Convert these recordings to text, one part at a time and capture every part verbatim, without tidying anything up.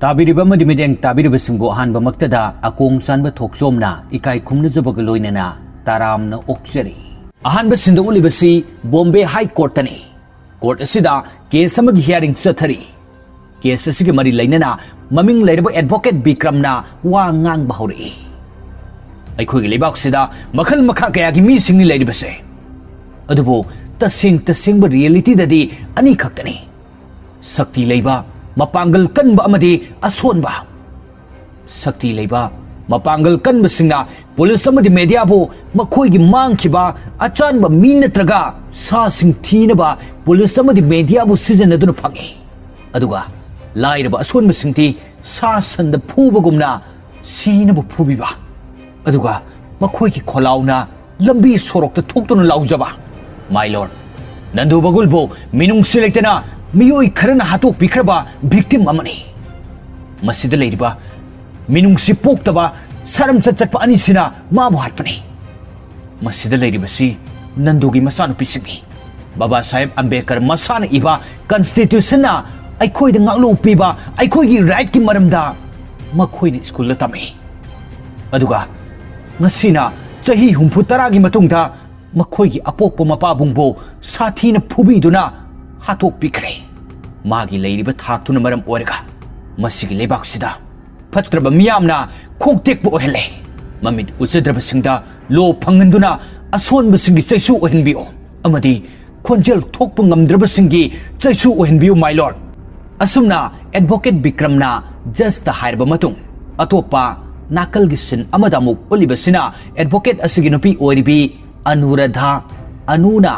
ꯇꯥꯕꯤꯔꯤꯕ ꯑꯃꯗꯤ ꯃꯤꯠꯌꯦꯡ ꯇꯥꯕꯤꯔꯤꯕꯁꯤꯡꯕꯨ ꯑꯍꯥꯟꯕꯃꯛꯇꯗ ꯑꯀꯣꯡ ꯆꯥꯟꯕ ꯊꯣꯛꯆꯣꯝꯅ ꯏꯀꯥꯏ ꯈꯨꯝꯅꯖꯕꯒ ꯂꯣꯏꯅꯅ ꯇꯔꯥꯝꯅ ꯑꯣꯛꯆꯔꯤ꯫ ꯑꯍꯥꯟꯕ ꯁꯤꯟꯗ ꯎꯠꯂꯤꯕꯁꯤ ꯕꯣꯝꯕꯦ ꯍꯥꯏ ꯀꯣꯔꯠꯇꯅꯤ꯫ ꯀꯣꯔꯠ ꯑꯁꯤꯗ ꯀꯦꯁ ꯑꯃꯒꯤ ꯍꯤꯌꯥꯔꯤꯡ ꯆꯠꯊꯔꯤ꯫ ꯀꯦꯁ ꯑꯁꯤꯒ ꯃꯔꯤ ꯂꯩꯅꯅ ꯃꯃꯤꯡ ꯂꯩꯔꯕ ꯑꯦꯗꯚꯣꯀꯦꯠ ꯕꯤꯀ꯭ꯔꯝꯅ ꯋꯥ ꯉꯥꯡꯕ ꯍꯧꯔꯛꯏ꯫ ꯑꯩꯈꯣꯏꯒꯤ ꯂꯩꯕꯥꯛꯁꯤꯗ ꯃꯈꯜ ꯃꯈꯥ ꯀꯌꯥꯒꯤ ꯃꯤꯁꯤꯡꯅꯤ ꯂꯩꯔꯤꯕꯁꯦ, ꯑꯗꯨꯕꯨ ꯇꯁꯦꯡ ꯇꯁꯦꯡꯕ ꯔꯤꯌꯦꯂꯤꯇꯤꯗꯗꯤ ꯑꯅꯤꯈꯛꯇꯅꯤ: ꯁꯛꯇꯤ ꯂꯩꯕ, ꯃꯄꯥꯡꯒꯜ ꯀꯟꯕ ꯑꯃꯗꯤ ꯑꯁꯣꯟꯕ꯫ ꯁꯛꯇꯤ ꯂꯩꯕ, ꯃꯄꯥꯡꯒꯜ ꯀꯟꯕꯁꯤꯡꯅ ꯄꯨꯂꯤꯁ ꯑꯃꯗꯤ ꯃꯦꯗꯤꯌꯥꯕꯨ ꯃꯈꯣꯏꯒꯤ ꯃꯥꯡꯈꯤꯕ ꯑꯆꯥꯟꯕ ꯃꯤ ꯅꯠꯇ꯭ꯔꯒ ꯁꯥꯁꯤꯡ ꯊꯤꯅꯕ ꯄꯨꯂꯤꯁ ꯑꯃꯗꯤ ꯃꯦꯗꯤꯌꯥꯕꯨ ꯁꯤꯖꯤꯟꯅꯗꯨꯅ ꯐꯪꯏ꯫ ꯑꯗꯨꯒ ꯂꯥꯏꯔꯕ ꯑꯁꯣꯟꯕꯁꯤꯡꯗꯤ ꯁꯥ ꯁꯟꯗ ꯐꯨꯕꯒꯨꯝꯅ ꯁꯤꯅꯕ ꯐꯨꯕꯤꯕ, ꯑꯗꯨꯒ ꯃꯈꯣꯏꯒꯤ ꯈꯣꯜꯂꯥꯎꯅ ꯂꯝꯕꯤ ꯁꯣꯔꯣꯛꯇ ꯊꯣꯛꯇꯨꯅ ꯂꯥꯎꯖꯕ꯫ My lord, ꯅꯟꯗꯨ ꯕꯒꯨꯜꯕꯨ ꯃꯤꯅꯨꯡꯁꯤ ꯂꯩꯇꯅ ꯃꯤꯑꯣꯏ ꯈꯔꯅ ꯍꯥꯠꯇꯣꯛꯄꯤꯈ꯭ꯔꯕ ꯚꯤꯛꯇꯤꯝ ꯑꯃꯅꯤ꯫ ꯃꯁꯤꯗ ꯂꯩꯔꯤꯕ ꯃꯤꯅꯨꯡꯁꯤ ꯄꯣꯛꯇꯕ ꯁꯥꯔꯝꯆꯠ ꯆꯠꯄ ꯑꯅꯤꯁꯤꯅ ꯃꯥꯕꯨ ꯍꯥꯠꯄꯅꯤ꯫ ꯃꯁꯤꯗ ꯂꯩꯔꯤꯕꯁꯤ ꯅꯟꯗꯨꯒꯤ ꯃꯆꯥꯅꯨꯄꯤꯁꯤꯡꯅꯤ꯫ ꯕꯕꯥ ꯁꯥꯍꯦꯕ ꯑꯝꯕꯦꯗꯀꯔ ꯃꯁꯥꯅ ꯏꯕ ꯀꯟꯁꯇꯤꯇ꯭ꯌꯨꯁꯟꯅ ꯑꯩꯈꯣꯏꯗ ꯉꯥꯛꯂꯧ ꯄꯤꯕ ꯑꯩꯈꯣꯏꯒꯤ ꯔꯥꯏꯠꯀꯤ ꯃꯔꯝꯗ ꯃꯈꯣꯏꯅ ꯁ꯭ꯀꯨꯜꯗ ꯇꯝꯃꯤ꯫ ꯑꯗꯨꯒ ꯉꯁꯤꯅ ꯆꯍꯤ ꯍꯨꯝꯐꯨ ꯇꯔꯥꯒꯤ ꯃꯇꯨꯡꯗ ꯃꯈꯣꯏꯒꯤ ꯑꯄꯣꯛꯄ ꯃꯄꯥꯕꯨꯡꯕꯨ ꯁꯥꯊꯤꯅ ꯐꯨꯕꯤꯗꯨꯅ ꯍꯥꯠꯇꯣꯛꯄꯤꯈ꯭ꯔꯦ꯫ ꯃꯥꯒꯤ ꯂꯩꯔꯤꯕ ꯊꯥꯛꯇꯨꯅ ꯃꯔꯝ ꯑꯣꯏꯔꯒ ꯃꯁꯤꯒꯤ ꯂꯩꯕꯥꯛꯁꯤꯗ ꯐꯠꯇ꯭ꯔꯕ ꯃꯤꯌꯥꯝꯅ ꯈꯣꯡ ꯇꯦꯛꯄ ꯑꯣꯏꯍꯜꯂꯦ꯫ ꯃꯃꯤꯠ ꯎꯖꯗ꯭ꯔꯕꯁꯤꯡꯗ ꯂꯣ ꯐꯪꯍꯟꯗꯨꯅ ꯑꯁꯣꯟꯕꯁꯤꯡꯒꯤ ꯆꯩꯁꯨ ꯑꯣꯏꯍꯟꯕꯤꯌꯨ ꯑꯃꯗꯤ ꯈꯣꯟꯖꯦꯜ ꯊꯣꯛꯄ ꯉꯝꯗ꯭ꯔꯕꯁꯤꯡꯒꯤ ꯆꯩꯁꯨ ꯑꯣꯏꯍꯟꯕꯤꯌꯨ, my lord꯫ ꯑꯁꯨꯝꯅ ꯑꯦꯗꯚꯣꯀꯦꯠ ꯕꯤꯀ꯭ꯔꯝꯅ ꯖꯁꯇ ꯍꯥꯏꯔꯕ ꯃꯇꯨꯡ, ꯑꯇꯣꯞꯄ ꯅꯥꯀꯜꯒꯤ ꯁꯤꯟ ꯑꯃꯗ ꯑꯃꯨꯛ ꯎꯠꯂꯤꯕꯁꯤꯅ ꯑꯦꯗꯚꯣꯀꯦꯠ ꯑꯁꯤꯒꯤ ꯅꯨꯄꯤ ꯑꯣꯏꯔꯤꯕꯤ ꯑꯅꯨꯔꯥꯙꯥ, ꯑꯅꯨꯅ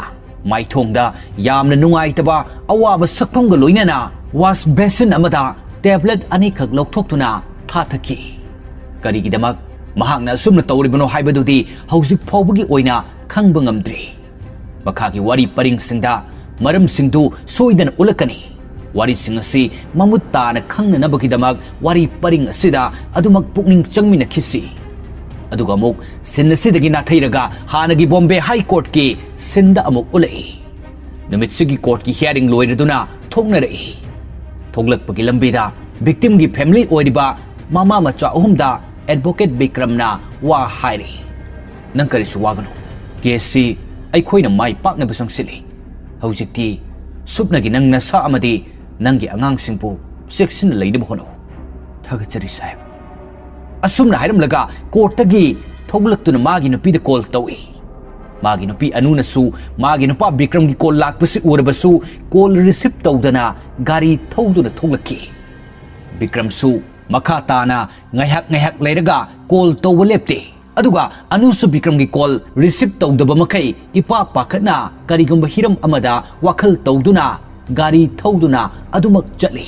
ꯃꯥꯏꯊꯣꯡꯗ ꯌꯥꯝꯅ ꯅꯨꯡꯉꯥꯏꯇꯕ ꯑꯋꯥꯕ ꯁꯛꯐꯝꯒ ꯂꯣꯏꯅꯅ ꯋꯥꯁ ꯕꯦꯁꯤꯟ ꯑꯃꯗ ꯇꯦꯕ꯭ꯂꯦꯠ ꯑꯅꯤꯈꯛ ꯂꯧꯊꯣꯛꯇꯨꯅ ꯊꯥꯊꯈꯤ꯫ ꯀꯔꯤꯒꯤꯗꯃꯛ ꯃꯍꯥꯛꯅ ꯑꯁꯨꯝꯅ ꯇꯧꯔꯤꯕꯅꯣ ꯍꯥꯏꯕꯗꯨꯗꯤ ꯍꯧꯖꯤꯛ ꯐꯥꯎꯕꯒꯤ ꯑꯣꯏꯅ ꯈꯪꯕ ꯉꯝꯗ꯭ꯔꯤ꯫ ꯃꯈꯥꯒꯤ ꯋꯥꯔꯤ ꯄꯔꯤꯡꯁꯤꯡꯗ ꯃꯔꯝꯁꯤꯡꯗꯨ ꯁꯣꯏꯗꯅ ꯎꯠꯂꯛꯀꯅꯤ꯫ ꯋꯥꯔꯤꯁꯤꯡ ꯑꯁꯤ ꯃꯃꯨꯠ ꯇꯥꯅ ꯈꯪꯅꯅꯕꯒꯤꯗꯃꯛ ꯋꯥꯔꯤ ꯄꯔꯤꯡ ꯑꯁꯤꯗ ꯑꯗꯨꯃꯛ ꯄꯨꯛꯅꯤꯡ ꯆꯪꯃꯤꯟꯅꯈꯤꯁꯤ꯫ ꯑꯗꯨꯒ ꯑꯃꯨꯛ ꯁꯤꯟ ꯑꯁꯤꯗꯒꯤ ꯅꯥꯊꯩꯔꯒ ꯍꯥꯟꯅꯒꯤ ꯕꯣꯝꯕꯦ ꯍꯥꯏ ꯀꯣꯔꯠꯀꯤ ꯁꯤꯟꯗ ꯑꯃꯨꯛ ꯎꯠꯂꯛꯏ꯫ ꯅꯨꯃꯤꯠꯁꯤꯒꯤ ꯀꯣꯔꯠꯀꯤ ꯍꯤꯌꯥꯔꯤꯡ ꯂꯣꯏꯔꯗꯨꯅ ꯊꯣꯛꯅꯔꯛꯏ꯫ ꯊꯣꯛꯂꯛꯄꯒꯤ ꯂꯝꯕꯤꯗ ꯚꯤꯛꯇꯤꯝꯒꯤ ꯐꯦꯃꯤꯂꯤ ꯑꯣꯏꯔꯤꯕ ꯃꯃꯥ ꯃꯆꯥ ꯑꯍꯨꯝꯗ ꯑꯦꯗꯚꯣꯀꯦꯠ ꯕꯤꯀ꯭ꯔꯝꯅ ꯋꯥ ꯍꯥꯏꯔꯤ꯫ "ꯅꯪ ꯀꯔꯤꯁꯨ ꯋꯥꯒꯅꯨ꯫ ꯀꯦꯁꯁꯤ ꯑꯩꯈꯣꯏꯅ ꯃꯥꯏ ꯄꯥꯛꯅꯕ ꯆꯪꯁꯤꯜꯂꯤ꯫ ꯍꯧꯖꯤꯛꯇꯤ ꯁꯨꯞꯅꯒꯤ ꯅꯪ ꯅꯁꯥ ꯑꯃꯗꯤ ꯅꯪꯒꯤ ꯑꯉꯥꯡꯁꯤꯡꯕꯨ ꯆꯦꯛꯁꯤꯟꯅ ꯂꯩꯅꯕ ꯍꯣꯠꯅꯧ꯫ ꯊꯥꯒꯠꯆꯔꯤ ꯁꯥꯍꯦꯕ꯫" ꯑꯁꯨꯝꯅ ꯍꯥꯏꯔꯝꯂꯒ ꯀꯣꯔꯠꯇꯒꯤ ꯊꯣꯛꯂꯛꯇꯨꯅ ꯃꯥꯒꯤ ꯅꯨꯄꯤꯗ ꯀꯣꯜ ꯇꯧꯏ꯫ ꯃꯥꯒꯤ ꯅꯨꯄꯤ ꯑꯅꯨꯅꯁꯨ ꯃꯥꯒꯤ ꯅꯨꯄꯥ ꯕꯤꯀ꯭ꯔꯝꯒꯤ ꯀꯣꯜ ꯂꯥꯛꯄꯁꯤ ꯎꯔꯕꯁꯨ ꯀꯣꯜ ꯔꯤꯁꯤꯞ ꯇꯧꯗꯅ ꯒꯥꯔꯤ ꯊꯧꯗꯨꯅ ꯊꯣꯛꯂꯛꯈꯤ꯫ ꯕꯤꯀ꯭ꯔꯝꯁꯨ ꯃꯈꯥ ꯇꯥꯅ ꯉꯥꯏꯍꯥꯛ ꯉꯥꯏꯍꯥꯛ ꯂꯩꯔꯒ ꯀꯣꯜ ꯇꯧꯕ ꯂꯦꯞꯇꯦ꯫ ꯑꯗꯨꯒ ꯑꯅꯨꯁꯨ ꯕꯤꯀ꯭ꯔꯝꯒꯤ ꯀꯣꯜ ꯔꯤꯁꯤꯞ ꯇꯧꯗꯕ ꯃꯈꯩ ꯏꯄꯥ ꯄꯥꯈꯠꯅ ꯀꯔꯤꯒꯨꯝꯕ ꯍꯤꯔꯝ ꯑꯃꯗ ꯋꯥꯈꯜ ꯇꯧꯗꯨꯅ ꯒꯥꯔꯤ ꯊꯧꯗꯨꯅ ꯑꯗꯨꯃꯛ ꯆꯠꯂꯤ꯫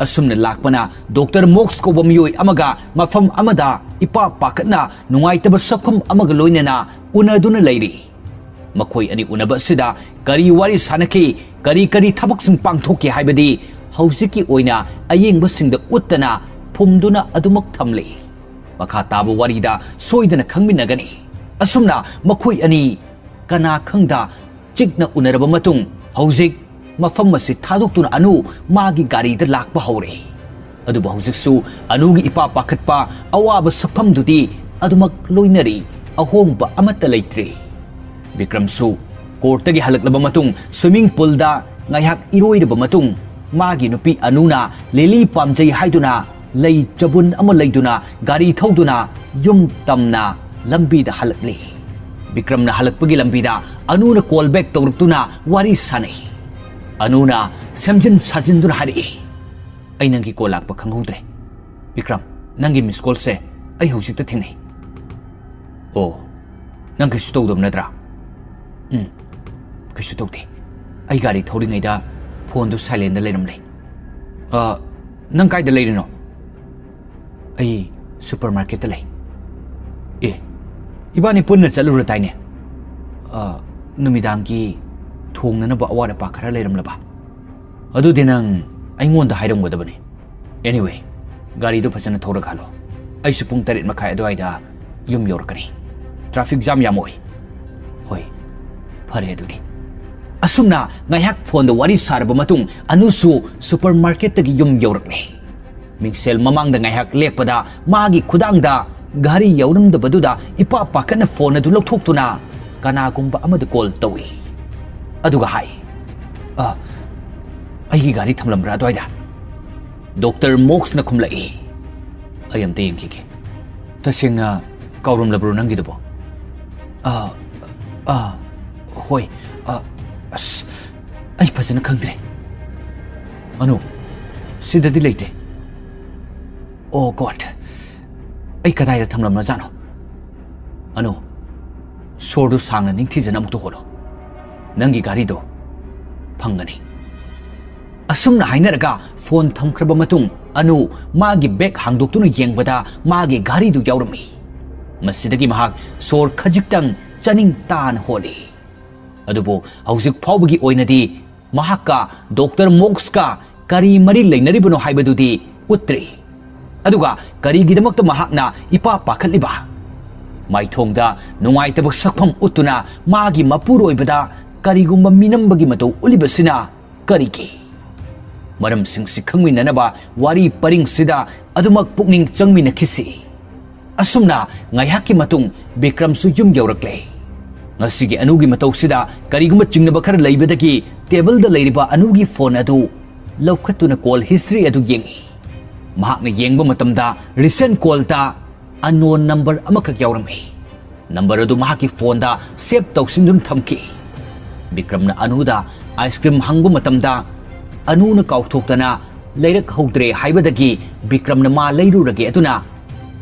ꯑꯁꯨꯝꯅ ꯂꯥꯛꯄꯅ ꯗꯣꯛꯇꯔ ꯃꯣꯛꯁ ꯀꯧꯕ ꯃꯤꯑꯣꯏ ꯑꯃꯒ ꯃꯐꯝ ꯑꯃꯗ ꯏꯄꯥ ꯄꯥꯈꯠꯅ ꯅꯨꯡꯉꯥꯏꯇꯕ ꯁꯛꯐꯝ ꯑꯃꯒ ꯂꯣꯏꯅꯅ ꯎꯅꯗꯨꯅ ꯂꯩꯔꯤ꯫ ꯃꯈꯣꯏ ꯑꯅꯤ ꯎꯅꯕ ꯑꯁꯤꯗ ꯀꯔꯤ ꯋꯥꯔꯤ ꯁꯥꯟꯅꯈꯤ, ꯀꯔꯤ ꯀꯔꯤ ꯊꯕꯛꯁꯤꯡ ꯄꯥꯡꯊꯣꯛꯈꯤ ꯍꯥꯏꯕꯗꯤ ꯍꯧꯖꯤꯛꯀꯤ ꯑꯣꯏꯅ ꯑꯌꯦꯡꯕꯁꯤꯡꯗ ꯎꯠꯇꯅ ꯐꯨꯝꯗꯨꯅ ꯑꯗꯨꯃꯛ ꯊꯝꯂꯤ꯫ ꯃꯈꯥ ꯇꯥꯕ ꯋꯥꯔꯤꯗ ꯁꯣꯏꯗꯅ ꯈꯪꯃꯤꯟꯅꯒꯅꯤ꯫ ꯑꯁꯨꯝꯅ ꯃꯈꯣꯏ ꯑꯅꯤ ꯀꯅꯥ ꯈꯪꯗ ꯆꯤꯛꯅ ꯎꯅꯔꯕ ꯃꯇꯨꯡ ꯍꯧꯖꯤꯛ ꯃꯐꯝ ꯑꯁꯤ ꯊꯥꯗꯣꯛꯇꯨꯅ ꯑꯅꯨ ꯃꯥꯒꯤ ꯒꯥꯔꯤꯗ ꯂꯥꯛꯄ ꯍꯧꯔꯦ꯫ ꯑꯗꯨꯕꯨ ꯍꯧꯖꯤꯛꯁꯨ ꯑꯅꯨꯒꯤ ꯏꯄꯥ ꯄꯥꯈꯠꯄ ꯑꯋꯥꯕ ꯁꯛꯐꯝꯗꯨꯗꯤ ꯑꯗꯨꯃꯛ ꯂꯣꯏꯅꯔꯤ, ꯑꯍꯣꯡꯕ ꯑꯃꯠꯇ ꯂꯩꯇ꯭ꯔꯤ꯫ ꯕꯤꯀ꯭ꯔꯝꯁꯨ ꯀꯣꯔꯠꯇꯒꯤ ꯍꯜꯂꯛꯂꯕ ꯃꯇꯨꯡ ꯁ꯭ꯋꯤꯃꯤꯡ ꯄꯨꯜꯗ ꯉꯥꯏꯍꯥꯛ ꯏꯔꯣꯏꯔꯕ ꯃꯇꯨꯡ ꯃꯥꯒꯤ ꯅꯨꯄꯤ ꯑꯅꯨꯅ ꯂꯤꯂꯤ ꯄꯥꯝꯖꯩ ꯍꯥꯏꯗꯨꯅ ꯂꯩ ꯆꯕꯨꯟ ꯑꯃ ꯂꯩꯗꯨꯅ ꯒꯥꯔꯤ ꯊꯧꯗꯨꯅ ꯌꯨꯝ ꯇꯝꯅ ꯂꯝꯕꯤꯗ ꯍꯜꯂꯛꯂꯤ꯫ ꯕꯤꯀ꯭ꯔꯝꯅ ꯍꯜꯂꯛꯄꯒꯤ ꯂꯝꯕꯤꯗ ꯑꯅꯨꯅ ꯀꯣꯜ ꯕꯦꯛ ꯇꯧꯔꯛꯇꯨꯅ ꯋꯥꯔꯤ ꯁꯥꯅꯩ꯫ ꯑꯅꯨꯅ ꯁꯦꯝꯖꯤꯟ ꯁꯥꯖꯤꯟꯗꯨꯅ ꯍꯥꯏꯔꯛꯏ, "ꯑꯩ ꯅꯪꯒꯤ ꯀꯣꯜ ꯂꯥꯛꯄ ꯈꯪꯍꯧꯗ꯭ꯔꯦ꯫ ꯕꯤꯀ꯭ꯔꯝ, ꯅꯪꯒꯤ ꯃꯤꯁ ꯀꯣꯜꯁꯦ ꯑꯩ ꯍꯧꯖꯤꯛꯇ ꯊꯦꯡꯅꯩ꯫" "ꯑꯣ, ꯅꯪ ꯀꯩꯁꯨ ꯇꯧꯗꯕ ꯅꯠꯇ꯭ꯔꯥ?" "ꯎꯝ, ꯀꯩꯁꯨ ꯇꯧꯗꯦ꯫ ꯑꯩ ꯒꯥꯔꯤ ꯊꯧꯔꯤꯉꯩꯗ ꯐꯣꯟꯗꯨ ꯁꯥꯏꯂꯦꯟꯗ ꯂꯩꯔꯝꯂꯦ꯫" "ꯑ, ꯅꯪ ꯀꯥꯏꯗ ꯂꯩꯔꯤꯅꯣ?" "ꯑꯩ ꯁꯨꯄꯔ ꯃꯥꯔꯀꯦꯠꯇ ꯂꯩ꯫" "ꯑꯦ, ꯏꯕꯥꯅꯤ ꯄꯨꯟꯅ ꯆꯠꯂꯨꯔꯗꯥꯏꯅꯦ? ꯑ, ꯅꯨꯃꯤꯗꯥꯡꯒꯤ ꯊꯣꯡꯅꯅꯕ ꯑꯋꯥꯠ ꯑꯄꯥ ꯈꯔ ꯂꯩꯔꯝꯂꯕ? ꯑꯗꯨꯗꯤ ꯅꯪ ꯑꯩꯉꯣꯟꯗ ꯍꯥꯏꯔꯝꯒꯗꯕꯅꯤ꯫ Anyway, ꯒꯥꯔꯤꯗꯨ ꯐꯖꯅ ꯊꯧꯔꯒ ꯍꯜꯂꯣ꯫ ꯑꯩꯁꯨ ꯄꯨꯡ ꯇꯔꯦꯠ ꯃꯈꯥꯏ ꯑꯗꯨꯋꯥꯏꯗ ꯌꯨꯝ ꯌꯧꯔꯛꯀꯅꯤ꯫ ꯇ꯭ꯔꯥꯐꯤꯛ ꯖꯥꯝ ꯌꯥꯝ ꯑꯣꯏ꯫" "ꯍꯣꯏ, ꯐꯔꯦ ꯑꯗꯨꯗꯤ꯫" ꯑꯁꯨꯝꯅ ꯉꯥꯏꯍꯥꯛ ꯐꯣꯟꯗ ꯋꯥꯔꯤ ꯁꯥꯔꯕ ꯃꯇꯨꯡ ꯑꯅꯨꯁꯨ ꯁꯨꯄꯔ ꯃꯥꯔꯀꯦꯠꯇꯒꯤ ꯌꯨꯝ ꯌꯧꯔꯛꯂꯦ꯫ ꯃꯤꯡꯁꯦꯜ ꯃꯃꯥꯡꯗ ꯉꯥꯏꯍꯥꯛ ꯂꯦꯞꯄꯗ ꯃꯥꯒꯤ ꯈꯨꯗꯥꯡꯗ ꯘꯔꯤ ꯌꯥꯎꯔꯝꯗꯕꯗꯨꯗ ꯏꯄꯥ ꯄꯥꯈꯠꯅ ꯐꯣꯟ ꯑꯗꯨ ꯂꯧꯊꯣꯛꯇꯨꯅ ꯀꯅꯥꯒꯨꯝꯕ ꯑꯃꯗ ꯀꯣꯜ ꯇꯧꯏ꯫ ꯑꯗꯨꯒ ꯍꯥꯏ, "ꯑ, ꯑꯩꯒꯤ ꯘꯔꯤ ꯊꯝꯂꯝꯕ꯭ꯔꯥ ꯑꯗ꯭ꯋꯥꯏꯗ?" ꯗꯣꯛꯇꯔ ꯃꯣꯛꯁꯅ ꯈꯨꯝꯂꯛꯏ꯫ ꯑꯩ ꯑꯝꯇ ꯌꯦꯡꯈꯤꯒꯦ꯫ "ꯇꯁꯦꯡꯅ ꯀꯥꯎꯔꯝꯂꯕ꯭ꯔꯣ ꯅꯪꯒꯤꯗꯨꯕꯣ?" "ꯑ, ꯑ, ꯍꯣꯏ꯫ ꯑ, ꯑꯁ, ꯑꯩ ꯐꯖꯅ ꯈꯪꯗ꯭ꯔꯦ꯫ ꯑꯅꯨ, ꯁꯤꯗꯗꯤ ꯂꯩꯇꯦ꯫ ꯑꯣ God, ꯑꯩ ꯀꯗꯥꯏꯗ ꯊꯝꯂꯝꯂꯖꯥꯠꯅꯣ? ꯑꯅꯨ, ꯁꯣꯔꯗꯨ ꯁꯥꯡꯅ ꯅꯤꯡꯊꯤꯖꯅ ꯑꯃꯨꯛꯇ ꯍꯣꯜꯂꯣ꯫ ꯅꯪꯒꯤ ꯘꯔꯤꯗꯣ ꯐꯪꯒꯅꯤ꯫" ꯑꯁꯨꯝꯅ ꯍꯥꯏꯅꯔꯒ ꯐꯣꯟ ꯊꯝꯈ꯭ꯔꯕ ꯃꯇꯨꯡ ꯑꯅꯨ ꯃꯥꯒꯤ ꯕꯦꯒ ꯍꯥꯡꯗꯣꯛꯇꯨꯅ ꯌꯦꯡꯕꯗ ꯃꯥꯒꯤ ꯘꯔꯤꯗꯨ ꯌꯥꯎꯔꯝꯃꯤ꯫ ꯃꯁꯤꯗꯒꯤ ꯃꯍꯥꯛ ꯁꯣꯔ ꯈꯖꯤꯛꯇꯪ ꯆꯥꯅꯤꯡ ꯇꯥꯅ ꯍꯣꯜꯂꯤ꯫ ꯑꯗꯨꯕꯨ ꯍꯧꯖꯤꯛ ꯐꯥꯎꯕꯒꯤ ꯑꯣꯏꯅꯗꯤ ꯃꯍꯥꯛꯀ ꯗꯣꯛꯇꯔ ꯃꯣꯛꯁꯀ ꯀꯔꯤ ꯃꯔꯤ ꯂꯩꯅꯔꯤꯕꯅꯣ ꯍꯥꯏꯕꯗꯨꯗꯤ ꯎꯠꯇ꯭ꯔꯤ꯫ ꯑꯗꯨꯒ ꯀꯔꯤꯒꯤꯗꯃꯛꯇ ꯃꯍꯥꯛꯅ ꯏꯄꯥ ꯄꯥꯈꯠꯂꯤꯕ? ꯃꯥꯏꯊꯣꯡꯗ ꯅꯨꯡꯉꯥꯏꯇꯕ ꯁꯛꯐꯝ ꯎꯠꯇꯨꯅ ꯃꯥꯒꯤ ꯃꯄꯨꯔꯣꯏꯕꯗ ꯀꯔꯤꯒꯨꯝꯕ ꯃꯤꯅꯝꯕꯒꯤ ꯃꯇꯧ ꯎꯠꯂꯤꯕꯁꯤꯅ ꯀꯔꯤꯒꯤ? ꯃꯔꯝꯁꯤꯡꯁꯤ ꯈꯪꯃꯤꯟꯅꯅꯕ ꯋꯥꯔꯤ ꯄꯔꯤꯡꯁꯤꯗ ꯑꯗꯨꯃꯛ ꯄꯨꯛꯅꯤꯡ ꯆꯪꯃꯤꯟꯅꯈꯤꯁꯤ꯫ ꯑꯁꯨꯝꯅ ꯉꯥꯏꯍꯥꯛꯀꯤ ꯃꯇꯨꯡ ꯕꯤꯀ꯭ꯔꯝꯁꯨ ꯌꯨꯝ ꯌꯧꯔꯛꯂꯦ꯫ ꯉꯁꯤꯒꯤ ꯑꯅꯨꯒꯤ ꯃꯇꯧꯁꯤꯗ ꯀꯔꯤꯒꯨꯝꯕ ꯆꯤꯡꯅꯕ ꯈꯔ ꯂꯩꯕꯗꯒꯤ ꯇꯦꯕꯜꯗ ꯂꯩꯔꯤꯕ ꯑꯅꯨꯒꯤ ꯐꯣꯟ ꯑꯗꯨ ꯂꯧꯈꯠꯇꯨꯅ ꯀꯣꯜ ꯍꯤꯁꯇ꯭ꯔꯤ ꯑꯗꯨ ꯌꯦꯡꯏ꯫ ꯃꯍꯥꯛꯅ ꯌꯦꯡꯕ ꯃꯇꯝꯗ ꯔꯤꯁꯦꯟ ꯀꯣꯜꯗ ꯑꯟꯅꯣꯟ ꯅꯝꯕꯔ ꯑꯃꯈꯛ ꯌꯥꯎꯔꯝꯃꯤ꯫ ꯅꯝꯕꯔ ꯑꯗꯨ ꯃꯍꯥꯛꯀꯤ ꯐꯣꯟꯗ ꯁꯦꯚ ꯇꯧꯁꯤꯟꯗꯨꯅ ꯊꯝꯈꯤ꯫ ꯕꯤꯀ꯭ꯔꯝꯅ ꯑꯅꯨꯗ ꯑꯥꯏꯁ ꯀ꯭ꯔꯤꯝ ꯍꯪꯕ ꯃꯇꯝꯗ ꯑꯅꯨꯅ ꯀꯥꯎꯊꯣꯛꯇꯅ ꯂꯩꯔꯛꯍꯧꯗ꯭ꯔꯦ ꯍꯥꯏꯕꯗꯒꯤ ꯕꯤꯀ꯭ꯔꯝꯅ ꯃꯥ ꯂꯩꯔꯨꯔꯒꯦ ꯑꯗꯨꯅ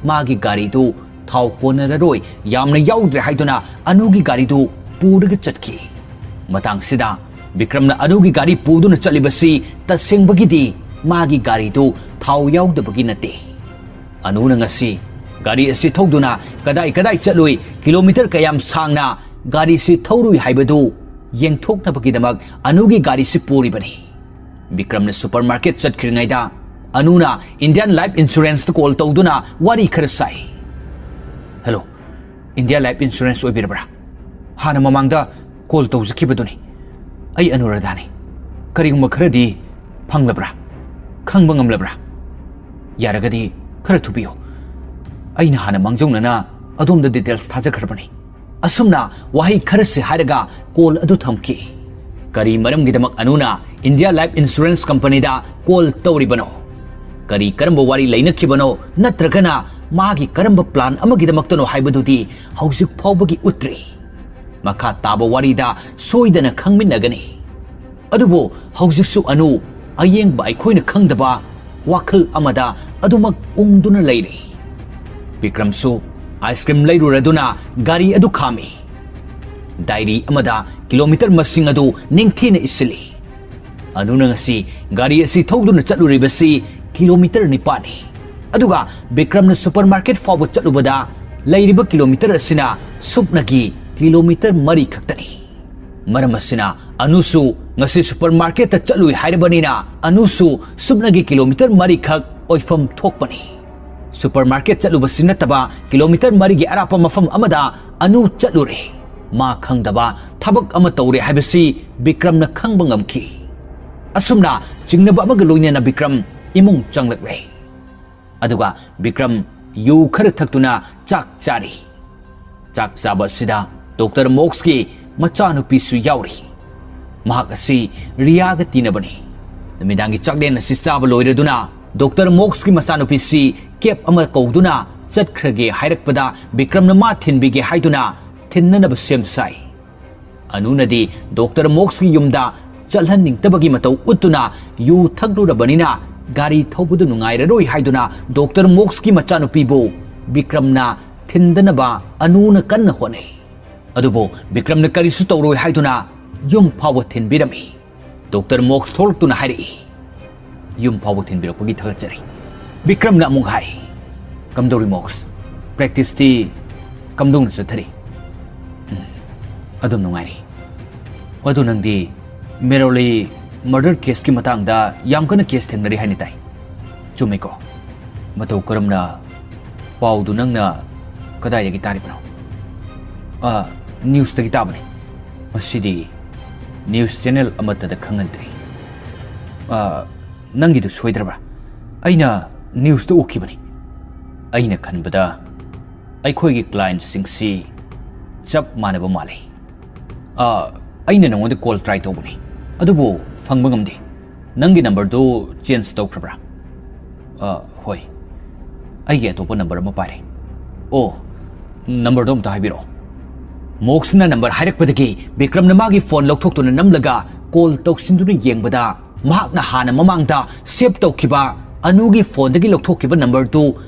ꯃꯥꯒꯤ ꯒꯥꯔꯤꯗꯨ ꯊꯥꯎ ꯀꯣꯟꯅꯔꯔꯣꯏ, ꯌꯥꯝꯅ ꯌꯥꯎꯗ꯭ꯔꯦ ꯍꯥꯏꯗꯨꯅ ꯑꯅꯨꯒꯤ ꯒꯥꯔꯤꯗꯨ ꯄꯨꯔꯒ ꯆꯠꯈꯤ꯫ ꯃꯇꯥꯡꯁꯤꯗ ꯕꯤꯀ꯭ꯔꯝꯅ ꯑꯅꯨꯒꯤ ꯒꯥꯔꯤ ꯄꯨꯗꯨꯅ ꯆꯠꯂꯤꯕꯁꯤ ꯇꯁꯦꯡꯕꯒꯤꯗꯤ ꯃꯥꯒꯤ ꯒꯥꯔꯤꯗꯨ ꯊꯥꯎ ꯌꯥꯎꯗꯕꯒꯤ ꯅꯠꯇꯦ꯫ ꯑꯅꯨꯅ ꯉꯁꯤ ꯒꯥꯔꯤ ꯑꯁꯤ ꯊꯧꯗꯨꯅ ꯀꯗꯥꯏ ꯀꯗꯥꯏ ꯆꯠꯂꯨꯏ, ꯀꯤꯂꯣꯃꯤꯇꯔ ꯀꯌꯥꯝ ꯁꯥꯡꯅ ꯒꯥꯔꯤꯁꯤ ꯊꯧꯔꯨꯏ ꯍꯥꯏꯕꯗꯨ ꯌꯦꯡꯊꯣꯛꯅꯕꯒꯤꯗꯃꯛ ꯑꯅꯨꯒꯤ ꯒꯥꯔꯤꯁꯤ ꯄꯨꯔꯤꯕꯅꯤ꯫ ꯕꯤꯀ꯭ꯔꯝꯅ ꯁꯨꯄꯔ ꯃꯥꯔꯀꯦꯠ ꯆꯠꯈ꯭ꯔꯤꯉꯩꯗ ꯑꯅꯨꯅ ꯏꯟꯗꯤꯌꯥꯟ ꯂꯥꯏꯐ ꯏꯟꯁꯨꯔꯦꯟꯁꯇ ꯀꯣꯜ ꯇꯧꯗꯨꯅ ꯋꯥꯔꯤ ꯈꯔ ꯁꯥꯏ꯫ "ꯍꯦꯂꯣ, ꯏꯟꯗꯤꯌꯥ ꯂꯥꯏꯐ ꯏꯟꯁꯨꯔꯦꯟꯁ ꯑꯣꯏꯕꯤꯔꯕ꯭ꯔꯥ? ꯍꯥꯟꯅ ꯃꯃꯥꯡꯗ ꯀꯣꯜ ꯇꯧꯖꯈꯤꯕꯗꯨꯅꯤ꯫ ꯑꯩ ꯑꯅꯨꯔꯥꯙꯥꯅꯤ꯫ ꯀꯔꯤꯒꯨꯝꯕ ꯈꯔꯗꯤ ꯐꯪꯂꯕ꯭ꯔꯥ? ꯈꯪꯕ ꯉꯝꯂꯕ꯭ꯔꯥ?" ꯌꯥꯔꯒꯗꯤ ꯈꯔ ꯊꯨꯕꯤꯌꯨ꯫ ꯑꯩꯅ ꯍꯥꯟꯅ ꯃꯥꯡꯖꯧꯅꯅ ꯑꯗꯣꯝꯗ ꯗꯤꯇꯦꯜꯁ ꯊꯥꯖꯈ꯭ꯔꯕꯅꯤ꯫ ꯑꯁꯨꯝꯅ ꯋꯥꯍꯩ ꯈꯔꯁꯤ ꯍꯥꯏꯔꯒ ꯀꯣꯜ ꯑꯗꯨ ꯊꯝꯈꯤ꯫ ꯀꯔꯤ ꯃꯔꯝꯒꯤꯗꯃꯛ ꯑꯅꯨꯅ ꯏꯟꯗꯤꯌꯥ ꯂꯥꯏꯐ ꯏꯟꯁꯨꯔꯦꯟꯁ ꯀꯝꯄꯅꯤꯗ ꯀꯣꯜ ꯇꯧꯔꯤꯕꯅꯣ? ꯀꯔꯤ ꯀꯔꯝꯕ ꯋꯥꯔꯤ ꯂꯩꯅꯈꯤꯕꯅꯣ? ꯅꯠꯇ꯭ꯔꯒꯅ ꯃꯥꯒꯤ ꯀꯔꯝꯕ ꯄ꯭ꯂꯥꯟ ꯑꯃꯒꯤꯗꯃꯛꯇꯅꯣ ꯍꯥꯏꯕꯗꯨꯗꯤ ꯍꯧꯖꯤꯛ ꯐꯥꯎꯕꯒꯤ ꯎꯠꯇ꯭ꯔꯤ꯫ ꯃꯈꯥ ꯇꯥꯕ ꯋꯥꯔꯤꯗ ꯁꯣꯏꯗꯅ ꯈꯪꯃꯤꯟꯅꯒꯅꯤ꯫ ꯑꯗꯨꯕꯨ ꯍꯧꯖꯤꯛꯁꯨ ꯑꯅꯨ ꯑꯌꯦꯡꯕ ꯑꯩꯈꯣꯏꯅ ꯈꯪꯗꯕ ꯋꯥꯈꯜ ꯑꯃꯗ ꯑꯗꯨꯃꯛ ꯎꯪꯗꯨꯅ ꯂꯩꯔꯤ꯫ ꯕꯤꯀ꯭ꯔꯝꯁꯨ ꯑꯥꯏꯁ ꯀ꯭ꯔꯤꯝ ꯂꯩꯔꯨꯔꯗꯨꯅ ꯒꯥꯔꯤ ꯑꯗꯨ ꯈꯥꯝꯃꯤ꯫ ꯗꯥꯏꯔꯤ ꯑꯃꯗ ꯀꯤꯂꯣꯃꯤꯇꯔ ꯃꯁꯤꯡ ꯑꯗꯨ ꯅꯤꯡꯊꯤꯅ ꯏꯁꯤꯜꯂꯤ꯫ ꯑꯅꯨꯅ ꯉꯁꯤ ꯒꯥꯔꯤ ꯑꯁꯤ ꯊꯧꯗꯨꯅ ꯆꯠꯂꯨꯔꯤꯕꯁꯤ ꯀꯤꯂꯣꯃꯤꯇꯔ ꯅꯤꯄꯥꯟꯅꯤ꯫ ꯑꯗꯨꯒ ꯕꯤꯀ꯭ꯔꯝꯅ ꯁꯨꯄꯔ ꯃꯥꯔꯀꯦꯠ ꯐꯥꯎꯕ ꯆꯠꯂꯨꯕꯗ ꯂꯩꯔꯤꯕ ꯀꯤꯂꯣꯃꯤꯇꯔ ꯑꯁꯤꯅ ꯁꯨꯞꯅꯒꯤ ꯀꯤꯂꯣꯃꯤꯇꯔ ꯃꯔꯤ ꯈꯛꯇꯅꯤ꯫ ꯃꯔꯝ ꯑꯁꯤꯅ ꯑꯅꯨꯁꯨ ꯉꯁꯤ ꯁꯨꯄꯔ ꯃꯥꯔꯀꯦꯠꯇ ꯆꯠꯂꯨꯏ ꯍꯥꯏꯔꯕꯅꯤꯅ ꯑꯅꯨꯁꯨ ꯁꯨꯞꯅꯒꯤ ꯀꯤꯂꯣꯃꯤꯇꯔ ꯃꯔꯤꯈꯛ ꯑꯣꯏꯐꯝ ꯊꯣꯛꯄꯅꯤ꯫ ꯁꯨꯄꯔ ꯃꯥꯔꯀꯦꯠ ꯆꯠꯂꯨꯕꯁꯤ ꯅꯠꯇꯕ ꯀꯤꯂꯣꯃꯤꯇꯔ ꯃꯔꯤꯒꯤ ꯑꯔꯥꯞꯄ ꯃꯐꯝ ꯑꯃꯗ ꯑꯅꯨ ꯆꯠꯂꯨꯔꯦ꯫ ꯃꯥ ꯈꯪꯗꯕ ꯊꯕꯛ ꯑꯃ ꯇꯧꯔꯦ ꯍꯥꯏꯕꯁꯤ ꯕꯤꯀ꯭ꯔꯝꯅ ꯈꯪꯕ ꯉꯝꯈꯤ꯫ ꯑꯁꯨꯝꯅ ꯆꯤꯡꯅꯕ ꯑꯃꯒ ꯂꯣꯏꯅꯅ ꯕꯤꯀ꯭ꯔꯝ ꯏꯃꯨꯡ ꯆꯪꯂꯛꯂꯦ꯫ ꯑꯗꯨꯒ ꯕꯤꯀ꯭ꯔꯝ ꯌꯨ ꯈꯔ ꯊꯛꯇꯨꯅ ꯆꯥꯛ ꯆꯥꯔꯤ꯫ ꯆꯥꯛ ꯆꯥꯕ ꯑꯁꯤꯗ ꯗꯣꯛꯇꯔ ꯃꯣꯛꯁꯀꯤ ꯃꯆꯥꯅꯨꯄꯤꯁꯨ ꯌꯥꯎꯔꯤ꯫ ꯃꯍꯥꯛ ꯑꯁꯤ ꯔꯤꯌꯥꯒ ꯇꯤꯟꯅꯕꯅꯤ꯫ ꯅꯨꯃꯤꯗꯥꯡꯒꯤ ꯆꯥꯛꯂꯦꯟ ꯑꯁꯤ ꯆꯥꯕ ꯂꯣꯏꯔꯗꯨꯅ ꯗꯣꯛꯇꯔ ꯃꯣꯛꯁꯀꯤ ꯃꯆꯥꯅꯨꯄꯤꯁꯤ ꯀꯦꯞ ꯑꯃ ꯀꯧꯗꯨꯅ ꯆꯠꯈ꯭ꯔꯒꯦ ꯍꯥꯏꯔꯛꯄꯗ ꯕꯤꯀ꯭ꯔꯝꯅ ꯃꯥ ꯊꯤꯟꯕꯤꯒꯦ ꯍꯥꯏꯗꯨꯅ ꯊꯤꯟꯅꯅꯕ ꯁꯦꯝ ꯁꯥꯏ꯫ ꯑꯅꯨꯅꯗꯤ ꯗꯣꯛꯇꯔ ꯃꯣꯛꯁꯀꯤ ꯌꯨꯝꯗ ꯆꯠꯍꯟꯅꯤꯡꯗꯕꯒꯤ ꯃꯇꯧ ꯎꯠꯇꯨꯅ ꯌꯨ ꯊꯛꯂꯨꯔꯕꯅꯤꯅ ꯒꯥꯔꯤ ꯊꯧꯕꯗꯨ ꯅꯨꯡꯉꯥꯏꯔꯔꯣꯏ ꯍꯥꯏꯗꯨꯅ ꯗꯣꯛꯇꯔ ꯃꯣꯛꯁꯀꯤ ꯃꯆꯥꯅꯨꯄꯤꯕꯨ ꯕꯤꯀ꯭ꯔꯝꯅ ꯊꯤꯟꯗꯅꯕ ꯑꯅꯨꯅ ꯀꯟꯅ ꯍꯣꯠꯅꯩ꯫ ꯑꯗꯨꯕꯨ ꯕꯤꯀ꯭ꯔꯝꯅ ꯀꯔꯤꯁꯨ ꯇꯧꯔꯣꯏ ꯍꯥꯏꯗꯨꯅ ꯌꯨꯝ ꯐꯥꯎꯕ ꯊꯤꯟꯕꯤꯔꯝꯃꯤ꯫ ꯗꯣꯛꯇꯔ ꯃꯣꯛꯁ ꯊꯣꯛꯂꯛꯇꯨꯅ ꯍꯥꯏꯔꯛꯏ, "ꯌꯨꯝ ꯐꯥꯎꯕ ꯊꯤꯟꯕꯤꯔꯛꯄꯒꯤ ꯊꯥꯒꯠꯆꯔꯤ꯫ ꯕꯤꯀ꯭ꯔꯝꯅ ꯑꯃꯨꯛ ꯍꯥꯏ, "ꯀꯝꯗꯧꯔꯤ ꯃꯣꯛꯁ? ꯄ꯭ꯔꯦꯛꯇꯤꯁꯇꯤ ꯀꯝꯗꯧꯅ ꯆꯠꯊꯔꯤ?" "ꯎꯝ, ꯑꯗꯨꯝ ꯅꯨꯡꯉꯥꯏꯔꯤ꯫ ꯑꯗꯨ ꯅꯪꯗꯤ ꯃꯦꯔꯣꯂꯤ ꯃꯔꯗꯔ ꯀꯦꯁꯀꯤ ꯃꯇꯥꯡꯗ ꯌꯥꯝ ꯀꯟꯅ ꯀꯦꯁ ꯊꯦꯡꯅꯔꯤ ꯍꯥꯏꯅ ꯇꯥꯏ꯫ ꯆꯨꯝꯃꯤꯀꯣ? ꯃꯇꯧ ꯀꯔꯝꯅ? ꯄꯥꯎꯗꯨ ꯅꯪꯅ ꯀꯗꯥꯏꯗꯒꯤ ꯇꯥꯔꯤꯕꯅꯣ?" "ꯑ, ꯅ꯭ꯌꯨꯁꯇꯒꯤ ꯇꯥꯕꯅꯤ꯫ ꯃꯁꯤꯗꯤ ꯅ꯭ꯌꯨꯁ ꯆꯦꯅꯦꯜ ꯑꯃꯠꯇꯗ ꯈꯪꯍꯟꯗ꯭ꯔꯤ꯫ ꯑ, ꯅꯪꯒꯤꯗꯨ ꯁꯣꯏꯗ꯭ꯔꯕ꯭ꯔꯥ? ꯑꯩꯅ ꯅ꯭ꯌꯨꯁꯇ ꯎꯈꯤꯕꯅꯤ꯫ ꯑꯩꯅ ꯈꯟꯕꯗ ꯑꯩꯈꯣꯏꯒꯤ ꯀ꯭ꯂꯥꯏꯟꯠꯁꯤꯡꯁꯤ ꯆꯞ ꯃꯥꯟꯅꯕ ꯃꯥꯜꯂꯤ꯫ ꯑ, ꯑꯩꯅ ꯅꯉꯣꯟꯗ ꯀꯣꯜ ꯇ꯭ꯔꯥꯏ ꯇꯧꯕꯅꯤ, ꯑꯗꯨꯕꯨ ꯐꯪꯕ ꯉꯝꯗꯦ꯫ ꯅꯪꯒꯤ ꯅꯝꯕꯔꯗꯨ ꯆꯦꯟꯖ ꯇꯧꯈ꯭ꯔꯕ꯭ꯔꯥ? ꯑ, ꯍꯣꯏ, ꯑꯩꯒꯤ ꯑꯇꯣꯞꯄ ꯅꯝꯕꯔ ꯑꯃ ꯄꯥꯏꯔꯦ꯫ ꯑꯣ, ꯅꯝꯕꯔꯗꯣ ꯑꯝꯇ ꯍꯥꯏꯕꯤꯔꯛꯑꯣ꯫ ꯃꯣꯛꯁꯅ ꯅꯝꯕꯔ ꯍꯥꯏꯔꯛꯄꯗꯒꯤ ꯕꯤꯀ꯭ꯔꯝꯅ ꯃꯥꯒꯤ ꯐꯣꯟ ꯂꯧꯊꯣꯛꯇꯨꯅ ꯅꯝꯂꯒ ꯀꯣꯜ ꯇꯧꯁꯤꯟꯗꯨꯅ ꯌꯦꯡꯕꯗ, ꯃꯍꯥꯛꯅ ꯍꯥꯟꯅ ꯃꯃꯥꯡꯗ ꯁꯦꯚ ꯇꯧꯈꯤꯕ ꯑꯅꯨꯒꯤ ꯐꯣꯟꯗꯒꯤ ꯂꯧꯊꯣꯛꯈꯤꯕ ꯅꯝꯕꯔꯗꯨ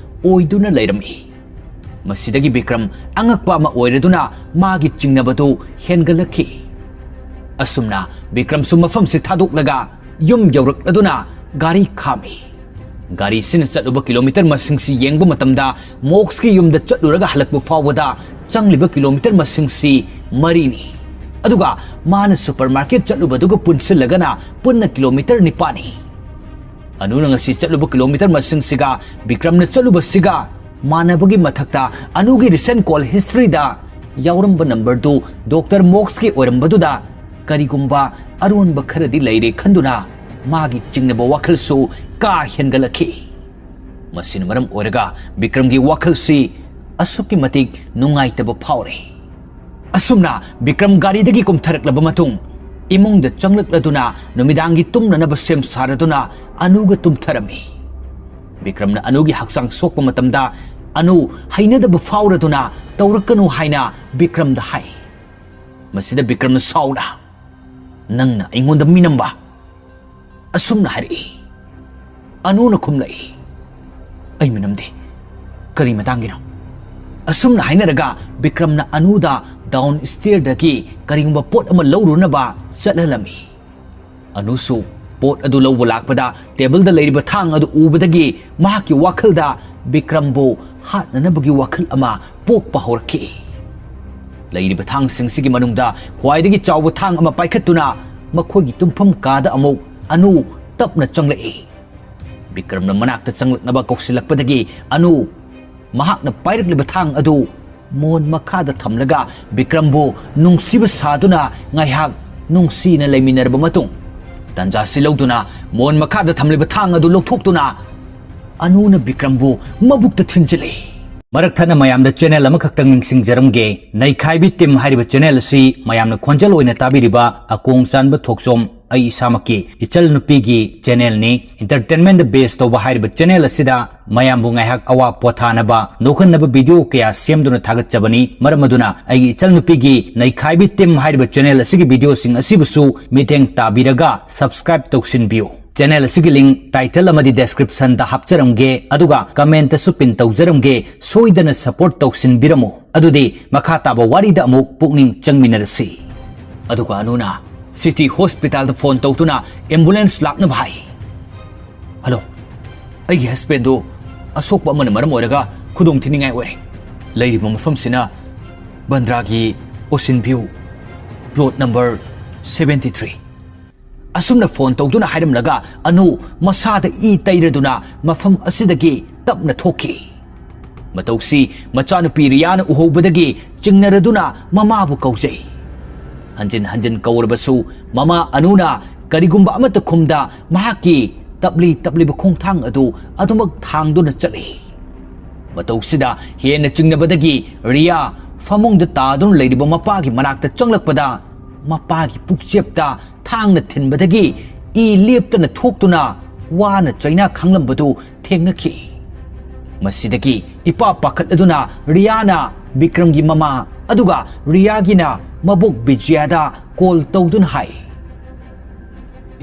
ꯑꯣꯏꯗꯨꯅ ꯂꯩꯔꯝꯃꯤ꯫ ꯃꯁꯤꯗꯒꯤ ꯕꯤꯀ꯭ꯔꯝ ꯑꯉꯛꯄ ꯑꯃ ꯑꯣꯏꯔꯗꯨꯅ ꯃꯥꯒꯤ ꯆꯤꯡꯅꯕꯗꯨ ꯍꯦꯟꯒꯠꯂꯛꯈꯤ꯫ ꯑꯁꯨꯝꯅ ꯕꯤꯀ꯭ꯔꯝꯁꯨ ꯃꯐꯝꯁꯤ ꯊꯥꯗꯣꯛꯂꯒ ꯌꯨꯝ ꯌꯧꯔꯛꯂꯗꯨꯅ ꯒꯥꯔꯤ ꯈꯥꯝꯃꯤ꯫ ꯒꯥꯔꯤꯁꯤꯅ ꯆꯠꯂꯨꯕ ꯀꯤꯂꯣꯃꯤꯇꯔ ꯃꯁꯤꯡꯁꯤ ꯌꯦꯡꯕ ꯃꯇꯝꯗ, ꯃꯣꯛꯁꯀꯤ ꯌꯨꯝꯗ ꯆꯠꯂꯨꯔꯒ ꯍꯜꯂꯛꯄ ꯐꯥꯎꯕꯗ ꯆꯪꯂꯤꯕ ꯀꯤꯂꯣꯃꯤꯇꯔ ꯃꯁꯤꯡꯁꯤ ꯃꯔꯤꯅꯤ꯫ ꯑꯗꯨꯒ ꯃꯥꯅ ꯁꯨꯄꯔ ꯃꯥꯔꯀꯦꯠ ꯆꯠꯂꯨꯕꯗꯨꯒ ꯄꯨꯟꯁꯤꯜꯂꯒꯅ ꯄꯨꯟꯅ ꯀꯤꯂꯣꯃꯤꯇꯔ ꯅꯤꯄꯥꯟꯅꯤ꯫ ꯑꯅꯨꯅ ꯉꯁꯤ ꯆꯠꯂꯨꯕ ꯀꯤꯂꯣꯃꯤꯇꯔ ꯃꯁꯤꯡꯁꯤꯒ ꯕꯤꯀ꯭ꯔꯝꯅ ꯆꯠꯂꯨꯕꯁꯤꯒ ꯃꯥꯟꯅꯕꯒꯤ ꯃꯊꯛꯇ, ꯑꯅꯨꯒꯤ ꯔꯤꯁꯦꯟꯠ ꯀꯣꯜ ꯍꯤꯁꯇ꯭ꯔꯤꯗ ꯌꯥꯎꯔꯝꯕ ꯅꯝꯕꯔꯗꯨ ꯗꯣꯛꯇꯔ ꯃꯣꯛꯁꯀꯤ ꯑꯣꯏꯔꯝꯕꯗꯨꯗ ꯀꯔꯤꯒꯨꯝꯕ ꯑꯔꯣꯟꯕ ꯈꯔꯗꯤ ꯂꯩꯔꯦ ꯈꯟꯗꯨꯅ ꯃꯥꯒꯤ ꯆꯤꯡꯅꯕ ꯋꯥꯈꯜꯁꯨ ꯀꯥ ꯍꯦꯟꯒꯠꯂꯛꯈꯤ꯫ ꯃꯁꯤꯅ ꯃꯔꯝ ꯑꯣꯏꯔꯒ ꯕꯤꯀ꯭ꯔꯝꯒꯤ ꯋꯥꯈꯜꯁꯤ ꯑꯁꯨꯛꯀꯤ ꯃꯇꯤꯛ ꯅꯨꯡꯉꯥꯏꯇꯕ ꯐꯥꯎꯔꯦ꯫ ꯑꯁꯨꯝꯅ ꯕꯤꯀ꯭ꯔꯝ ꯒꯥꯔꯤꯗꯒꯤ ꯀꯨꯝꯊꯔꯛꯂꯕ ꯃꯇꯨꯡ, ꯏꯃꯨꯡꯗ ꯆꯪꯂꯛꯂꯗꯨꯅ ꯅꯨꯃꯤꯗꯥꯡꯒꯤ ꯇꯨꯝꯅꯅꯕ ꯁꯦꯝ ꯁꯥꯔꯗꯨꯅ ꯑꯅꯨꯒ ꯇꯨꯝꯊꯔꯝꯃꯤ꯫ ꯕꯤꯀ꯭ꯔꯝꯅ ꯑꯅꯨꯒꯤ ꯍꯛꯆꯥꯡ ꯁꯣꯛꯄ ꯃꯇꯝꯗ, ꯑꯅꯨ ꯍꯩꯅꯗꯕ ꯐꯥꯎꯔꯗꯨꯅ ꯇꯧꯔꯛꯀꯅꯨ ꯍꯥꯏꯅ ꯕꯤꯀ꯭ꯔꯝꯗ ꯍꯥꯏ꯫ ꯃꯁꯤꯗ ꯕꯤꯀ꯭ꯔꯝꯅ ꯁꯥꯎꯅ, "ꯅꯪꯅ ꯑꯩꯉꯣꯟꯗ ꯃꯤꯅꯝꯕ?" ꯑꯁꯨꯝꯅ ꯍꯥꯏꯔꯛꯏ꯫ ꯑꯅꯨꯅ ꯈꯨꯝꯂꯛꯏ, "ꯑꯩ ꯃꯤꯅꯝꯗꯦ꯫ ꯀꯔꯤ ꯃꯇꯥꯡꯒꯤꯅꯣ?" ꯑꯁꯨꯝꯅ ꯍꯥꯏꯅꯔꯒ ꯕꯤꯀ꯭ꯔꯝꯅ ꯑꯅꯨꯗ ꯗꯥꯎꯟ ꯁ꯭ꯇꯦꯌꯔꯗꯒꯤ ꯀꯔꯤꯒꯨꯝꯕ ꯄꯣꯠ ꯑꯃ ꯂꯧꯔꯨꯅꯕ ꯆꯠꯍꯜꯂꯝꯃꯤ꯫ ꯑꯅꯨꯁꯨ ꯄꯣꯠ ꯑꯗꯨ ꯂꯧꯕ ꯂꯥꯛꯄꯗ, ꯇꯦꯕꯜꯗ ꯂꯩꯔꯤꯕ ꯊꯥꯡ ꯑꯗꯨ ꯎꯕꯗꯒꯤ ꯃꯍꯥꯛꯀꯤ ꯋꯥꯈꯜꯗ ꯕꯤꯀ꯭ꯔꯝꯕꯨ ꯍꯥꯠꯅꯅꯕꯒꯤ ꯋꯥꯈꯜ ꯑꯃ ꯄꯣꯛꯄ ꯍꯧꯔꯛꯈꯤ꯫ ꯂꯩꯔꯤꯕ ꯊꯥꯡꯁꯤꯡꯁꯤꯒꯤ ꯃꯅꯨꯡꯗ ꯈ꯭ꯋꯥꯏꯗꯒꯤ ꯆꯥꯎꯕ ꯊꯥꯡ ꯑꯃ ꯄꯥꯏꯈꯠꯇꯨꯅ ꯃꯈꯣꯏꯒꯤ ꯇꯨꯝꯐꯝ ꯀꯥꯗ ꯑꯃꯨꯛ ꯑꯅꯨ ꯇꯞꯅ ꯆꯪꯂꯛꯏ꯫ ꯕꯤꯀ꯭ꯔꯝꯅ ꯃꯅꯥꯛꯇ ꯆꯪꯂꯛꯅꯕ ꯀꯧꯁꯤꯜꯂꯛꯄꯗꯒꯤ ꯑꯅꯨ ꯃꯍꯥꯛꯅ ꯄꯥꯏꯔꯛꯂꯤꯕ ꯊꯥꯡ ꯑꯗꯨ ꯃꯣꯟ ꯃꯈꯥꯗ ꯊꯝꯂꯒ ꯕꯤꯀ꯭ꯔꯝꯕꯨ ꯅꯨꯡꯁꯤꯕ ꯁꯥꯗꯨꯅ ꯉꯥꯏꯍꯥꯛ ꯅꯨꯡꯁꯤꯅ ꯂꯩꯃꯤꯟꯅꯔꯕ ꯃꯇꯨꯡ, ꯇꯥꯟꯖꯥꯁꯤ ꯂꯧꯗꯨꯅ ꯃꯣꯟ ꯃꯈꯥꯗ ꯊꯝꯂꯤꯕ ꯊꯥꯡ ꯑꯗꯨ ꯂꯧꯊꯣꯛꯇꯨꯅ ꯑꯅꯨꯅ ꯕꯤꯀ꯭ꯔꯝꯕꯨ ꯃꯕꯨꯛꯇ ꯊꯤꯟꯖꯤꯜꯂꯤ꯫ ꯃꯔꯛ ꯊꯠꯅ ꯃꯌꯥꯝꯗ ꯆꯦꯅꯦꯜ ꯑꯃꯈꯛꯇꯪ ꯅꯤꯡꯁꯤꯡꯖꯔꯝꯒꯦ꯫ ꯅꯩꯈꯥꯏꯕꯤ ꯇꯤꯝ ꯍꯥꯏꯔꯤꯕ ꯆꯦꯅꯦꯜ ꯑꯁꯤ ꯃꯌꯥꯝꯅ ꯈꯣꯟꯖꯦꯜ ꯑꯣꯏꯅ ꯇꯥꯕꯤꯔꯤꯕ ꯑꯀꯣꯡ ꯆꯥꯟꯕ ꯊꯣꯛꯆꯣꯝ ꯑꯩ ꯏꯁꯥꯃꯛꯀꯤ ꯏꯆꯜ ꯅꯨꯄꯤꯒꯤ ꯆꯦꯅꯦꯜꯅꯤ꯫ ꯏꯟꯇꯔꯇꯦꯟꯃꯦꯟꯗ ꯕꯦꯁ ꯇꯧꯕ ꯍꯥꯏꯔꯤꯕ ꯆꯦꯅꯦꯜ ꯑꯁꯤꯗ ꯃꯌꯥꯝꯕꯨ ꯉꯥꯏꯍꯥꯛ ꯑꯋꯥ ꯄꯣꯊꯥꯅꯕ ꯅꯣꯛꯍꯟꯅꯕ ꯚꯤꯗꯤꯑꯣ ꯀꯌꯥ ꯁꯦꯝꯗꯨꯅ ꯊꯥꯒꯠꯆꯕꯅꯤ꯫ ꯃꯔꯝ ꯑꯗꯨꯅ ꯑꯩꯒꯤ ꯏꯆꯜ ꯅꯨꯄꯤꯒꯤ ꯅꯩꯈꯥꯏꯕꯤ ꯇꯤꯝ ꯍꯥꯏꯔꯤꯕ ꯆꯦꯅꯦꯜ ꯑꯁꯤꯒꯤ ꯚꯤꯗꯤꯑꯣꯁꯤꯡ ꯑꯁꯤꯕꯨꯁꯨ ꯃꯤꯠꯌꯦꯡ ꯇꯥꯕꯤꯔꯒ ꯁꯕꯁꯀ꯭ꯔꯥꯏꯕ ꯇꯧꯁꯤꯟꯕꯤꯌꯨ꯫ ꯆꯦꯅꯦꯜ ꯑꯁꯤꯒꯤ ꯂꯤꯡ ꯇꯥꯏꯇꯜ ꯑꯃꯗꯤ ꯗꯦꯁꯀ꯭ꯔꯤꯞꯁꯟꯗ ꯍꯥꯞꯆꯔꯝꯒꯦ, ꯑꯗꯨꯒ ꯀꯃꯦꯟꯇꯁꯨ ꯄꯤꯟ ꯇꯧꯖꯔꯝꯒꯦ꯫ ꯁꯣꯏꯗꯅ ꯁꯄꯣꯔꯠ ꯇꯧꯁꯤꯟꯕꯤꯔꯝꯃꯨ꯫ ꯑꯗꯨꯗꯤ ꯃꯈꯥ ꯇꯥꯕ ꯋꯥꯔꯤꯗ ꯑꯃꯨꯛ ꯄꯨꯛꯅꯤꯡ ꯆꯪꯃꯤꯟꯅꯔꯁꯤ꯫ ꯑꯗꯨꯒ ꯑꯅꯨꯅ ꯁꯤꯇꯤ ꯍꯣꯁꯄꯤꯇꯥꯜꯗ ꯐꯣꯟ ꯇꯧꯗꯨꯅ ꯑꯦꯝꯕꯨꯂꯦꯟꯁ ꯂꯥꯛꯅꯕ ꯍꯥꯏ꯫ "ꯍꯜꯂꯣ, ꯑꯩꯒꯤ ꯍꯁꯕꯦꯟꯗꯨ ꯑꯁꯣꯛꯄ ꯑꯃꯅ ꯃꯔꯝ ꯑꯣꯏꯔꯒ ꯈꯨꯗꯣꯡ ꯊꯤꯅꯤꯡꯉꯥꯏ ꯑꯣꯏꯔꯦ꯫ ꯂꯩꯔꯤꯕ ꯃꯐꯝꯁꯤꯅ ꯕꯟꯗ꯭ꯔꯥꯒꯤ ocean view, plot number seventy three." ꯑꯁꯨꯝꯅ ꯐꯣꯟ ꯇꯧꯗꯨꯅ ꯍꯥꯏꯔꯝꯂꯒ ꯑꯅꯨ ꯃꯁꯥꯗ ꯏ ꯇꯩꯔꯗꯨꯅ ꯃꯐꯝ ꯑꯁꯤꯗꯒꯤ ꯇꯞꯅ ꯊꯣꯛꯈꯤ꯫ ꯃꯇꯧꯁꯤ ꯃꯆꯥꯅꯨꯄꯤ ꯔꯤꯌꯥꯅ ꯎꯍꯧꯕꯗꯒꯤ ꯆꯤꯡꯅꯔꯗꯨꯅ ꯃꯃꯥꯕꯨ ꯀꯧꯖꯩ꯫ ꯍꯟꯖꯤꯟ ꯍꯟꯖꯤꯟ ꯀꯧꯔꯕꯁꯨ ꯃꯃꯥ ꯑꯅꯨꯅ ꯀꯔꯤꯒꯨꯝꯕ ꯑꯃꯠꯇ ꯈꯨꯝꯗ ꯃꯍꯥꯛꯀꯤ ꯇꯞꯂꯤ ꯇꯞꯂꯤꯕ ꯈꯣꯡꯊꯥꯡ ꯑꯗꯨ ꯑꯗꯨꯃꯛ ꯊꯥꯡꯗꯨꯅ ꯆꯠꯂꯤ꯫ ꯃꯇꯧꯁꯤꯗ ꯍꯦꯟꯅ ꯆꯤꯡꯅꯕꯗꯒꯤ ꯔꯤꯌꯥ ꯐꯃꯨꯡꯗ ꯇꯥꯗꯨꯅ ꯂꯩꯔꯤꯕ ꯃꯄꯥꯒꯤ ꯃꯅꯥꯛꯇ ꯆꯪꯂꯛꯄꯗ ꯃꯄꯥꯒꯤ ꯄꯨꯛꯆꯦꯞꯇ ꯊꯥꯡꯅ ꯊꯤꯟꯕꯗꯒꯤ ꯏ ꯂꯦꯞꯇꯅ ꯊꯣꯛꯇꯨꯅ ꯋꯥꯅ ꯆꯩꯅꯥ ꯈꯥꯡꯂꯝꯕꯗꯨ ꯊꯦꯡꯅꯈꯤ꯫ ꯃꯁꯤꯗꯒꯤ ꯏꯄꯥ ꯄꯥꯈꯠꯂꯗꯨꯅ ꯔꯤꯌꯥꯅ ꯕꯤꯀ꯭ꯔꯝꯒꯤ ꯃꯃꯥ ꯑꯗꯨꯒ ꯔꯤꯌꯥꯒꯤꯅ ꯃꯕꯣꯛ ꯕꯤꯖꯌꯥꯗ ꯀꯣꯜ ꯇꯧꯗꯨꯅ ꯍꯥꯏ,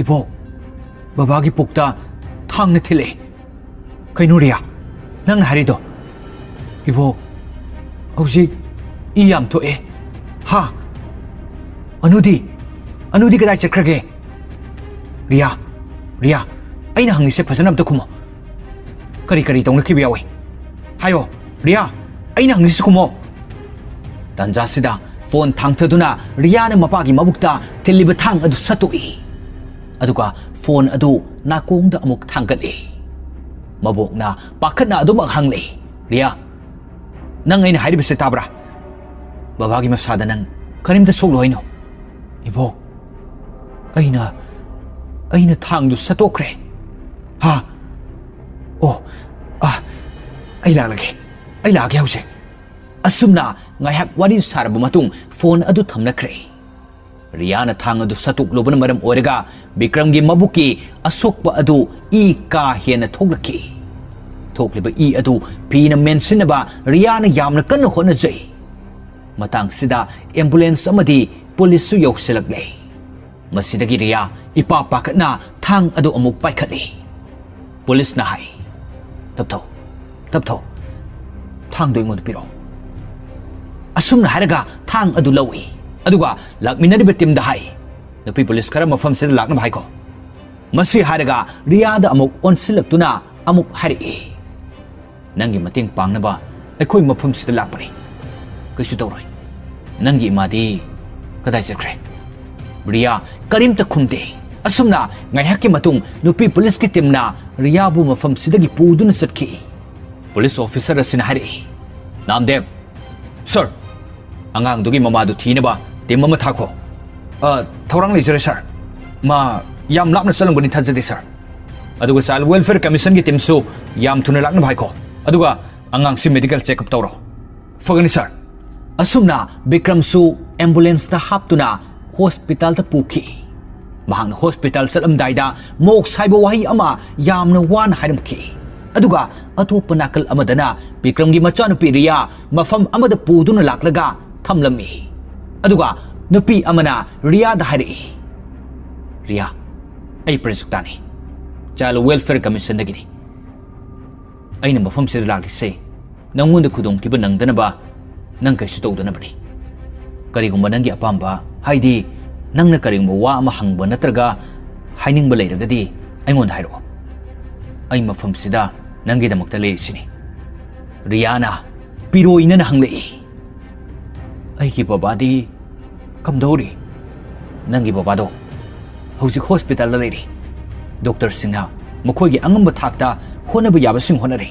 "ꯏꯕꯣꯛ, ꯕꯕꯥꯒꯤ ꯄꯨꯛꯇ ꯊꯥꯡꯅ ꯊꯤꯜꯂꯦ꯫" "ꯀꯩꯅꯣ ꯔꯤꯌꯥ, ꯅꯪꯅ ꯍꯥꯏꯔꯤꯗꯣ?" "ꯏꯕꯣꯛ, ꯍꯧꯖꯤꯛ ꯏ ꯌꯥꯝ ꯊꯣꯛꯑꯦ꯫" "ꯍꯥ? ꯑꯅꯨꯗꯤ? ꯑꯅꯨꯗꯤ ꯀꯗꯥꯏ ꯆꯠꯈ꯭ꯔꯒꯦ?" "ꯔꯤꯌꯥ, ꯔꯤꯌꯥ, ꯑꯩꯅ ꯍꯪꯉꯤꯁꯦ ꯐꯖꯅ ꯑꯝꯇ ꯈꯨꯝꯃꯣ꯫ ꯀꯔꯤ ꯀꯔꯤ ꯇꯧꯅꯈꯤꯕ ꯌꯥꯎꯏ? ꯍꯥꯏꯌꯣ, ꯔꯤꯌꯥ, ꯑꯩꯅ ꯍꯪꯉꯤꯁꯤ ꯈꯨꯝꯃꯣ꯫" ꯇꯥꯟꯖꯥꯁꯤꯗ ꯐꯣꯟ ꯊꯥꯡꯊꯗꯨꯅ ꯔꯤꯌꯥꯅ ꯃꯄꯥꯒꯤ ꯃꯕꯨꯛꯇ ꯊꯤꯜꯂꯤꯕ ꯊꯥꯡ ꯑꯗꯨ ꯁꯠꯇꯣꯛꯏ꯫ ꯑꯗꯨꯒ ꯐꯣꯟ ꯑꯗꯨ ꯅꯥꯀꯣꯡꯗ ꯑꯃꯨꯛ ꯊꯥꯡꯒꯠꯂꯤ꯫ ꯃꯕꯣꯛꯅ ꯄꯥꯈꯠꯅ ꯑꯗꯨꯃꯛ ꯍꯪꯂꯤ, "ꯔꯤꯌꯥ, ꯅꯪ ꯑꯩꯅ ꯍꯥꯏꯔꯤꯕꯁꯦ ꯇꯥꯕ꯭ꯔꯥ? ꯕꯕꯥꯒꯤ ꯃꯁꯥꯗ ꯅꯪ ꯀꯔꯤꯝꯇ ꯁꯣꯛꯂꯣꯏ ꯍꯥꯏꯅꯣ?" "ꯏꯕꯣꯛ, ꯑꯩꯅ, ꯑꯩꯅ ꯊꯥꯡꯗꯨ ꯁꯠꯇꯣꯛꯈ꯭ꯔꯦ꯫" "ꯍꯥ? ꯑꯣ, ꯑ, ꯑꯩ ꯂꯥꯛꯂꯒꯦ꯫ ꯑꯩ ꯂꯥꯛꯑꯒꯦ ꯍꯧꯖꯤꯛ꯫ ꯑꯁꯨꯝꯅ ꯉꯥꯏꯍꯥꯛ ꯋꯥꯔꯤ ꯁꯥꯔꯕ ꯃꯇꯨꯡ ꯐꯣꯟ ꯑꯗꯨ ꯊꯝꯅꯈ꯭ꯔꯦ꯫ ꯔꯤꯌꯥꯅ ꯊꯥꯡ ꯑꯗꯨ ꯁꯠꯇꯣꯛꯂꯨꯕꯅ ꯃꯔꯝ ꯑꯣꯏꯔꯒ ꯕꯤꯀ꯭ꯔꯝꯒꯤ ꯃꯕꯨꯛꯀꯤ ꯑꯁꯣꯛꯄ ꯑꯗꯨ ꯏ ꯀꯥ ꯍꯦꯟꯅ ꯊꯣꯛꯂꯛꯈꯤ꯫ ꯊꯣꯛꯂꯤꯕ ꯏ ꯑꯗꯨ ꯐꯤꯅ ꯃꯦꯟꯁꯤꯟꯅꯕ ꯔꯤꯌꯥꯅ ꯌꯥꯝꯅ ꯀꯟꯅ ꯍꯣꯠꯅꯖꯩ꯫ ꯃꯇꯥꯡꯁꯤꯗ ꯑꯦꯝꯕꯨꯂꯦꯟꯁ ꯑꯃꯗꯤ ꯄꯨꯂꯤꯁꯁꯨ ꯌꯧꯁꯤꯜꯂꯛꯂꯦ꯫ ꯃꯁꯤꯗꯒꯤ ꯔꯤꯌꯥ ꯏꯄꯥ ꯄꯥꯈꯠꯅ ꯊꯥꯡ ꯑꯗꯨ ꯑꯃꯨꯛ ꯄꯥꯏꯈꯠꯂꯤ꯫ ꯄꯨꯂꯤꯁꯅ ꯍꯥꯏ, "ꯇꯞꯊꯧ, ꯇꯞꯊꯧ, ꯊꯥꯡꯗꯣ ꯑꯩꯉꯣꯟꯗ ꯄꯤꯔꯛꯑꯣ꯫" ꯑꯁꯨꯝꯅ ꯍꯥꯏꯔꯒ ꯊꯥꯡ ꯑꯗꯨ ꯂꯧꯏ꯫ ꯑꯗꯨꯒ ꯂꯥꯛꯃꯤꯟꯅꯔꯤꯕ ꯇꯤꯝꯗ ꯍꯥꯏ, "ꯅꯨꯄꯤ ꯄꯨꯂꯤꯁ ꯈꯔ ꯃꯐꯝꯁꯤꯗ ꯂꯥꯛꯅꯕ ꯍꯥꯏꯈꯣ꯫" ꯃꯁꯤ ꯍꯥꯏꯔꯒ ꯔꯤꯌꯥꯗ ꯑꯃꯨꯛ ꯑꯣꯟꯁꯤꯜꯂꯛꯇꯨꯅ ꯑꯃꯨꯛ ꯍꯥꯏꯔꯛꯏ, "ꯅꯪꯒꯤ ꯃꯇꯦꯡ ꯄꯥꯡꯅꯕ ꯑꯩꯈꯣꯏ ꯃꯐꯝꯁꯤꯗ ꯂꯥꯛꯄꯅꯤ꯫ ꯀꯩꯁꯨ ꯇꯧꯔꯣꯏ꯫ ꯅꯪꯒꯤ ꯏꯃꯥꯗꯤ ꯀꯗꯥꯏ ꯆꯠꯈ꯭ꯔꯦ?" ꯔꯤꯌꯥ ꯀꯔꯤꯝꯇ ꯈꯨꯝꯗꯦ꯫ ꯑꯁꯨꯝꯅ ꯉꯥꯏꯍꯥꯛꯀꯤ ꯃꯇꯨꯡ ꯅꯨꯄꯤ ꯄꯨꯂꯤꯁꯀꯤ ꯇꯤꯝꯅ ꯔꯤꯌꯥꯕꯨ ꯃꯐꯝꯁꯤꯗꯒꯤ ꯄꯨꯗꯨꯅ ꯆꯠꯈꯤ꯫ ꯄꯨꯂꯤꯁ ꯑꯣꯐꯤꯁꯔ ꯑꯁꯤꯅ ꯍꯥꯏꯔꯛꯏ, "ꯅꯥꯝꯗꯦꯕ, ꯁꯔ, ꯑꯉꯥꯡꯗꯨꯒꯤ ꯃꯃꯥꯗꯨ ꯊꯤꯅꯕ ꯇꯤꯝ ꯑꯃ ꯊꯥꯈꯣ꯫" "ꯑ, ꯊꯧꯔꯥꯡ ꯂꯩꯖꯔꯦ, ꯁꯔ꯫ ꯃꯥ ꯌꯥꯝ ꯂꯥꯞꯅ ꯆꯠꯂꯝꯒꯅꯤ ꯊꯥꯖꯗꯦ, ꯁꯔ꯫ ꯑꯗꯨꯒ ꯆꯥꯏꯜ ꯋꯦꯜꯐꯤꯌꯔ ꯀꯃꯤꯁꯟꯒꯤ ꯇꯤꯝꯁꯨ ꯌꯥꯝ ꯊꯨꯅ ꯂꯥꯛꯅꯕ ꯍꯥꯏꯈꯣ꯫ ꯑꯗꯨꯒ ꯑꯉꯥꯡꯁꯤ ꯃꯦꯗꯤꯀꯦꯜ ꯆꯦꯛꯑꯞ ꯇꯧꯔꯣ꯫" "ꯐꯒꯅꯤ, ꯁꯔ꯫" ꯑꯁꯨꯝꯅ ꯕꯤꯀ꯭ꯔꯝꯁꯨ ꯑꯦꯝꯕꯨꯂꯦꯟꯁꯇ ꯍꯥꯞꯇꯨꯅ ꯍꯣꯁꯄꯤꯇꯥꯜꯗ ꯄꯨꯈꯤ꯫ ꯃꯍꯥꯛꯅ ꯍꯣꯁꯄꯤꯇꯥꯜ ꯆꯠꯂꯝꯗꯥꯏꯗ ꯃꯣꯛꯁ ꯍꯥꯏꯕ ꯋꯥꯍꯩ ꯑꯃ ꯌꯥꯝꯅ ꯋꯥꯅ ꯍꯥꯏꯔꯝꯈꯤ꯫ ꯑꯗꯨꯒ ꯑꯇꯣꯞꯄ ꯅꯥꯀꯜ ꯑꯃꯗꯅ ꯕꯤꯀ꯭ꯔꯝꯒꯤ ꯃꯆꯥꯅꯨꯄꯤ ꯔꯤꯌꯥ ꯃꯐꯝ ꯑꯃꯗ ꯄꯨꯗꯨꯅ ꯂꯥꯛꯂꯒ ꯊꯝꯂꯝꯃꯤ꯫ ꯑꯗꯨꯒ ꯅꯨꯄꯤ ꯑꯃꯅ ꯔꯤꯌꯥꯗ ꯍꯥꯏꯔꯛꯏ, "ꯔꯤꯌꯥ, ꯑꯩ ꯄ꯭ꯔꯖꯨꯛꯇꯥꯅꯤ, ꯆꯥꯏꯜ ꯋꯦꯜꯐꯤꯌꯔ ꯀꯃꯤꯁꯟꯗꯒꯤꯅꯤ꯫ ꯑꯩꯅ ꯃꯐꯝꯁꯤꯗ ꯂꯥꯛꯂꯤꯁꯦ ꯅꯪꯉꯣꯟꯗ ꯈꯨꯗꯣꯡꯊꯤꯕ ꯅꯪꯗꯅꯕ ꯅꯪ ꯀꯩꯁꯨ ꯇꯧꯗꯅꯕꯅꯤ꯫ ꯀꯔꯤꯒꯨꯝꯕ ꯅꯪꯒꯤ ꯑꯄꯥꯝꯕ, ꯍꯥꯏꯗꯤ ꯅꯪꯅ ꯀꯔꯤꯒꯨꯝꯕ ꯋꯥ ꯑꯃ ꯍꯪꯕ ꯅꯠꯇ꯭ꯔꯒ ꯍꯥꯏꯅꯤꯡꯕ ꯂꯩꯔꯒꯗꯤ ꯑꯩꯉꯣꯟꯗ ꯍꯥꯏꯔꯛꯑꯣ꯫ ꯑꯩ ꯃꯐꯝꯁꯤꯗ ꯅꯪꯒꯤꯗꯃꯛꯇ ꯂꯩꯔꯤꯁꯤꯅꯤ꯫" ꯔꯤꯌꯥꯅ ꯄꯤꯔꯣꯏꯅꯅ ꯍꯪꯂꯛꯏ, "ꯑꯩꯒꯤ ꯕꯕꯥꯗꯤ ꯀꯝꯗꯧꯔꯤ?" "ꯅꯪꯒꯤ ꯕꯕꯥꯗꯣ ꯍꯧꯖꯤꯛ ꯍꯣꯁꯄꯤꯇꯥꯜꯗ ꯂꯩꯔꯤ꯫ ꯗꯣꯛꯇꯔꯁꯤꯡꯅ ꯃꯈꯣꯏꯒꯤ ꯑꯉꯝꯕ ꯊꯥꯛꯇ ꯍꯣꯠꯅꯕ ꯌꯥꯕꯁꯤꯡ ꯍꯣꯠꯅꯔꯤ꯫"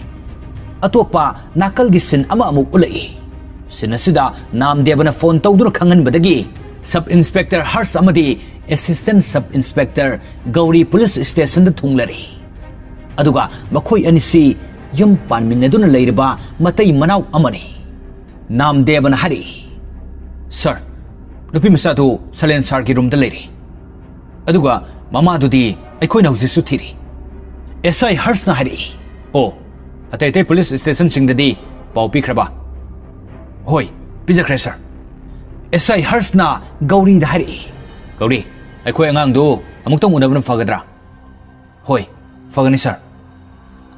ꯑꯇꯣꯞꯄ ꯅꯥꯀꯜꯒꯤ ꯁꯤꯟ ꯑꯃ ꯑꯃꯨꯛ ꯎꯠꯂꯛꯏ꯫ ꯁꯤꯟ ꯑꯁꯤꯗ ꯅꯥꯝꯗꯦꯕꯅ ꯐꯣꯟ ꯇꯧꯗꯨꯅ ꯈꯪꯍꯟꯕꯗꯒꯤ ꯁꯕ ꯏꯟꯁꯄꯦꯛꯇꯔ ꯍꯔꯁ ꯑꯃꯗꯤ assistant sub inspector Gauri police ꯁ꯭ꯇꯦꯁꯟꯗ ꯊꯨꯡꯂꯔꯤ꯫ ꯑꯗꯨꯒ ꯃꯈꯣꯏ ꯑꯅꯤꯁꯤ ꯌꯨꯝ ꯄꯥꯟꯃꯤꯟꯅꯗꯨꯅ ꯂꯩꯔꯕ ꯃꯇꯩ ꯃꯅꯥꯎ ꯑꯃꯅꯤ꯫ ꯅꯥꯝꯗꯦꯕꯅ ꯍꯥꯏꯔꯛꯏ, "ꯁꯥꯔ, ꯅꯨꯄꯤ ꯃꯆꯥꯗꯨ ꯁꯂꯦꯟ ꯁꯥꯔꯒꯤ ꯔꯨꯝꯗ ꯂꯩꯔꯤ꯫ ꯑꯗꯨꯒ ꯃꯃꯥꯗꯨꯗꯤ ꯑꯩꯈꯣꯏꯅ ꯍꯧꯖꯤꯛꯁꯨ ꯊꯤꯔꯤ꯫" ꯑꯦꯁ ꯑꯥꯏ ꯍꯔꯁꯅ ꯍꯥꯏꯔꯛꯏ, "ꯑꯣ, ꯑꯇꯩ ꯑꯇꯩ ꯄꯨꯂꯤꯁ ꯁ꯭ꯇꯦꯁꯟꯁꯤꯡꯗꯗꯤ ꯄꯥꯎ ꯄꯤꯈ꯭ꯔꯕ?" "ꯍꯣꯏ, ꯄꯤꯖꯈ꯭ꯔꯦ, ꯁꯥꯔ꯫" ꯑꯦꯁ ꯑꯥꯏ ꯍꯔꯁꯅ ꯒꯧꯔꯤꯗ ꯍꯥꯏꯔꯛꯏ, "ꯒꯧꯔꯤ, ꯑꯩꯈꯣꯏ ꯑꯉꯥꯡꯗꯨ ꯑꯃꯨꯛꯇꯪ ꯎꯅꯕꯅ ꯐꯒꯗ꯭ꯔꯥ?" "ꯍꯣꯏ, ꯐꯒꯅꯤ, ꯁꯥꯔ꯫"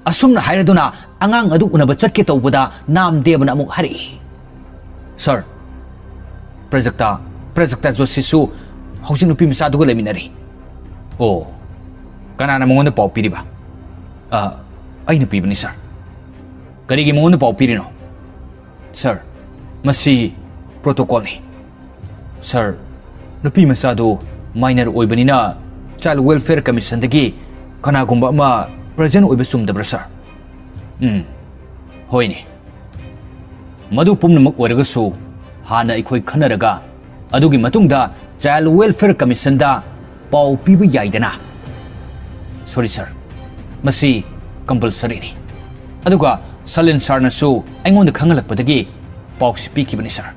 ꯑꯁꯨꯝꯅ ꯍꯥꯏꯔꯗꯨꯅ ꯑꯉꯥꯡ ꯑꯗꯨ ꯎꯅꯕ ꯆꯠꯀꯦ ꯇꯧꯕꯗ ꯅꯥꯝꯗꯦꯕꯅ ꯑꯃꯨꯛ ꯍꯥꯏꯔꯛꯏ, "ꯁꯥꯔ, ꯄ꯭ꯔꯖꯛꯇ, ꯄ꯭ꯔꯖꯛꯇ ꯖꯣꯁꯤꯁꯨ ꯍꯧꯖꯤꯛ ꯅꯨꯄꯤ ꯃꯆꯥꯗꯨꯒ ꯂꯩꯃꯤꯟꯅꯔꯤ꯫" "ꯑꯣ, ꯀꯅꯥꯅ ꯃꯉꯣꯟꯗ ꯄꯥꯎ ꯄꯤꯔꯤꯕ?" "ꯑ, ꯑꯩꯅ ꯄꯤꯕꯅꯤ, ꯁꯥꯔ꯫" "ꯀꯔꯤꯒꯤ ꯃꯉꯣꯟꯗ ꯄꯥꯎ ꯄꯤꯔꯤꯅꯣ?" "ꯁꯥꯔ, ꯃꯁꯤ ꯄ꯭ꯔꯣꯇꯣꯀꯣꯜꯅꯤ꯫" "ꯁꯥꯔ, ꯅꯨꯄꯤ ꯃꯆꯥꯗꯨ ꯃꯥꯏꯅꯔ ꯑꯣꯏꯕꯅꯤꯅ ꯆꯥꯏꯜ ꯋꯦꯜꯐꯤꯌꯔ ꯀꯃꯤꯁꯟꯗꯒꯤ ꯀꯅꯥꯒꯨꯝꯕ ꯑꯃ ꯄ꯭ꯔꯖꯦꯟ ꯑꯣꯏꯕ ꯆꯨꯝꯗꯕ꯭ꯔꯥ, ꯁꯥꯔ?" "ꯎꯝ, ꯍꯣꯏꯅꯦ꯫ ꯃꯗꯨ ꯄꯨꯝꯅꯃꯛ ꯑꯣꯏꯔꯒꯁꯨ ꯍꯥꯟꯅ ꯑꯩꯈꯣꯏ ꯈꯟꯅꯔꯒ ꯑꯗꯨꯒꯤ ꯃꯇꯨꯡꯗ ꯆꯥꯏꯜ ꯋꯦꯜꯐꯤꯌꯔ ꯀꯃꯤꯁꯟꯗ ꯄꯥꯎ ꯄꯤꯕ ꯌꯥꯏꯗꯅ?" "ꯁꯣꯔꯤ, ꯁꯥꯔ, ꯃꯁꯤ ꯀꯝꯄꯜꯁꯔꯤꯅꯤ꯫" ꯑꯗꯨꯒ ꯁꯂꯦꯟ ꯁꯥꯔꯅꯁꯨ ꯑꯩꯉꯣꯟꯗ ꯈꯪꯍꯜꯂꯛꯄꯗꯒꯤ ꯄꯥꯎꯁꯤ ꯄꯤꯈꯤꯕꯅꯤ, ꯁꯥꯔ꯫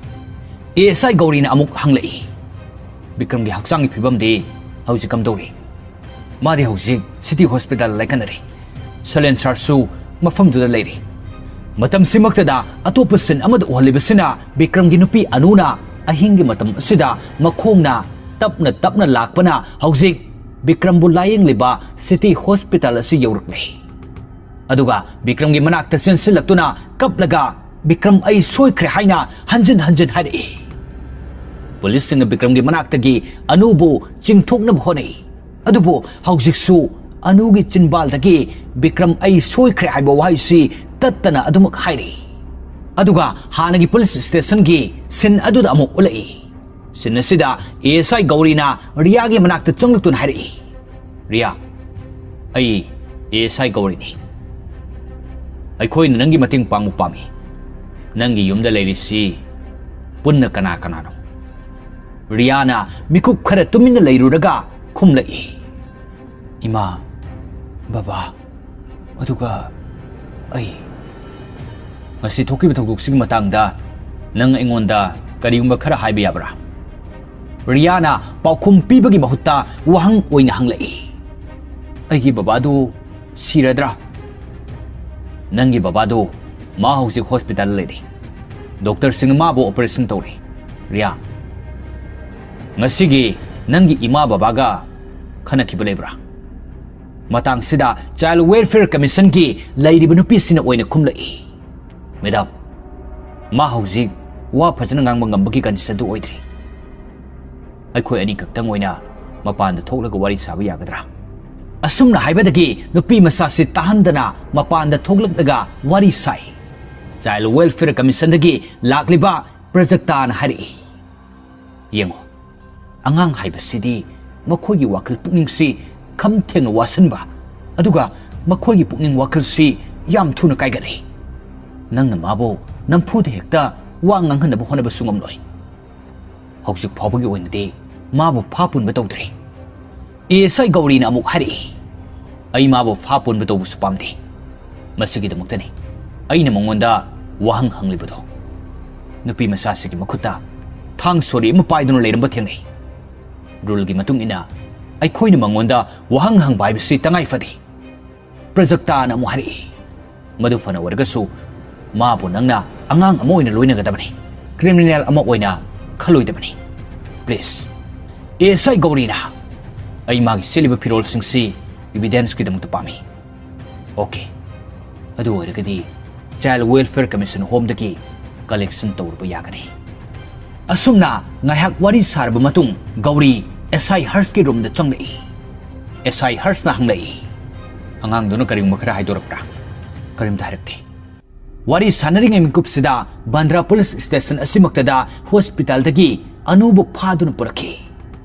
ꯑꯦ ꯑꯦꯁ ꯑꯥꯏ ꯒꯧꯔꯤꯅ ꯑꯃꯨꯛ ꯍꯪꯂꯛꯏ, "ꯕꯤꯀ꯭ꯔꯝꯒꯤ ꯍꯛꯆꯥꯡꯒꯤ ꯐꯤꯕꯝꯗꯤ ꯍꯧꯖꯤꯛ ꯀꯝꯗꯧꯔꯤ?" "ꯃꯥꯗꯤ ꯍꯧꯖꯤꯛ ꯁꯤꯇꯤ ꯍꯣꯁꯄꯤꯇꯥꯜ ꯂꯥꯏꯀꯠꯅꯔꯤ꯫ ꯁꯂꯦꯟ ꯁꯥꯔꯁꯨ ꯃꯐꯝꯗꯨꯗ ꯂꯩꯔꯤ꯫" ꯃꯇꯝꯁꯤꯃꯛꯇꯗ ꯑꯇꯣꯞꯄ ꯁꯤꯟ ꯑꯃꯗ ꯎꯍꯜꯂꯤꯕꯁꯤꯅ ꯕꯤꯀ꯭ꯔꯝꯒꯤ ꯅꯨꯄꯤ ꯑꯅꯨꯅ ꯑꯍꯤꯡꯒꯤ ꯃꯇꯝ ꯑꯁꯤꯗ ꯃꯈꯣꯡꯅ ꯇꯞꯅ ꯇꯞꯅ ꯂꯥꯛꯄꯅ ꯍꯧꯖꯤꯛ ꯕꯤꯀ꯭ꯔꯝꯕꯨ ꯂꯥꯌꯦꯡꯂꯤꯕ ꯁꯤꯇꯤ ꯍꯣꯁꯄꯤꯇꯥꯜ ꯑꯁꯤ ꯌꯧꯔꯛꯂꯦ꯫ ꯑꯗꯨꯒ ꯕꯤꯀ꯭ꯔꯝꯒꯤ ꯃꯅꯥꯛꯇ ꯆꯦꯟꯁꯤꯜꯂꯛꯇꯨꯅ ꯀꯞꯂꯒ, "ꯕꯤꯀ꯭ꯔꯝ, ꯑꯩ ꯁꯣꯏꯈ꯭ꯔꯦ" ꯍꯥꯏꯅ ꯍꯟꯖꯤꯟ ꯍꯟꯖꯤꯟ ꯍꯥꯏꯔꯛꯏ꯫ ꯄꯨꯂꯤꯁꯁꯤꯡꯅ ꯕꯤꯀ꯭ꯔꯝꯒꯤ ꯃꯅꯥꯛꯇꯒꯤ ꯑꯅꯨꯕꯨ ꯆꯤꯡꯊꯣꯛꯅꯕ ꯍꯣꯠꯅꯩ꯫ ꯑꯗꯨꯕꯨ ꯍꯧꯖꯤꯛꯁꯨ ꯑꯅꯨꯒꯤ ꯆꯤꯟꯕꯥꯜꯗꯒꯤ "ꯕꯤꯀ꯭ꯔꯝ, ꯑꯩ ꯁꯣꯏꯈ꯭ꯔꯦ" ꯍꯥꯏꯕ ꯋꯥꯍꯩꯁꯤ ꯇꯠꯇꯅ ꯑꯗꯨꯃꯛ ꯍꯥꯏꯔꯤ꯫ ꯑꯗꯨꯒ ꯍꯥꯟꯅꯒꯤ ꯄꯨꯂꯤꯁ ꯁ꯭ꯇꯦꯁꯟꯒꯤ ꯁꯤꯟ ꯑꯗꯨꯗ ꯑꯃꯨꯛ ꯎꯠꯂꯛꯏ꯫ ꯁꯤꯟ ꯑꯁꯤꯗ ꯑꯦ ꯑꯦꯁ ꯑꯥꯏ ꯒꯧꯔꯤꯅ ꯔꯤꯌꯥꯒꯤ ꯃꯅꯥꯛꯇ ꯆꯪꯂꯛꯇꯨꯅ ꯍꯥꯏꯔꯛꯏ, "ꯔꯤꯌꯥ, ꯑꯩ ꯑꯦ ꯑꯦꯁ ꯑꯥꯏ ꯒꯧꯔꯤꯅꯤ꯫ ꯑꯩꯈꯣꯏꯅ ꯅꯪꯒꯤ ꯃꯇꯦꯡ ꯄꯥꯡꯕ ꯄꯥꯝꯃꯤ꯫ ꯅꯪꯒꯤ ꯌꯨꯝꯗ ꯂꯩꯔꯤꯁꯤ ꯄꯨꯟꯅ ꯀꯅꯥ ꯀꯅꯥꯅꯣ?" ꯔꯤꯌꯥꯅ ꯃꯤꯀꯨꯞ ꯈꯔ ꯇꯨꯃꯤꯟꯅ ꯂꯩꯔꯨꯔꯒ ꯈꯨꯝꯂꯛꯏ, "ꯏꯃꯥ, ꯕꯕꯥ, ꯑꯗꯨꯒ ꯑꯩ ꯉꯁꯤ ꯊꯣꯛꯈꯤꯕ ꯊꯧꯗꯣꯛꯁꯤꯒꯤ ꯃꯇꯥꯡꯗ ꯅꯪ ꯑꯩꯉꯣꯟꯗ ꯀꯔꯤꯒꯨꯝꯕ ꯈꯔ ꯍꯥꯏꯕ ꯌꯥꯕ꯭ꯔꯥ? ꯔꯤꯌꯥꯅ ꯄꯥꯎꯈꯨꯝ ꯄꯤꯕꯒꯤ ꯃꯍꯨꯠꯇ ꯋꯥꯍꯪ ꯑꯣꯏꯅ ꯍꯪꯂꯛꯏ꯫ ꯑꯩꯒꯤ ꯕꯕꯥꯗꯨ ꯁꯤꯔꯗ꯭ꯔꯥ? ꯅꯪꯒꯤ ꯕꯕꯥꯗꯨ ꯃꯥ ꯍꯧꯖꯤꯛ ꯍꯣꯁꯄꯤꯇꯥꯜꯗ ꯂꯩꯔꯤ꯫ ꯗꯣꯛꯇꯔꯁꯤꯡꯅ ꯃꯥꯕꯨ ꯑꯣꯄꯔꯦꯁꯟ ꯇꯧꯔꯤ꯫ ꯔꯤꯌꯥ, ꯉꯁꯤꯒꯤ ꯅꯪꯒꯤ ꯏꯃꯥ ꯕꯕꯥꯒ ꯈꯟꯅꯈꯤꯕ ꯂꯩꯕ꯭ꯔꯥ? ꯃꯇꯥꯡꯁꯤꯗ ꯆꯥꯏꯜ ꯋꯦꯜꯐꯤꯌꯔ ꯀꯃꯤꯁꯟꯒꯤ ꯂꯩꯔꯤꯕ ꯅꯨꯄꯤꯁꯤꯅ ꯑꯣꯏꯅ ꯈꯨꯝꯂꯛꯏ꯫ ꯃꯦꯗꯥꯝ, ꯃꯥ ꯍꯧꯖꯤꯛ ꯋꯥ ꯐꯖꯅ ꯉꯥꯡꯕ ꯉꯝꯕꯒꯤ ꯀꯟꯗꯤꯁꯟꯗꯨ ꯑꯣꯏꯗ꯭ꯔꯤ꯫ ꯑꯩꯈꯣꯏ ꯑꯅꯤꯈꯛꯇꯪ ꯑꯣꯏꯅ ꯃꯄꯥꯟꯗ ꯊꯣꯛꯂꯒ ꯋꯥꯔꯤ ꯁꯥꯕ ꯌꯥꯒꯗ꯭ꯔꯥ? ꯑꯁꯨꯝꯅ ꯍꯥꯏꯕꯗꯒꯤ ꯅꯨꯄꯤ ꯃꯆꯥꯁꯤ ꯇꯥꯍꯟꯗꯅ ꯃꯄꯥꯟꯗ ꯊꯣꯛꯂꯛꯂꯒ ꯋꯥꯔꯤ ꯁꯥꯏ꯫ ꯆꯥꯏꯜ ꯋꯦꯜꯐꯤꯌꯔ ꯀꯃꯤꯁꯟꯗꯒꯤ ꯂꯥꯛꯂꯤꯕ ꯄ꯭ꯔꯖꯛꯇꯥꯅ ꯍꯥꯏꯔꯛꯏ꯫ ꯌꯦꯡꯉꯣ, ꯑꯉꯥꯡ ꯍꯥꯏꯕꯁꯤꯗꯤ ꯃꯈꯣꯏꯒꯤ ꯋꯥꯈꯜ ꯄꯨꯛꯅꯤꯡꯁꯤ ꯈꯝ ꯊꯦꯡꯅ ꯋꯥꯁꯟꯕ, ꯑꯗꯨꯒ ꯃꯈꯣꯏꯒꯤ ꯄꯨꯛꯅꯤꯡ ꯋꯥꯈꯜꯁꯤ ꯌꯥꯝ ꯊꯨꯅ ꯀꯥꯏꯒꯠꯂꯤ꯫ ꯅꯪꯅ ꯃꯥꯕꯨ ꯅꯝꯐꯨꯗ ꯍꯦꯛꯇ ꯋꯥ ꯉꯥꯡꯍꯟꯅꯕ ꯍꯣꯠꯅꯕꯁꯨ ꯉꯝꯂꯣꯏ꯫ ꯍꯧꯖꯤꯛ ꯐꯥꯎꯕꯒꯤ ꯑꯣꯏꯅꯗꯤ ꯃꯥꯕꯨ ꯐꯥ ꯄꯨꯟꯕ ꯇꯧꯗ꯭ꯔꯤ꯫ ꯑꯦ ꯑꯦꯁ ꯑꯥꯏ ꯒꯧꯔꯤꯅ ꯑꯃꯨꯛ ꯍꯥꯏꯔꯛꯏ, "ꯑꯩ ꯃꯥꯕꯨ ꯐꯥ ꯄꯨꯟꯕ ꯇꯧꯕꯁꯨ ꯄꯥꯝꯗꯦ꯫ ꯃꯁꯤꯒꯤꯗꯃꯛꯇꯅꯤ ꯑꯩꯅ ꯃꯉꯣꯟꯗ ꯋꯥꯍꯪ ꯍꯪꯂꯤꯕꯗꯣ꯫" ꯅꯨꯄꯤ ꯃꯆꯥꯁꯤꯒꯤ ꯃꯈꯨꯠꯇ ꯊꯥꯡ ꯁꯣꯔꯤ ꯑꯃ ꯄꯥꯏꯗꯨꯅ ꯂꯩꯔꯝꯕ ꯊꯦꯡꯅꯩ꯫ ꯔꯨꯜꯒꯤ ꯃꯇꯨꯡ ꯏꯟꯅ ꯑꯩꯈꯣꯏꯅ ꯃꯉꯣꯟꯗ ꯋꯥꯍꯪ ꯍꯪꯕ ꯍꯥꯏꯕꯁꯤ ꯇꯉꯥꯏ ꯐꯗꯦ꯫ ꯄ꯭ꯔꯖꯛꯇꯥꯅ ꯑꯃꯨꯛ ꯍꯥꯏꯔꯛꯏ, "ꯃꯗꯨ ꯐꯅ ꯑꯣꯏꯔꯒꯁꯨ ꯃꯥꯕꯨ ꯅꯪꯅ ꯑꯉꯥꯡ ꯑꯃ ꯑꯣꯏꯅ ꯂꯣꯏꯅꯒꯗꯕꯅꯤ, ꯀ꯭ꯔꯤꯃꯤꯅꯦꯜ ꯑꯃ ꯑꯣꯏꯅ ꯈꯜꯂꯣꯏꯗꯕꯅꯤ꯫ ꯄ꯭ꯂꯤꯖ꯫" ꯑꯦ ꯑꯦꯁ ꯑꯥꯏ ꯒꯧꯔꯤꯅ, "ꯑꯩ ꯃꯥꯒꯤ ꯁꯦꯠꯂꯤꯕ ꯐꯤꯔꯣꯜꯁꯤꯡꯁꯤ ꯏꯕꯤꯗꯦꯟꯁꯀꯤꯗꯃꯛꯇ ꯄꯥꯝꯃꯤ꯫" "ꯑꯣꯀꯦ, ꯑꯗꯨ ꯑꯣꯏꯔꯒꯗꯤ ꯆꯥꯏꯜ ꯋꯦꯜꯐꯤꯌꯔ ꯀꯃꯤꯁꯟ ꯍꯣꯝꯗꯒꯤ ꯀꯂꯦꯛꯁꯟ ꯇꯧꯔꯨꯕ ꯌꯥꯒꯅꯤ꯫" ꯑꯁꯨꯝꯅ ꯉꯥꯏꯍꯥꯛ ꯋꯥꯔꯤ ꯁꯥꯔꯕ ꯃꯇꯨꯡ ꯒꯧꯔꯤ ꯑꯦꯁ ꯑꯥꯏ ꯍꯔꯁꯀꯤ ꯔꯨꯝꯗ ꯆꯪꯂꯛꯏ꯫ ꯑꯦꯁ ꯑꯥꯏ ꯍꯔꯁꯅ ꯍꯪꯂꯛꯏ, "ꯑꯉꯥꯡꯗꯨꯅ ꯀꯔꯤꯒꯨꯝꯕ ꯈꯔ ꯍꯥꯏꯗꯣꯔꯛꯄ꯭ꯔꯥ?" "ꯀꯔꯤꯝꯇ ꯍꯥꯏꯔꯛꯇꯦ꯫" ꯋꯥꯔꯤ ꯁꯥꯟꯅꯔꯤꯉꯩ ꯃꯤꯀꯨꯞꯁꯤꯗ ꯕꯥꯟꯗ꯭ꯔꯥ ꯄꯨꯂꯤꯁ ꯁ꯭ꯇꯦꯁꯟ ꯑꯁꯤꯃꯛꯇꯗ ꯍꯣꯁꯄꯤꯇꯥꯜꯗꯒꯤ ꯑꯅꯨꯕꯨ ꯐꯥꯗꯨꯅ ꯄꯨꯔꯛꯈꯤ꯫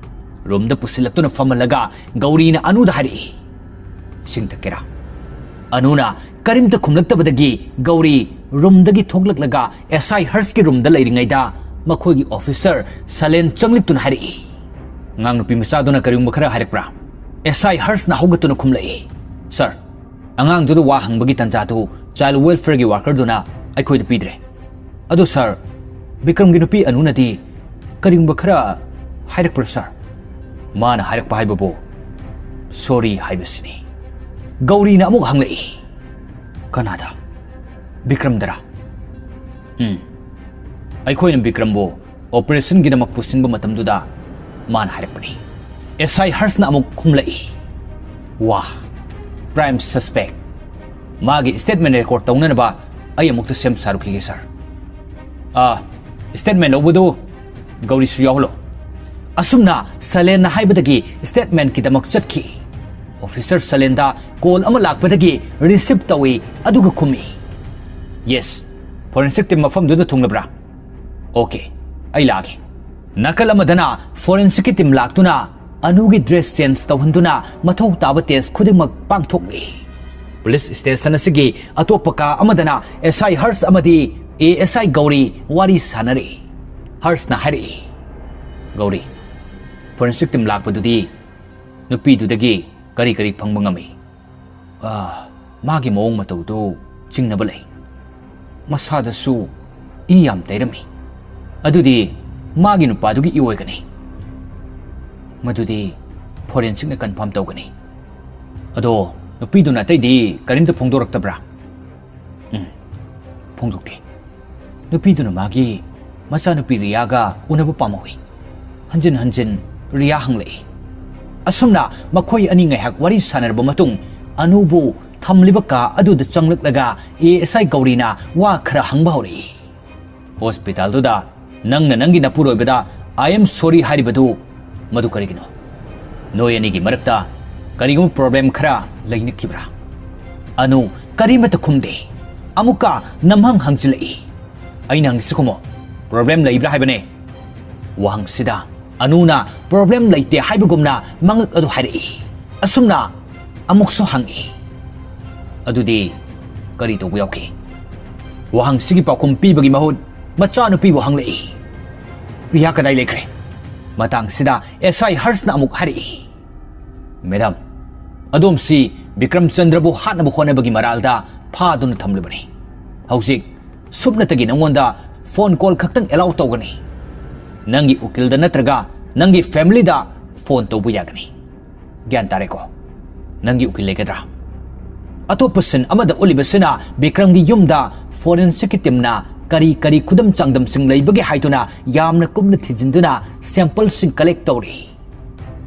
ꯔꯨꯝꯗ ꯄꯨꯁꯤꯜꯂꯛꯇꯨꯅ ꯐꯝꯍꯜꯂꯒ ꯒꯧꯔꯤꯅ ꯑꯅꯨꯗ ꯍꯥꯏꯔꯛꯏ, "ꯏꯁꯤꯡ ꯊꯛꯀꯦꯔꯥ?" ꯑꯅꯨꯅ ꯀꯔꯤꯝꯇ ꯈꯨꯝꯂꯛꯇꯕꯗꯒꯤ ꯒꯧꯔꯤ ꯔꯨꯝꯗꯒꯤ ꯊꯣꯛꯂꯛꯂꯒ ꯑꯦꯁ ꯑꯥꯏ ꯍꯔꯁꯀꯤ ꯔꯨꯝꯗ ꯂꯩꯔꯤꯉꯩꯗ ꯃꯈꯣꯏꯒꯤ ꯑꯣꯐꯤꯁꯔ ꯁꯂꯦꯟ ꯆꯪꯂꯛꯇꯨꯅ ꯍꯥꯏꯔꯛꯏ, "ꯑꯉꯥꯡ ꯅꯨꯄꯤ ꯃꯆꯥꯗꯨꯅ ꯀꯔꯤꯒꯨꯝꯕ ꯈꯔ ꯍꯥꯏꯔꯛꯄ꯭ꯔꯥ?" ꯑꯦꯁ ꯑꯥꯏ ꯍꯔꯁꯅ ꯍꯧꯒꯠꯇꯨꯅ ꯈꯨꯝꯂꯛꯏ, "ꯁꯥꯔ, ꯑꯉꯥꯡꯗꯨꯗ ꯋꯥ ꯍꯪꯕꯒꯤ ꯇꯥꯟꯖꯥꯗꯨ ꯆꯥꯏꯜ ꯋꯦꯜꯐꯤꯌꯔꯒꯤ ꯋꯥꯔꯀꯔꯗꯨꯅ ꯑꯩꯈꯣꯏꯗ ꯄꯤꯗ꯭ꯔꯦ꯫ ꯑꯗꯨ ꯁꯥꯔ, ꯕꯤꯀ꯭ꯔꯝꯒꯤ ꯅꯨꯄꯤ ꯑꯅꯨꯅꯗꯤ ꯀꯔꯤꯒꯨꯝꯕ ꯈꯔ ꯍꯥꯏꯔꯛꯄ꯭ꯔꯥ ꯁꯥꯔ? ꯃꯥꯅ ꯍꯥꯏꯔꯛꯄ ꯍꯥꯏꯕꯕꯨ ꯁꯣꯔꯤ ꯍꯥꯏꯕꯁꯤꯅꯤ꯫ ꯒꯧꯔꯤꯅ ꯑꯃꯨꯛ ꯍꯪꯂꯛꯏ, "ꯀꯅꯥꯗ? ꯕꯤꯀ꯭ꯔꯝꯗꯔꯥ?" "ꯎꯝ, ꯑꯩꯈꯣꯏꯅ ꯕꯤꯀ꯭ꯔꯝꯕꯨ ꯑꯣꯄꯔꯦꯁꯟꯒꯤꯗꯃꯛ ꯄꯨꯁꯤꯟꯕ ꯃꯇꯝꯗꯨꯗ ꯃꯥꯅ ꯍꯥꯏꯔꯛꯄꯅꯤ꯫" ꯑꯦꯁ ꯑꯥꯏ ꯍꯔꯁꯅ ꯑꯃꯨꯛ ꯈꯨꯝꯂꯛꯏ, "ꯋꯥ, ꯄ꯭ꯔꯥꯏꯝ ꯁꯁꯄꯦꯛ꯫ ꯃꯥꯒꯤ ꯁ꯭ꯇꯦꯠꯃꯦꯟ ꯔꯦꯀꯣꯔꯗ ꯇꯧꯅꯅꯕ ꯑꯩ ꯑꯃꯨꯛꯇ ꯁꯦꯝ ꯁꯥꯔꯨꯈꯤꯒꯦ ꯁꯥꯔ꯫ ꯑꯥ, ꯁ꯭ꯇꯦꯠꯃꯦꯟ ꯂꯧꯕꯗꯨ ꯒꯧꯔꯤꯁꯨ ꯌꯥꯎꯍꯜꯂꯣ꯫" ꯑꯁꯨꯝꯅ ꯁꯂꯦꯟꯅ ꯍꯥꯏꯕꯗꯒꯤ ꯁ꯭ꯇꯦꯠꯃꯦꯟꯒꯤꯗꯃꯛ ꯆꯠꯈꯤ꯫ ꯑꯣꯐꯤꯁꯔ ꯁꯂꯦꯟꯗ ꯀꯣꯜ ꯑꯃ ꯂꯥꯛꯄꯗꯒꯤ ꯔꯤꯁꯤꯞ ꯇꯧꯏ, ꯑꯗꯨꯒ ꯈꯨꯝꯃꯤ, "ꯌꯦꯁ, ꯐꯣꯔꯦꯟꯁꯤꯛ ꯇꯤꯝ ꯃꯐꯝꯗꯨꯗ ꯊꯨꯡꯂꯕ꯭ꯔꯥ? ꯑꯣꯀꯦ, ꯑꯩ ꯂꯥꯛꯑꯒꯦ꯫" ꯅꯥꯀꯜ ꯑꯃꯗꯅ ꯐꯣꯔꯦꯟꯁꯤꯛꯀꯤ ꯇꯤꯝ ꯂꯥꯛꯇꯨꯅ ꯑꯅꯨꯒꯤ ꯗ꯭ꯔꯦꯁ ꯆꯦꯟꯖ ꯇꯧꯍꯟꯗꯨꯅ ꯃꯊꯧ ꯇꯥꯕ ꯇꯦꯁ ꯈꯨꯗꯤꯡꯃꯛ ꯄꯥꯡꯊꯣꯛꯂꯤ꯫ ꯄꯨꯂꯤꯁ ꯁ꯭ꯇꯦꯁꯟ ꯑꯁꯤꯒꯤ ꯑꯇꯣꯞꯄ ꯀꯥ ꯑꯃꯗꯅ ꯑꯦꯁ ꯑꯥꯏ ꯍꯔꯁ ꯑꯃꯗꯤ ꯑꯦ ꯑꯦꯁ ꯑꯥꯏ ꯒꯧꯔꯤ ꯋꯥꯔꯤ ꯁꯥꯅꯔꯤ꯫ ꯍꯔꯁꯅ ꯍꯥꯏꯔꯛꯏ, "ꯒꯧꯔꯤ, ꯐꯣꯔꯦꯟꯁꯤꯛ ꯇꯤꯝ ꯂꯥꯛꯄꯗꯨꯗꯤ ꯅꯨꯄꯤꯗꯨꯗꯒꯤ ꯀꯔꯤ ꯀꯔꯤ ꯐꯪꯕ ꯉꯝꯃꯤ?" "ꯑꯥ, ꯃꯥꯒꯤ ꯃꯑꯣꯡ ꯃꯇꯧꯗꯨ ꯆꯤꯡꯅꯕ ꯂꯩ꯫ ꯃꯁꯥꯗꯁꯨ ꯏ ꯌꯥꯝ ꯇꯩꯔꯝꯃꯤ꯫ ꯑꯗꯨꯗꯤ ꯃꯥꯒꯤ ꯅꯨꯄꯥꯗꯨꯒꯤ ꯏ ꯑꯣꯏꯒꯅꯤ꯫ ꯃꯗꯨꯗꯤ ꯐꯣꯔꯦꯟꯁꯤꯛꯅ ꯀꯟꯐꯥꯔꯝ ꯇꯧꯒꯅꯤ꯫ ꯑꯗꯣ ꯅꯨꯄꯤꯗꯨꯅ ꯑꯇꯩꯗꯤ ꯀꯔꯤꯝꯇ ꯐꯣꯡꯗꯣꯔꯛꯇꯕ꯭ꯔꯥ?" "ꯎꯝ, ꯐꯣꯡꯗꯣꯛꯇꯦ꯫ ꯅꯨꯄꯤꯗꯨꯅ ꯃꯥꯒꯤ ꯃꯆꯥꯅꯨꯄꯤ ꯔꯤꯌꯥꯒ ꯎꯅꯕ ꯄꯥꯝꯍꯧꯏ꯫" ꯍꯟꯖꯤꯟ ꯍꯟꯖꯤꯟ ꯔꯤꯌꯥ ꯍꯪꯂꯛꯏ꯫ ꯑꯁꯨꯝꯅ ꯃꯈꯣꯏ ꯑꯅꯤ ꯉꯥꯏꯍꯥꯛ ꯋꯥꯔꯤ ꯁꯥꯟꯅꯔꯕ ꯃꯇꯨꯡ, ꯑꯅꯨꯕꯨ ꯊꯝꯂꯤꯕ ꯀꯥ ꯑꯗꯨꯗ ꯆꯪꯂꯛꯂꯒ ꯑꯦ ꯑꯦꯁ ꯑꯥꯏ ꯒꯧꯔꯤꯅ ꯋꯥ ꯈꯔ ꯍꯪꯕ ꯍꯧꯔꯛꯏ꯫ "ꯍꯣꯁꯄꯤꯇꯥꯜꯗꯨꯗ ꯅꯪꯅ ꯅꯪꯒꯤ ꯅꯄꯨꯔꯣꯏꯕꯗ 'I am sorry' ꯍꯥꯏꯔꯤꯕꯗꯨ ꯃꯗꯨ ꯀꯔꯤꯒꯤꯅꯣ? ꯅꯣꯏ ꯑꯅꯤꯒꯤ ꯃꯔꯛꯇ ꯀꯔꯤꯒꯨꯝꯕ ꯄ꯭ꯔꯣꯕ꯭ꯂꯦꯝ ꯈꯔ ꯂꯩꯅꯈꯤꯕ꯭ꯔꯥ?" ꯑꯅꯨ ꯀꯔꯤꯃꯠꯇ ꯈꯨꯝꯗꯦ꯫ ꯑꯃꯨꯛꯀ ꯅꯝꯍꯪ ꯍꯪꯖꯤꯜꯂꯛꯏ꯫ "ꯑꯩꯅ ꯍꯪꯉꯤꯁꯤ ꯈꯨꯝꯃꯣ꯫ ꯄ꯭ꯔꯣꯕ꯭ꯂꯦꯝ ꯂꯩꯕ꯭ꯔꯥ ꯍꯥꯏꯕꯅꯦ?" ꯋꯥꯍꯪꯁꯤꯗ ꯑꯅꯨꯅ ꯄ꯭ꯔꯣꯕ꯭ꯂꯦꯝ ꯂꯩꯇꯦ ꯍꯥꯏꯕꯒꯨꯝꯅ ꯃꯉꯛ ꯑꯗꯨ ꯍꯥꯏꯔꯛꯏ꯫ ꯑꯁꯨꯝꯅ ꯑꯃꯨꯛꯁꯨ ꯍꯪꯏ, "ꯑꯗꯨꯗꯤ ꯀꯔꯤ ꯇꯧꯕ ꯌꯥꯎꯈꯤ?" ꯋꯥꯍꯪꯁꯤꯒꯤ ꯄꯥꯎꯈꯨꯝ ꯄꯤꯕꯒꯤ ꯃꯍꯨꯠ ꯃꯆꯥꯅꯨꯄꯤꯕꯨ ꯍꯪꯂꯛꯏ, "ꯔꯤꯌꯥ ꯀꯗꯥꯏ ꯂꯩꯈ꯭ꯔꯦ?" ꯃꯇꯥꯡꯁꯤꯗ ꯑꯦꯁ ꯑꯥꯏ ꯍꯔꯁꯅ ꯑꯃꯨꯛ ꯍꯥꯏꯔꯛꯏ, "ꯃꯦꯗꯥꯝ, ꯑꯗꯣꯝꯁꯤ ꯕꯤꯀ꯭ꯔꯝ ꯆꯟꯗ꯭ꯔꯕꯨ ꯍꯥꯠꯅꯕ ꯍꯣꯠꯅꯕꯒꯤ ꯃꯔꯥꯜꯗ ꯐꯥꯗꯨꯅ ꯊꯝꯂꯤꯕꯅꯤ꯫ ꯍꯧꯖꯤꯛ ꯁꯨꯞꯅꯇꯒꯤ ꯅꯉꯣꯟꯗ ꯐꯣꯟ ꯀꯣꯜ ꯈꯛꯇꯪ ꯑꯦꯂꯥꯎ ꯇꯧꯒꯅꯤ꯫ ꯅꯪꯒꯤ ꯎꯀꯤꯜꯗ ꯅꯠꯇ꯭ꯔꯒ ꯅꯪꯒꯤ ꯐꯦꯃꯤꯂꯤꯗ ꯐꯣꯟ ꯇꯧꯕ ꯌꯥꯒꯅꯤ꯫ ꯒ꯭ꯌꯥꯟ ꯇꯥꯔꯦꯀꯣ? ꯅꯪꯒꯤ ꯎꯀꯤꯜ ꯂꯩꯒꯗ꯭ꯔꯥ? ꯑꯇꯣꯞꯄ ꯁꯤꯟ ꯑꯃꯗ ꯎꯠꯂꯤꯕꯁꯤꯅ ꯕꯤꯀ꯭ꯔꯝꯒꯤ ꯌꯨꯝꯗ ꯐꯣꯔꯦꯟꯁꯤꯛꯀꯤ ꯇꯤꯝꯅ ꯀꯔꯤ ꯀꯔꯤ ꯈꯨꯗꯝ ꯆꯥꯡꯗꯝꯁꯤꯡ ꯂꯩꯕꯒꯦ ꯍꯥꯏꯗꯨꯅ ꯌꯥꯝꯅ ꯀꯨꯞꯅ ꯊꯤꯖꯤꯟꯗꯨꯅ ꯁꯦꯝꯄꯜꯁꯤꯡ ꯀꯂꯦꯛ ꯇꯧꯔꯤ꯫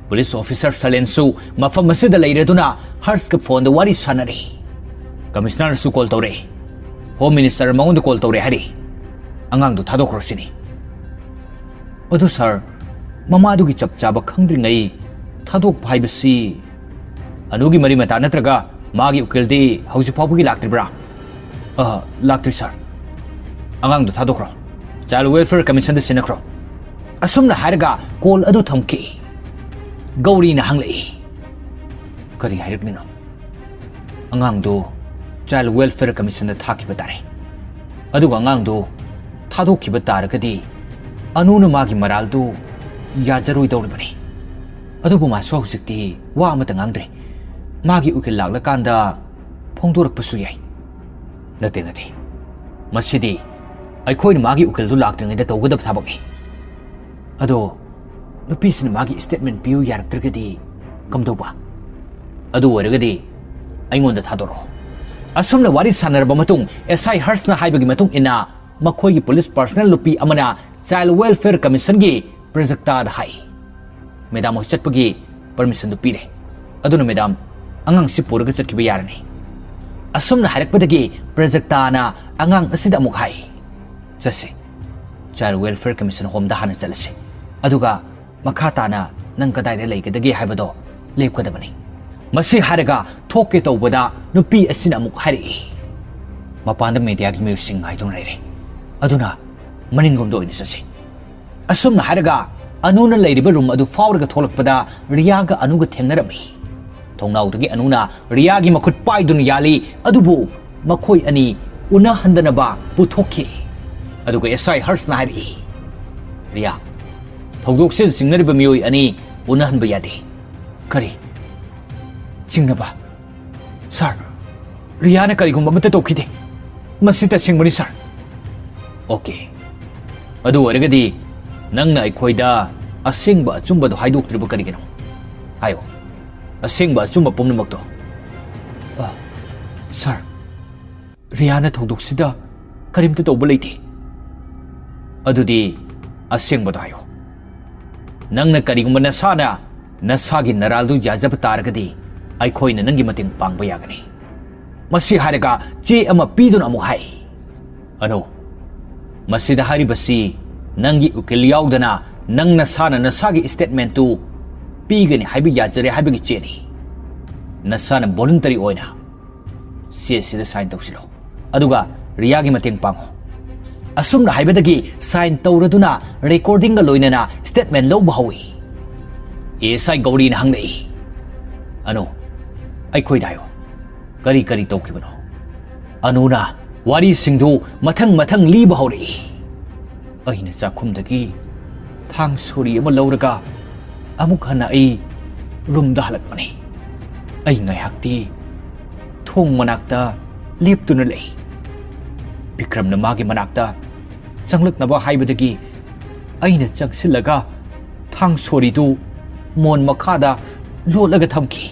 ꯄꯨꯂꯤꯁ ꯑꯣꯐꯤꯁꯔ ꯁꯂꯦꯟꯁꯨ ꯃꯐꯝ ꯑꯁꯤꯗ ꯂꯩꯔꯗꯨꯅ ꯍꯔꯁꯀ ꯐꯣꯟꯗ ꯋꯥꯔꯤ ꯁꯥꯟꯅꯔꯤ꯫ ꯀꯃꯤꯁꯅꯔꯁꯨ ꯀꯣꯜ ꯇꯧꯔꯦ꯫ ꯍꯣꯝ ꯃꯤꯅꯤꯁꯇꯔ ꯃꯉꯣꯟꯗ ꯀꯣꯜ ꯇꯧꯔꯦ ꯍꯥꯏꯔꯤ꯫ ꯑꯉꯥꯡꯗꯨ ꯊꯥꯗꯣꯛꯈ꯭ꯔꯣ ꯁꯤꯅꯤ꯫ ꯑꯗꯨ ꯁꯥꯔ, ꯃꯃꯥꯗꯨꯒꯤ ꯆꯞ ꯆꯥꯕ ꯈꯪꯗ꯭ꯔꯤꯉꯩ ꯊꯥꯗꯣꯛꯄ ꯍꯥꯏꯕꯁꯤ? ꯑꯅꯨꯒꯤ ꯃꯔꯤ ꯃꯇꯥ ꯅꯠꯇ꯭ꯔꯒ ꯃꯥꯒꯤ ꯎꯀꯤꯜꯗꯤ ꯍꯧꯖꯤꯛ ꯐꯥꯎꯕꯒꯤ ꯂꯥꯛꯇ꯭ꯔꯤꯕ꯭ꯔꯥ? ꯑ, ꯂꯥꯛꯇ꯭ꯔꯤ ꯁꯥꯔ꯫ ꯑꯉꯥꯡꯗꯨ ꯊꯥꯗꯣꯛꯈ꯭ꯔꯣ꯫ Child welfare ꯀꯃꯤꯁꯟꯗ ꯁꯤꯟꯅꯈ꯭ꯔꯣ꯫ ꯑꯁꯨꯝꯅ ꯍꯥꯏꯔꯒ ꯀꯣꯜ ꯑꯗꯨ ꯊꯝꯈꯤ꯫ ꯒꯧꯔꯤꯅ ꯍꯪꯂꯛꯏ, "ꯀꯔꯤ ꯍꯥꯏꯔꯛꯂꯤꯅꯣ?" "ꯑꯉꯥꯡꯗꯨ ꯆꯥꯏꯜ ꯋꯦꯜꯐꯤꯌꯔ ꯀꯃꯤꯁꯟꯗ ꯊꯥꯈꯤꯕ ꯇꯥꯔꯦ꯫ ꯑꯗꯨꯒ ꯑꯉꯥꯡꯗꯨ ꯊꯥꯗꯣꯛꯈꯤꯕ ꯇꯥꯔꯒꯗꯤ ꯑꯅꯨꯅ ꯃꯥꯒꯤ ꯃꯔꯥꯜꯗꯨ ꯌꯥꯖꯔꯣꯏꯗꯧꯔꯤꯕꯅꯤ꯫ ꯑꯗꯨꯕꯨ ꯃꯥꯁꯨ ꯍꯧꯖꯤꯛꯇꯤ ꯋꯥ ꯑꯃꯠꯇ ꯉꯥꯡꯗ꯭ꯔꯦ꯫ ꯃꯥꯒꯤ ꯎꯀꯤꯜ ꯂꯥꯛꯂꯀꯥꯟꯗ ꯐꯣꯡꯗꯣꯔꯛꯄꯁꯨ ꯌꯥꯏ꯫" "ꯅꯠꯇꯦ, ꯅꯠꯇꯦ꯫ ꯃꯁꯤꯗꯤ ꯑꯩꯈꯣꯏꯅ ꯃꯥꯒꯤ ꯎꯀꯤꯜꯗꯨ ꯂꯥꯛꯇ꯭ꯔꯤꯉꯩꯗ ꯇꯧꯒꯗꯕ ꯊꯕꯛꯅꯤ꯫ ꯑꯗꯣ ꯅꯨꯄꯤꯁꯤꯅ ꯃꯥꯒꯤ ꯁ꯭ꯇꯦꯠꯃꯦꯟ ꯄꯤꯌꯨ ꯌꯥꯔꯛꯇ꯭ꯔꯒꯗꯤ ꯀꯝꯗꯧꯕ? ꯑꯗꯨ ꯑꯣꯏꯔꯒꯗꯤ ꯑꯩꯉꯣꯟꯗ ꯊꯥꯗꯣꯔꯛꯑꯣ꯫" ꯑꯁꯨꯝꯅ ꯋꯥꯔꯤ ꯁꯥꯟꯅꯔꯕ ꯃꯇꯨꯡ, ꯑꯦꯁ ꯑꯥꯏ ꯍꯔꯁꯅ ꯍꯥꯏꯕꯒꯤ ꯃꯇꯨꯡ ꯏꯟꯅ, ꯃꯈꯣꯏꯒꯤ ꯄꯨꯂꯤꯁ ꯄꯔꯁꯅꯦꯜ ꯅꯨꯄꯤ ꯑꯃꯅ ꯆꯥꯏꯜ ꯋꯦꯜꯐꯤꯌꯔ ꯀꯃꯤꯁꯟꯒꯤ ꯄ꯭ꯔꯖꯛꯇꯥꯗ ꯍꯥꯏ, "ꯃꯦꯗꯥꯝ ꯍꯣꯏ ꯆꯠꯄꯒꯤ ꯄꯔꯃꯤꯁꯟꯗꯨ ꯄꯤꯔꯦ꯫ ꯑꯗꯨꯅ ꯃꯦꯗꯥꯝ, ꯑꯉꯥꯡꯁꯤ ꯄꯨꯔꯒ ꯆꯠꯈꯤꯕ ꯌꯥꯔꯅꯤ꯫" ꯑꯁꯨꯝꯅ ꯍꯥꯏꯔꯛꯄꯗꯒꯤ ꯄ꯭ꯔꯖꯛꯇꯥꯅ ꯑꯉꯥꯡ ꯑꯁꯤꯗ ꯑꯃꯨꯛ ꯍꯥꯏ, "ꯆꯠꯁꯤ, ꯆꯥꯏꯜ ꯋꯦꯜꯐꯤꯌꯔ ꯀꯃꯤꯁꯟ ꯍꯣꯝꯗ ꯍꯥꯟꯅ ꯆꯠꯂꯁꯤ꯫ ꯑꯗꯨꯒ ꯃꯈꯥ ꯇꯥꯅ ꯅꯪ ꯀꯗꯥꯏꯗ ꯂꯩꯒꯗꯒꯦ ꯍꯥꯏꯕꯗꯣ ꯂꯦꯞꯀꯗꯕꯅꯤ꯫" ꯃꯁꯤ ꯍꯥꯏꯔꯒ ꯊꯣꯛꯀꯦ ꯇꯧꯕꯗ ꯅꯨꯄꯤ ꯑꯁꯤꯅ ꯑꯃꯨꯛ ꯍꯥꯏꯔꯛꯏ, "ꯃꯄꯥꯟꯗ ꯃꯦꯗꯤꯌꯥꯒꯤ ꯃꯤꯑꯣꯏꯁꯤꯡ ꯉꯥꯏꯗꯨꯅ ꯂꯩꯔꯦ꯫ ꯑꯗꯨꯅ ꯃꯅꯤꯡꯂꯣꯝꯗ ꯑꯣꯏꯅ ꯆꯠꯁꯤ꯫" ꯑꯁꯨꯝꯅ ꯍꯥꯏꯔꯒ ꯑꯅꯨꯅ ꯂꯩꯔꯤꯕ ꯔꯨꯝ ꯑꯗꯨ ꯐꯥꯎꯔꯒ ꯊꯣꯛꯂꯛꯄꯗ ꯔꯤꯌꯥꯒ ꯑꯅꯨꯒ ꯊꯦꯡꯅꯔꯝꯃꯤ꯫ ꯊꯣꯡꯅꯥꯎꯗꯒꯤ ꯑꯅꯨꯅ ꯔꯤꯌꯥꯒꯤ ꯃꯈꯨꯠ ꯄꯥꯏꯗꯨꯅ ꯌꯥꯜꯂꯤ, ꯑꯗꯨꯕꯨ ꯃꯈꯣꯏ ꯑꯅꯤ ꯎꯅꯍꯟꯗꯅꯕ ꯄꯨꯊꯣꯛꯈꯤ꯫ ꯑꯗꯨꯒ ꯑꯦꯁ ꯑꯥꯏ ꯍꯔꯁꯅ ꯍꯥꯏꯔꯛꯏ, "ꯔꯤꯌꯥ, ꯊꯧꯗꯣꯛꯁꯤꯗ ꯆꯤꯡꯅꯔꯤꯕ ꯃꯤꯑꯣꯏ ꯑꯅꯤ ꯎꯅꯍꯟꯕ ꯌꯥꯗꯦ꯫" "ꯀꯔꯤ? ꯆꯤꯡꯅꯕ? ꯁꯥꯔ, ꯔꯤꯌꯥꯅ ꯀꯔꯤꯒꯨꯝꯕ ꯑꯃꯠꯇ ꯇꯧꯈꯤꯗꯦ꯫ ꯃꯁꯤ ꯇꯁꯦꯡꯕꯅꯤ, ꯁꯥꯔ꯫ ꯑꯣꯀꯦ꯫ ꯑꯗꯨ ꯑꯣꯏꯔꯒꯗꯤ ꯅꯪꯅ ꯑꯩꯈꯣꯏꯗ ꯑꯁꯦꯡꯕ ꯑꯆꯨꯝꯕꯗꯣ ꯍꯥꯏꯗꯣꯛꯇ꯭ꯔꯤꯕ ꯀꯔꯤꯒꯤꯅꯣ? ꯍꯥꯏꯌꯣ꯫ ꯑꯁꯦꯡꯕ ꯑꯆꯨꯝꯕ ꯄꯨꯝꯅꯃꯛꯇꯣ꯫ ꯑ, ꯁꯥꯔ, ꯔꯤꯌꯥꯅ ꯊꯧꯗꯣꯛꯁꯤꯗ ꯀꯔꯤꯝꯇ ꯇꯧꯕ ꯂꯩꯇꯦ꯫ ꯑꯗꯨꯗꯤ ꯑꯁꯦꯡꯕꯗꯣ ꯍꯥꯏꯌꯣ꯫ ꯅꯪꯅ ꯀꯔꯤꯒꯨꯝꯕ ꯅꯁꯥꯅ ꯅꯁꯥꯒꯤ ꯅꯔꯥꯜꯗꯨ ꯌꯥꯖꯕ ꯇꯥꯔꯒꯗꯤ ꯑꯩꯈꯣꯏꯅ ꯅꯪꯒꯤ ꯃꯇꯦꯡ ꯄꯥꯡꯕ ꯌꯥꯒꯅꯤ꯫ ꯃꯁꯤ ꯍꯥꯏꯔꯒ ꯆꯦ ꯑꯃ ꯄꯤꯗꯨꯅ ꯑꯃꯨꯛ ꯍꯥꯏ, "ꯑꯅꯣ, ꯃꯁꯤꯗ ꯍꯥꯏꯔꯤꯕꯁꯤ ꯅꯪꯒꯤ ꯎꯀꯤꯜ ꯌꯥꯎꯗꯅ ꯅꯪ ꯅꯁꯥꯅ ꯅꯁꯥꯒꯤ ꯏꯁꯇꯦꯠꯃꯦꯟꯠꯇꯨ ꯄꯤꯒꯅꯤ ꯍꯥꯏꯕ ꯌꯥꯖꯔꯦ ꯍꯥꯏꯕꯒꯤ ꯆꯦꯅꯤ꯫ ꯅꯁꯥꯅ ꯚꯣꯂꯨꯟꯇꯔꯤ ꯑꯣꯏꯅ ꯆꯦ ꯑꯁꯤꯗ ꯁꯥꯏꯟ ꯇꯧꯁꯤꯜꯂꯣ꯫ ꯑꯗꯨꯒ ꯔꯤꯌꯥꯒꯤ ꯃꯇꯦꯡ ꯄꯥꯡꯉꯨ꯫ ꯑꯁꯨꯝꯅ ꯍꯥꯏꯕꯗꯒꯤ ꯁꯥꯏꯟ ꯇꯧꯔꯗꯨꯅ ꯔꯦꯀꯣꯔꯗꯤꯡꯒ ꯂꯣꯏꯅꯅ ꯁ꯭ꯇꯦꯠꯃꯦꯟ ꯂꯧꯕ ꯍꯧꯏ꯫ ꯑꯦ ꯑꯦꯁ ꯑꯥꯏ ꯒꯧꯔꯤꯅ ꯍꯪꯂꯛꯏ, "ꯑꯅꯨ, ꯑꯩꯈꯣꯏꯗ ꯍꯥꯏꯌꯨ, ꯀꯔꯤ ꯀꯔꯤ ꯇꯧꯈꯤꯕꯅꯣ?" ꯑꯅꯨꯅ ꯋꯥꯔꯤꯁꯤꯡꯗꯨ ꯃꯊꯪ ꯃꯊꯪ ꯂꯤꯕ ꯍꯧꯔꯛꯏ꯫ ꯑꯩꯅ ꯆꯥꯛꯈꯨꯝꯗꯒꯤ ꯊꯥꯡ ꯁꯣꯔꯤ ꯑꯃ ꯂꯧꯔꯒ ꯑꯃꯨꯛ ꯍꯟꯅ ꯑꯩ ꯔꯨꯝꯗ ꯍꯜꯂꯛꯄꯅꯤ꯫ ꯑꯩ ꯉꯥꯏꯍꯥꯛꯇꯤ ꯊꯣꯡ ꯃꯅꯥꯛꯇ ꯂꯦꯞꯇꯨꯅ ꯂꯩ꯫ ꯕꯤꯀ꯭ꯔꯝꯅ ꯃꯥꯒꯤ ꯃꯅꯥꯛꯇ ꯆꯪꯂꯛꯅꯕ ꯍꯥꯏꯕꯗꯒꯤ ꯑꯩꯅ ꯆꯪꯁꯤꯜꯂꯒ ꯊꯥꯡ ꯁꯣꯔꯤꯗꯨ ꯃꯣꯟ ꯃꯈꯥꯗ ꯂꯣꯠꯂꯒ ꯊꯝꯈꯤ꯫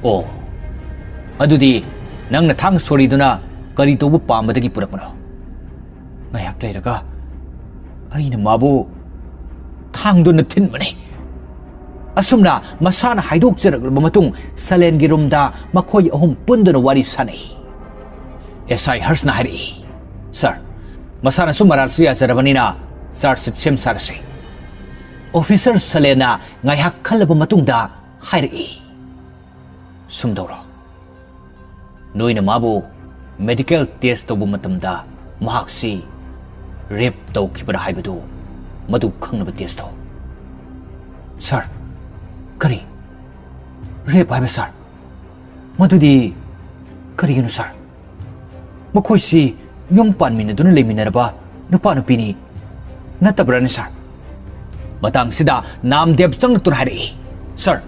"ꯑꯣ, ꯑꯗꯨꯗꯤ ꯅꯪꯅ ꯊꯥꯡ ꯁꯣꯔꯤꯗꯨꯅ ꯀꯔꯤ ꯇꯧꯕ ꯄꯥꯝꯕꯗꯒꯤ ꯄꯨꯔꯛꯄꯅꯣ?" ꯉꯥꯏꯍꯥꯛ ꯂꯩꯔꯒ ꯑꯩꯅ ꯃꯥꯕꯨ ꯊꯥꯡꯗꯨꯅ ꯊꯤꯟꯕꯅꯤ꯫ ꯑꯁꯨꯝꯅ ꯃꯁꯥꯅ ꯍꯥꯏꯗꯣꯛꯆꯔꯛꯂꯕ ꯃꯇꯨꯡ ꯁꯂꯦꯟꯒꯤ ꯔꯨꯝꯗ ꯃꯈꯣꯏ ꯑꯍꯨꯝ ꯄꯨꯟꯗꯨꯅ ꯋꯥꯔꯤ ꯁꯥꯅꯩ꯫ ꯑꯦꯁ ꯑꯥꯏ ꯍꯔꯁꯅ ꯍꯥꯏꯔꯛꯏ, "ꯁꯥꯔ, ꯃꯁꯥꯅꯁꯨ ꯃꯔꯥꯜꯁꯨ ꯌꯥꯖꯔꯕꯅꯤꯅ ꯆꯥꯔꯖꯁꯤꯠ ꯁꯦꯝ ꯁꯥꯔꯁꯤ꯫" ꯑꯣꯐꯤꯁꯔ ꯁꯂꯦꯟꯅ ꯉꯥꯏꯍꯥꯛ ꯈꯜꯂꯕ ꯃꯇꯨꯡꯗ ꯍꯥꯏꯔꯛꯏ, "ꯁꯨꯝꯗꯧꯔꯣ, ꯅꯣꯏꯅ ꯃꯥꯕꯨ ꯃꯦꯗꯤꯀꯦꯜ ꯇꯦꯁ ꯇꯧꯕ ꯃꯇꯝꯗ ꯃꯍꯥꯛꯁꯤ ꯔꯦꯞ ꯇꯧꯈꯤꯕ꯭ꯔꯥ ꯍꯥꯏꯕꯗꯨ ꯃꯗꯨ ꯈꯪꯅꯕ ꯇꯦꯁ ꯇꯧ꯫" "ꯁꯥꯔ, ꯀꯔꯤ? ꯔꯦꯞ ꯍꯥꯏꯕ, ꯁꯥꯔ? ꯃꯗꯨꯗꯤ ꯀꯔꯤꯒꯤꯅꯣ, ꯁꯥꯔ? ꯃꯈꯣꯏꯁꯤ ꯌꯨꯝ ꯄꯥꯟꯃꯤꯟꯅꯗꯨꯅ ꯂꯩꯃꯤꯟꯅꯔꯕ ꯅꯨꯄꯥ ꯅꯨꯄꯤꯅꯤ ꯅꯠꯇꯕ꯭ꯔꯥꯅꯦ, ꯁꯥꯔ?" ꯃꯇꯥꯡꯁꯤꯗ ꯅꯥꯝꯗꯦꯕ ꯆꯪꯂꯛꯇꯨꯅ ꯍꯥꯏꯔꯛꯏ, "ꯁꯥꯔ,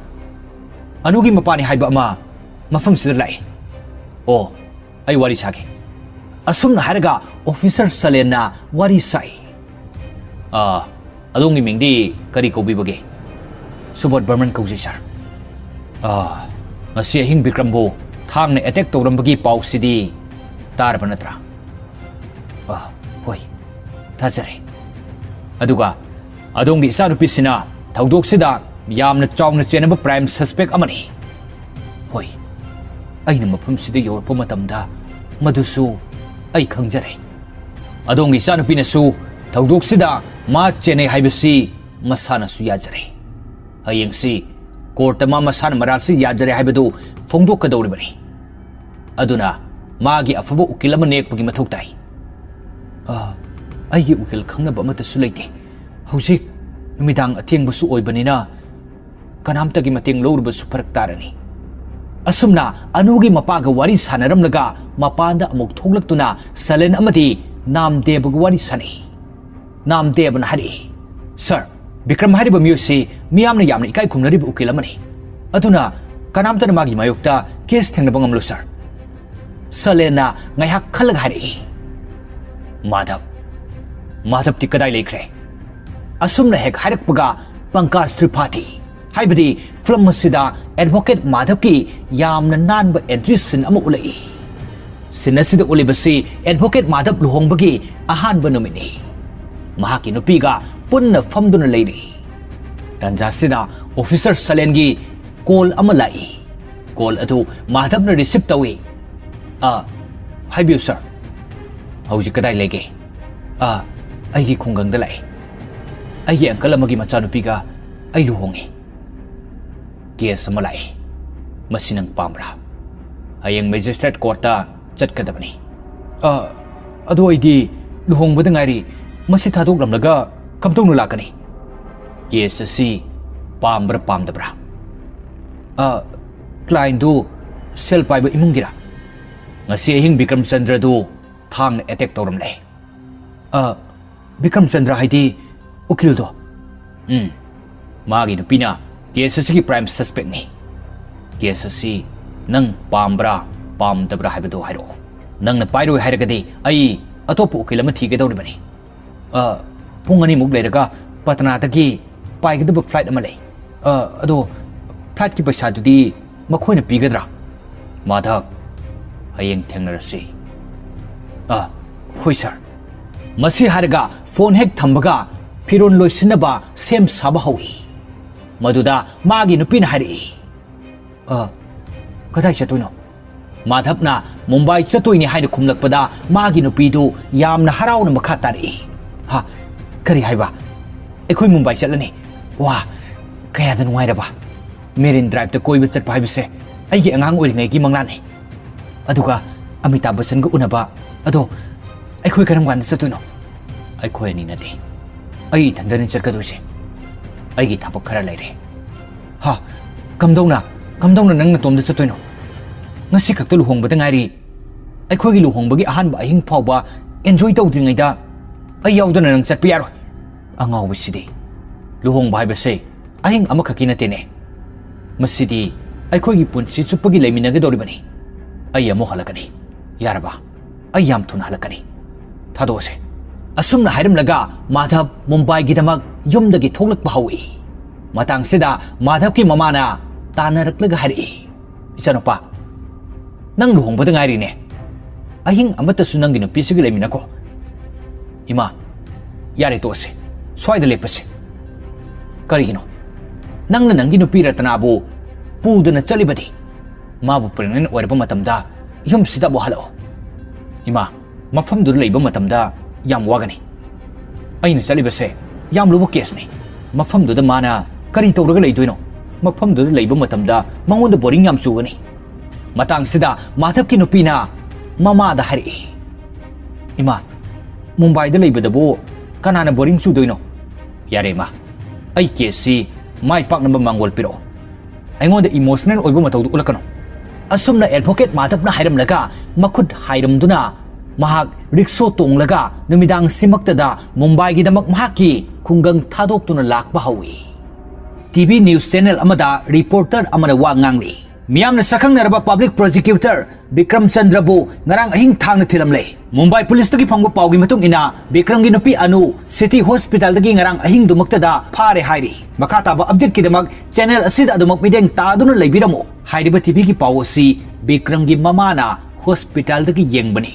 ꯑꯅꯨꯒꯤ ꯃꯄꯥꯅꯤ ꯍꯥꯏꯕ ꯑꯃ ꯃꯐꯝꯁꯤꯗ ꯂꯥꯛꯏ꯫ ꯑꯣ, ꯑꯩ ꯋꯥꯔꯤ ꯁꯥꯒꯦ꯫ ꯑꯁꯨꯝꯅ ꯍꯥꯏꯔꯒ ꯑꯣꯐꯤꯁꯔ ꯁꯂꯦꯟꯅ ꯋꯥꯔꯤ ꯁꯥꯏ꯫ ꯑꯥ, ꯑꯗꯣꯝꯒꯤ ꯃꯤꯡꯗꯤ ꯀꯔꯤ ꯀꯧꯕꯤꯕꯒꯦ? ꯁꯨꯕꯣꯙ ꯕꯔꯃꯟ ꯀꯧꯖꯩ, ꯁꯥꯔ꯫ ꯑꯥ, ꯉꯁꯤ ꯑꯍꯤꯡ ꯕꯤꯀ꯭ꯔꯝꯕꯨ ꯊꯥꯡꯅ ꯑꯦꯇꯦꯛ ꯇꯧꯔꯝꯕꯒꯤ ꯄꯥꯎꯁꯤꯗꯤ ꯇꯥꯔꯕ ꯅꯠꯇ꯭ꯔꯥ? ꯑꯥ, ꯍꯣꯏ, ꯊꯥꯖꯔꯦ꯫ ꯑꯗꯨꯒ ꯑꯗꯣꯝꯒꯤ ꯏꯆꯥꯅꯨꯄꯤꯁꯤꯅ ꯊꯧꯗꯣꯛꯁꯤꯗ ꯌꯥꯝꯅ ꯆꯥꯎꯅ ꯆꯦꯟꯅꯕ ꯄ꯭ꯔꯥꯏꯝ ꯁꯁꯄꯦꯛ ꯑꯃꯅꯤ꯫ ꯍꯣꯏ, ꯑꯩꯅ ꯃꯐꯝꯁꯤꯗ ꯌꯧꯔꯛꯄ ꯃꯇꯝꯗ ꯃꯗꯨꯁꯨ ꯑꯩ ꯈꯪꯖꯔꯦ꯫ ꯑꯗꯣꯝꯒꯤ ꯏꯆꯥꯅꯨꯄꯤꯅꯁꯨ ꯊꯧꯗꯣꯛꯁꯤꯗ ꯃꯥ ꯆꯦꯟꯅꯩ ꯍꯥꯏꯕꯁꯤ ꯃꯁꯥꯅꯁꯨ ꯌꯥꯖꯔꯦ꯫ ꯍꯌꯦꯡꯁꯤ ꯀꯣꯔꯠꯇ ꯃꯥ ꯃꯁꯥꯅ ꯃꯔꯥꯜꯁꯤ ꯌꯥꯖꯔꯦ ꯍꯥꯏꯕꯗꯨ ꯐꯣꯡꯗꯣꯛꯀꯗꯧꯔꯤꯕꯅꯤ꯫ ꯑꯗꯨꯅ ꯃꯥꯒꯤ ꯑꯐꯕ ꯎꯀꯤꯜ ꯑꯃ ꯅꯦꯛꯄꯒꯤ ꯃꯊꯧ ꯇꯥꯏ꯫ ꯑ, ꯑꯩꯒꯤ ꯎꯀꯤꯜ ꯈꯪꯅꯕ ꯑꯃꯠꯇꯁꯨ ꯂꯩꯇꯦ꯫ ꯍꯧꯖꯤꯛ ꯅꯨꯃꯤꯗꯥꯡ ꯑꯊꯦꯡꯕꯁꯨ ꯑꯣꯏꯕꯅꯤꯅ ꯀꯅꯥꯝꯇꯒꯤ ꯃꯇꯦꯡ ꯂꯧꯔꯨꯕꯁꯨ ꯐꯔꯛ ꯇꯥꯔꯅꯤ꯫ ꯑꯁꯨꯝꯅ ꯑꯅꯨꯒꯤ ꯃꯄꯥꯒ ꯋꯥꯔꯤ ꯁꯥꯟꯅꯔꯝꯂꯒ ꯃꯄꯥꯟꯗ ꯑꯃꯨꯛ ꯊꯣꯛꯂꯛꯇꯨꯅ ꯁꯂꯦꯟ ꯑꯃꯗꯤ ꯅꯥꯝꯗꯦꯕꯒ ꯋꯥꯔꯤ ꯁꯥꯟꯅꯩ꯫ ꯅꯥꯝꯗꯦꯕꯅ ꯍꯥꯏꯔꯛꯏ, "ꯁꯥꯔ, ꯕꯤꯀ꯭ꯔꯝ ꯍꯥꯏꯔꯤꯕ ꯃꯤꯑꯣꯏꯁꯤ ꯃꯤꯌꯥꯝꯅ ꯌꯥꯝꯅ ꯏꯀꯥꯏ ꯈꯨꯝꯅꯔꯤꯕ ꯎꯀꯤꯜ ꯑꯃꯅꯤ꯫ ꯑꯗꯨꯅ ꯀꯅꯥꯝꯇꯅ ꯃꯥꯒꯤ ꯃꯥꯌꯣꯛꯇ ꯀꯦꯁ ꯊꯦꯡꯅꯕ ꯉꯝꯂꯣꯏ, ꯁꯥꯔ꯫" ꯁꯂꯦꯟꯅ ꯉꯥꯏꯍꯥꯛ ꯈꯜꯂꯒ ꯍꯥꯏꯔꯛꯏ, "ꯃꯥꯙꯕ, ꯃꯥꯙꯕꯇꯤ ꯀꯗꯥꯏ ꯂꯩꯈ꯭ꯔꯦ?" ꯑꯁꯨꯝꯅ ꯍꯦꯛ ꯍꯥꯏꯔꯛꯄꯒ ꯄꯪꯀꯖ ꯇ꯭ꯔꯤꯄꯥꯊꯤ, ꯍꯥꯏꯕꯗꯤ ꯐꯤꯂꯝ ꯑꯁꯤꯗ ꯑꯦꯗꯚꯣꯀꯦꯠ ꯃꯥꯙꯕꯀꯤ ꯌꯥꯝꯅ ꯅꯥꯟꯕ ꯑꯦꯟꯇ꯭ꯔꯤ ꯁꯤꯟ ꯑꯃ ꯎꯠꯂꯛꯏ꯫ ꯁꯤꯟ ꯑꯁꯤꯗ ꯎꯠꯂꯤꯕꯁꯤ ꯑꯦꯗꯚꯣꯀꯦꯠ ꯃꯥꯙꯕ ꯂꯨꯍꯣꯡꯕꯒꯤ ꯑꯍꯥꯟꯕ ꯅꯨꯃꯤꯠꯅꯤ꯫ ꯃꯍꯥꯛꯀꯤ ꯅꯨꯄꯤꯒ ꯄꯨꯟꯅ ꯐꯝꯗꯨꯅ ꯂꯩꯔꯤ꯫ ꯇꯥꯟꯖꯥꯁꯤꯗ ꯑꯣꯐꯤꯁꯔ ꯁꯂꯦꯟꯒꯤ ꯀꯣꯜ ꯑꯃ ꯂꯥꯛꯏ꯫ ꯀꯣꯜ ꯑꯗꯨ ꯃꯥꯙꯕꯅ ꯔꯤꯁꯤꯞ ꯇꯧꯏ꯫ "ꯑ, ꯍꯥꯏꯕꯤꯌꯨ ꯁꯥꯔ꯫ ꯍꯧꯖꯤꯛ ꯀꯗꯥꯏ ꯂꯩꯒꯦ?" "ꯑ, ꯑꯩꯒꯤ ꯈꯨꯡꯒꯪꯗ ꯂꯥꯛꯏ꯫ ꯑꯩꯒꯤ ꯑꯪꯀꯜ ꯑꯃꯒꯤ ꯃꯆꯥꯅꯨꯄꯤꯒ ꯑꯩ ꯂꯨꯍꯣꯡꯉꯤ꯫ ꯀꯦꯁ ꯑꯃ ꯂꯥꯛꯏ꯫ ꯃꯁꯤ ꯅꯪ ꯄꯥꯝꯕ꯭ꯔꯥ? ꯍꯌꯦꯡ ꯃꯦꯖꯤꯁꯇ꯭ꯔꯦꯠ ꯀꯣꯔꯠꯇ ꯆꯠꯀꯗꯕꯅꯤ꯫" "ꯑ, ꯑꯗꯣ ꯑꯩꯗꯤ ꯂꯨꯍꯣꯡꯕꯗ ꯉꯥꯏꯔꯤ꯫ ꯃꯁꯤ ꯊꯥꯗꯣꯛꯂꯝꯂꯒ ꯀꯝꯗꯧꯅ ꯂꯥꯛꯀꯅꯤ?" "ꯀꯦꯁ ꯑꯁꯤ ꯄꯥꯝꯕ꯭ꯔꯥ ꯄꯥꯝꯗꯕ꯭ꯔꯥ?" "ꯑ, ꯀ꯭ꯂꯥꯏꯟꯗꯨ ꯁꯦꯜ ꯄꯥꯏꯕ ꯏꯃꯨꯡꯒꯤꯔꯥ?" "ꯉꯁꯤ ꯑꯍꯤꯡ ꯕꯤꯀ꯭ꯔꯝ ꯆꯟꯗ꯭ꯔꯗꯨ ꯊꯥꯡꯅ ꯑꯦꯇꯦꯛ ꯇꯧꯔꯝꯂꯦ꯫" "ꯑ, ꯕꯤꯀ꯭ꯔꯝ ꯆꯟꯗ꯭ꯔ ꯍꯥꯏꯗꯤ ꯎꯀꯤꯜꯗꯣ?" "ꯎꯝ, ꯃꯥꯒꯤ ꯅꯨꯄꯤꯅ ꯀꯦꯁ ꯑꯁꯤꯒꯤ ꯄ꯭ꯔꯥꯏꯝ ꯁꯁꯄꯦꯛꯅꯤ꯫ ꯀꯦꯁ ꯑꯁꯤ ꯅꯪ ꯄꯥꯝꯕ꯭ꯔꯥ ꯄꯥꯝꯗꯕ꯭ꯔꯥ ꯍꯥꯏꯕꯗꯨ ꯍꯥꯏꯔꯛꯑꯣ꯫ ꯅꯪꯅ ꯄꯥꯏꯔꯣꯏ ꯍꯥꯏꯔꯒꯗꯤ ꯑꯩ ꯑꯇꯣꯞꯄ ꯎꯀꯤꯜ ꯑꯃ ꯊꯤꯒꯗꯧꯔꯤꯕꯅꯤ꯫ ꯑ, ꯄꯨꯡ ꯑꯅꯤꯃꯨꯛ ꯂꯩꯔꯒ ꯄꯇꯅꯥꯗꯒꯤ ꯄꯥꯏꯒꯗꯕ flight ꯑꯃ ꯂꯩ꯫ ꯑ, ꯑꯗꯣ flightꯀꯤ ꯄꯩꯁꯥꯗꯨꯗꯤ ꯃꯈꯣꯏꯅ ꯄꯤꯒꯗ꯭ꯔꯥ? ꯃꯥꯙꯕ, ꯍꯌꯦꯡ ꯊꯦꯡꯅꯔꯁꯤ꯫ ꯑ, ꯍꯣꯏ sir꯫ ꯃꯁꯤ ꯍꯥꯏꯔꯒ phone ꯍꯦꯛ ꯊꯝꯕꯒ ꯐꯤꯔꯣꯜ ꯂꯣꯏꯁꯤꯟꯅꯕ ꯁꯦꯝ ꯁꯥꯕ ꯍꯧꯏ꯫ ꯃꯗꯨꯗ ꯃꯥꯒꯤ ꯅꯨꯄꯤꯅ ꯍꯥꯏꯔꯛꯏ, "ꯑ, ꯀꯗꯥꯏ ꯆꯠꯇꯣꯏꯅꯣ?" ꯃꯥꯙꯕꯅ ꯃꯨꯝꯕꯥꯏ ꯆꯠꯇꯣꯏꯅꯤ ꯍꯥꯏꯅ ꯈꯨꯝꯂꯛꯄꯗ ꯃꯥꯒꯤ ꯅꯨꯄꯤꯗꯨ ꯌꯥꯝꯅ ꯍꯔꯥꯎꯅ ꯃꯈꯥ ꯇꯥꯔꯛꯏ, "ꯍꯥ? ꯀꯔꯤ ꯍꯥꯏꯕ? ꯑꯩꯈꯣꯏ ꯃꯨꯝꯕꯥꯏ ꯆꯠꯂꯅꯤ? ꯋꯥ, ꯀꯌꯥꯗ ꯅꯨꯡꯉꯥꯏꯔꯕ! Marine Driveꯇ ꯀꯣꯏꯕ ꯆꯠꯄ ꯍꯥꯏꯕꯁꯦ ꯑꯩꯒꯤ ꯑꯉꯥꯡ ꯑꯣꯏꯔꯤꯉꯩꯒꯤ ꯃꯪꯂꯥꯟꯅꯤ꯫ ꯑꯗꯨꯒ ꯑꯃꯤꯇꯥꯕ ꯕꯆꯟꯒ ꯎꯅꯕ ꯑꯗꯣ ꯑꯩꯈꯣꯏ ꯀꯔꯝ ꯀꯥꯟꯗ ꯆꯠꯇꯣꯏꯅꯣ?" "ꯑꯩꯈꯣꯏ ꯑꯅꯤ ꯅꯠꯇꯦ, ꯑꯩ ꯏꯊꯟꯗꯅꯤ ꯆꯠꯀꯗꯣꯏꯁꯦ꯫ ꯑꯩꯒꯤ ꯊꯕꯛ ꯈꯔ ꯂꯩꯔꯦ꯫" "ꯍꯥ? ꯀꯝꯗꯧꯅ, ꯀꯝꯗꯧꯅ ꯅꯪ ꯅꯇꯣꯝꯗ ꯆꯠꯇꯣꯏꯅꯣ? ꯉꯁꯤ ꯈꯛꯇ ꯂꯨꯍꯣꯡꯕꯗ ꯉꯥꯏꯔꯤ꯫ ꯑꯩꯈꯣꯏꯒꯤ ꯂꯨꯍꯣꯡꯕꯒꯤ ꯑꯍꯥꯟꯕ ꯑꯍꯤꯡ ꯐꯥꯎꯕ enjoy ꯇꯧꯗ꯭ꯔꯤꯉꯩꯗ ꯑꯩ ꯌꯥꯎꯗꯅ ꯅꯪ ꯆꯠꯄ ꯌꯥꯔꯣꯏ꯫" "ꯑꯉꯥꯎꯕꯁꯤꯗꯤ! ꯂꯨꯍꯣꯡꯕ ꯍꯥꯏꯕꯁꯦ ꯑꯍꯤꯡ ꯑꯃꯈꯛꯀꯤ ꯅꯠꯇꯦꯅꯦ꯫ ꯃꯁꯤꯗꯤ ꯑꯩꯈꯣꯏꯒꯤ ꯄꯨꯟꯁꯤ ꯆꯨꯞꯄꯒꯤ ꯂꯩꯃꯤꯟꯅꯒꯗꯧꯔꯤꯕꯅꯤ꯫ ꯑꯩ ꯑꯃꯨꯛ ꯍꯜꯂꯛꯀꯅꯤ꯫ ꯌꯥꯔꯕ? ꯑꯩ ꯌꯥꯝ ꯊꯨꯅ ꯍꯜꯂꯛꯀꯅꯤ꯫ ꯊꯥꯗꯣꯛꯑꯁꯦ꯫" ꯑꯁꯨꯝꯅ ꯍꯥꯏꯔꯝꯂꯒ ꯃꯥꯙꯕ ꯃꯨꯝꯕꯥꯏꯒꯤꯗꯃꯛ ꯌꯨꯝꯗꯒꯤ ꯊꯣꯛꯂꯛꯄ ꯍꯧꯏ꯫ ꯃꯇꯥꯡꯁꯤꯗ ꯃꯥꯙꯕꯀꯤ ꯃꯃꯥꯅ ꯇꯥꯟꯅꯔꯛꯂꯒ ꯍꯥꯏꯔꯛꯏ, "ꯏꯆꯥꯅꯨꯄꯥ, ꯅꯪ ꯂꯨꯍꯣꯡꯕꯗ ꯉꯥꯏꯔꯤꯅꯦ꯫ ꯑꯍꯤꯡ ꯑꯃꯠꯇꯁꯨ ꯅꯪꯒꯤ ꯅꯨꯄꯤꯁꯤꯒ ꯂꯩꯃꯤꯟꯅꯀꯣ꯫" "ꯏꯃꯥ, ꯌꯥꯔꯦ, ꯇꯣꯛꯑꯁꯦ꯫ ꯁ꯭ꯋꯥꯏꯗ ꯂꯦꯞꯄꯁꯦ꯫" "ꯀꯔꯤꯒꯤꯅꯣ? ꯅꯪꯅ ꯅꯪꯒꯤ ꯅꯨꯄꯤ ꯔꯇꯅꯥꯕꯨ ꯄꯨꯗꯅ ꯆꯠꯂꯤꯕꯗꯤ? ꯃꯥꯕꯨ pregnant ꯑꯣꯏꯔꯕ ꯃꯇꯝꯗ ꯌꯨꯝꯁꯤꯗ ꯑꯃꯨꯛ ꯍꯜꯂꯛꯑꯣ꯫" "ꯏꯃꯥ, ꯃꯐꯝꯗꯨꯗ ꯂꯩꯕ ꯃꯇꯝꯗ ꯌꯥꯝ ꯋꯥꯒꯅꯤ꯫ ꯑꯩꯅ ꯆꯠꯂꯤꯕꯁꯦ ꯌꯥꯝ ꯂꯨꯕ caseꯅꯤ꯫ ꯃꯐꯝꯗꯨꯗ ꯃꯥꯅ ꯀꯔꯤ ꯇꯧꯔꯒ ꯂꯩꯗꯣꯏꯅꯣ? ꯃꯐꯝꯗꯨꯗ ꯂꯩꯕ ꯃꯇꯝꯗ ꯃꯉꯣꯟꯗ boring ꯌꯥꯝ ꯆꯨꯒꯅꯤ꯫" ꯃꯇꯥꯡꯁꯤꯗ ꯃꯥꯙꯕꯀꯤ ꯅꯨꯄꯤꯅ ꯃꯃꯥꯗ ꯍꯥꯏꯔꯛꯏ, "ꯏꯃꯥ, ꯃꯨꯝꯕꯥꯏꯗ ꯂꯩꯕꯗꯕꯨ ꯀꯅꯥꯅ boring ꯆꯨꯗꯣꯏꯅꯣ? ꯌꯥꯔꯦ ꯏꯃꯥ, ꯑꯩ caseꯁꯤ ꯃꯥꯏ ꯄꯥꯛꯅꯕ ꯃꯥꯡꯒꯣꯜ ꯄꯤꯔꯛꯑꯣ꯫ ꯑꯩꯉꯣꯟꯗ emotional ꯑꯣꯏꯕ ꯃꯇꯧꯗꯨ ꯎꯠꯂꯛꯀꯅꯨ꯫" ꯑꯁꯨꯝꯅ advocate ꯃꯥꯙꯕꯅ ꯍꯥꯏꯔꯝꯂꯒ ꯃꯈꯨꯠ ꯍꯥꯏꯔꯝꯗꯨꯅ ꯃꯍꯥꯛ ꯔꯤꯛꯁꯣ ꯇꯣꯡꯂꯒ ꯅꯨꯃꯤꯗꯥꯡꯁꯤꯃꯛꯇꯗ ꯃꯨꯝꯕꯥꯏꯒꯤꯗꯃꯛ ꯃꯍꯥꯛꯀꯤ ꯈꯨꯡꯒꯪ ꯊꯥꯗꯣꯛꯇꯨꯅ ꯂꯥꯛꯄ ꯍꯧꯏ꯫ TV news channel ꯑꯃꯗ reporter ꯑꯃꯅ ꯋꯥ ꯉꯥꯡꯂꯤ꯫ ꯃꯤꯌꯥꯝꯅ ꯁꯛꯈꯪꯅꯔꯕ ꯄꯕ꯭ꯂꯤꯛ ꯄ꯭ꯔꯣꯁꯤꯀ꯭ꯌꯨꯇꯔ ꯕꯤꯀ꯭ꯔꯝ ꯆꯟꯗ꯭ꯔꯕꯨ ꯉꯔꯥꯡ ꯑꯍꯤꯡ ꯊꯥꯡꯅ ꯊꯤꯜꯂꯝꯂꯦ꯫ ꯃꯨꯝꯕꯥꯏ ꯄꯨꯂꯤꯁꯇꯒꯤ ꯐꯪꯕ ꯄꯥꯎꯒꯤ ꯃꯇꯨꯡ ꯏꯟꯅ, ꯕꯤꯀ꯭ꯔꯝꯒꯤ ꯅꯨꯄꯤ ꯑꯅꯨ ꯁꯤꯇꯤ ꯍꯣꯁꯄꯤꯇꯥꯜꯗꯒꯤ ꯉꯔꯥꯡ ꯑꯍꯤꯡꯗꯨꯃꯛꯇꯗ ꯐꯥꯔꯦ ꯍꯥꯏꯔꯤ꯫ ꯃꯈꯥ ꯇꯥꯕ ꯑꯞꯗꯦꯠꯀꯤꯗꯃꯛ ꯆꯦꯅꯦꯜ ꯑꯁꯤꯗ ꯑꯗꯨꯃꯛ ꯃꯤꯠꯌꯦꯡ ꯇꯥꯗꯨꯅ ꯂꯩꯕꯤꯔꯝꯃꯨ꯫ ꯍꯥꯏꯔꯤꯕ ꯇꯤꯚꯤꯒꯤ ꯄꯥꯎ ꯑꯁꯤ ꯕꯤꯀ꯭ꯔꯝꯒꯤ ꯃꯃꯥꯅ ꯍꯣꯁꯄꯤꯇꯥꯜꯗꯒꯤ ꯌꯦꯡꯕꯅꯤ꯫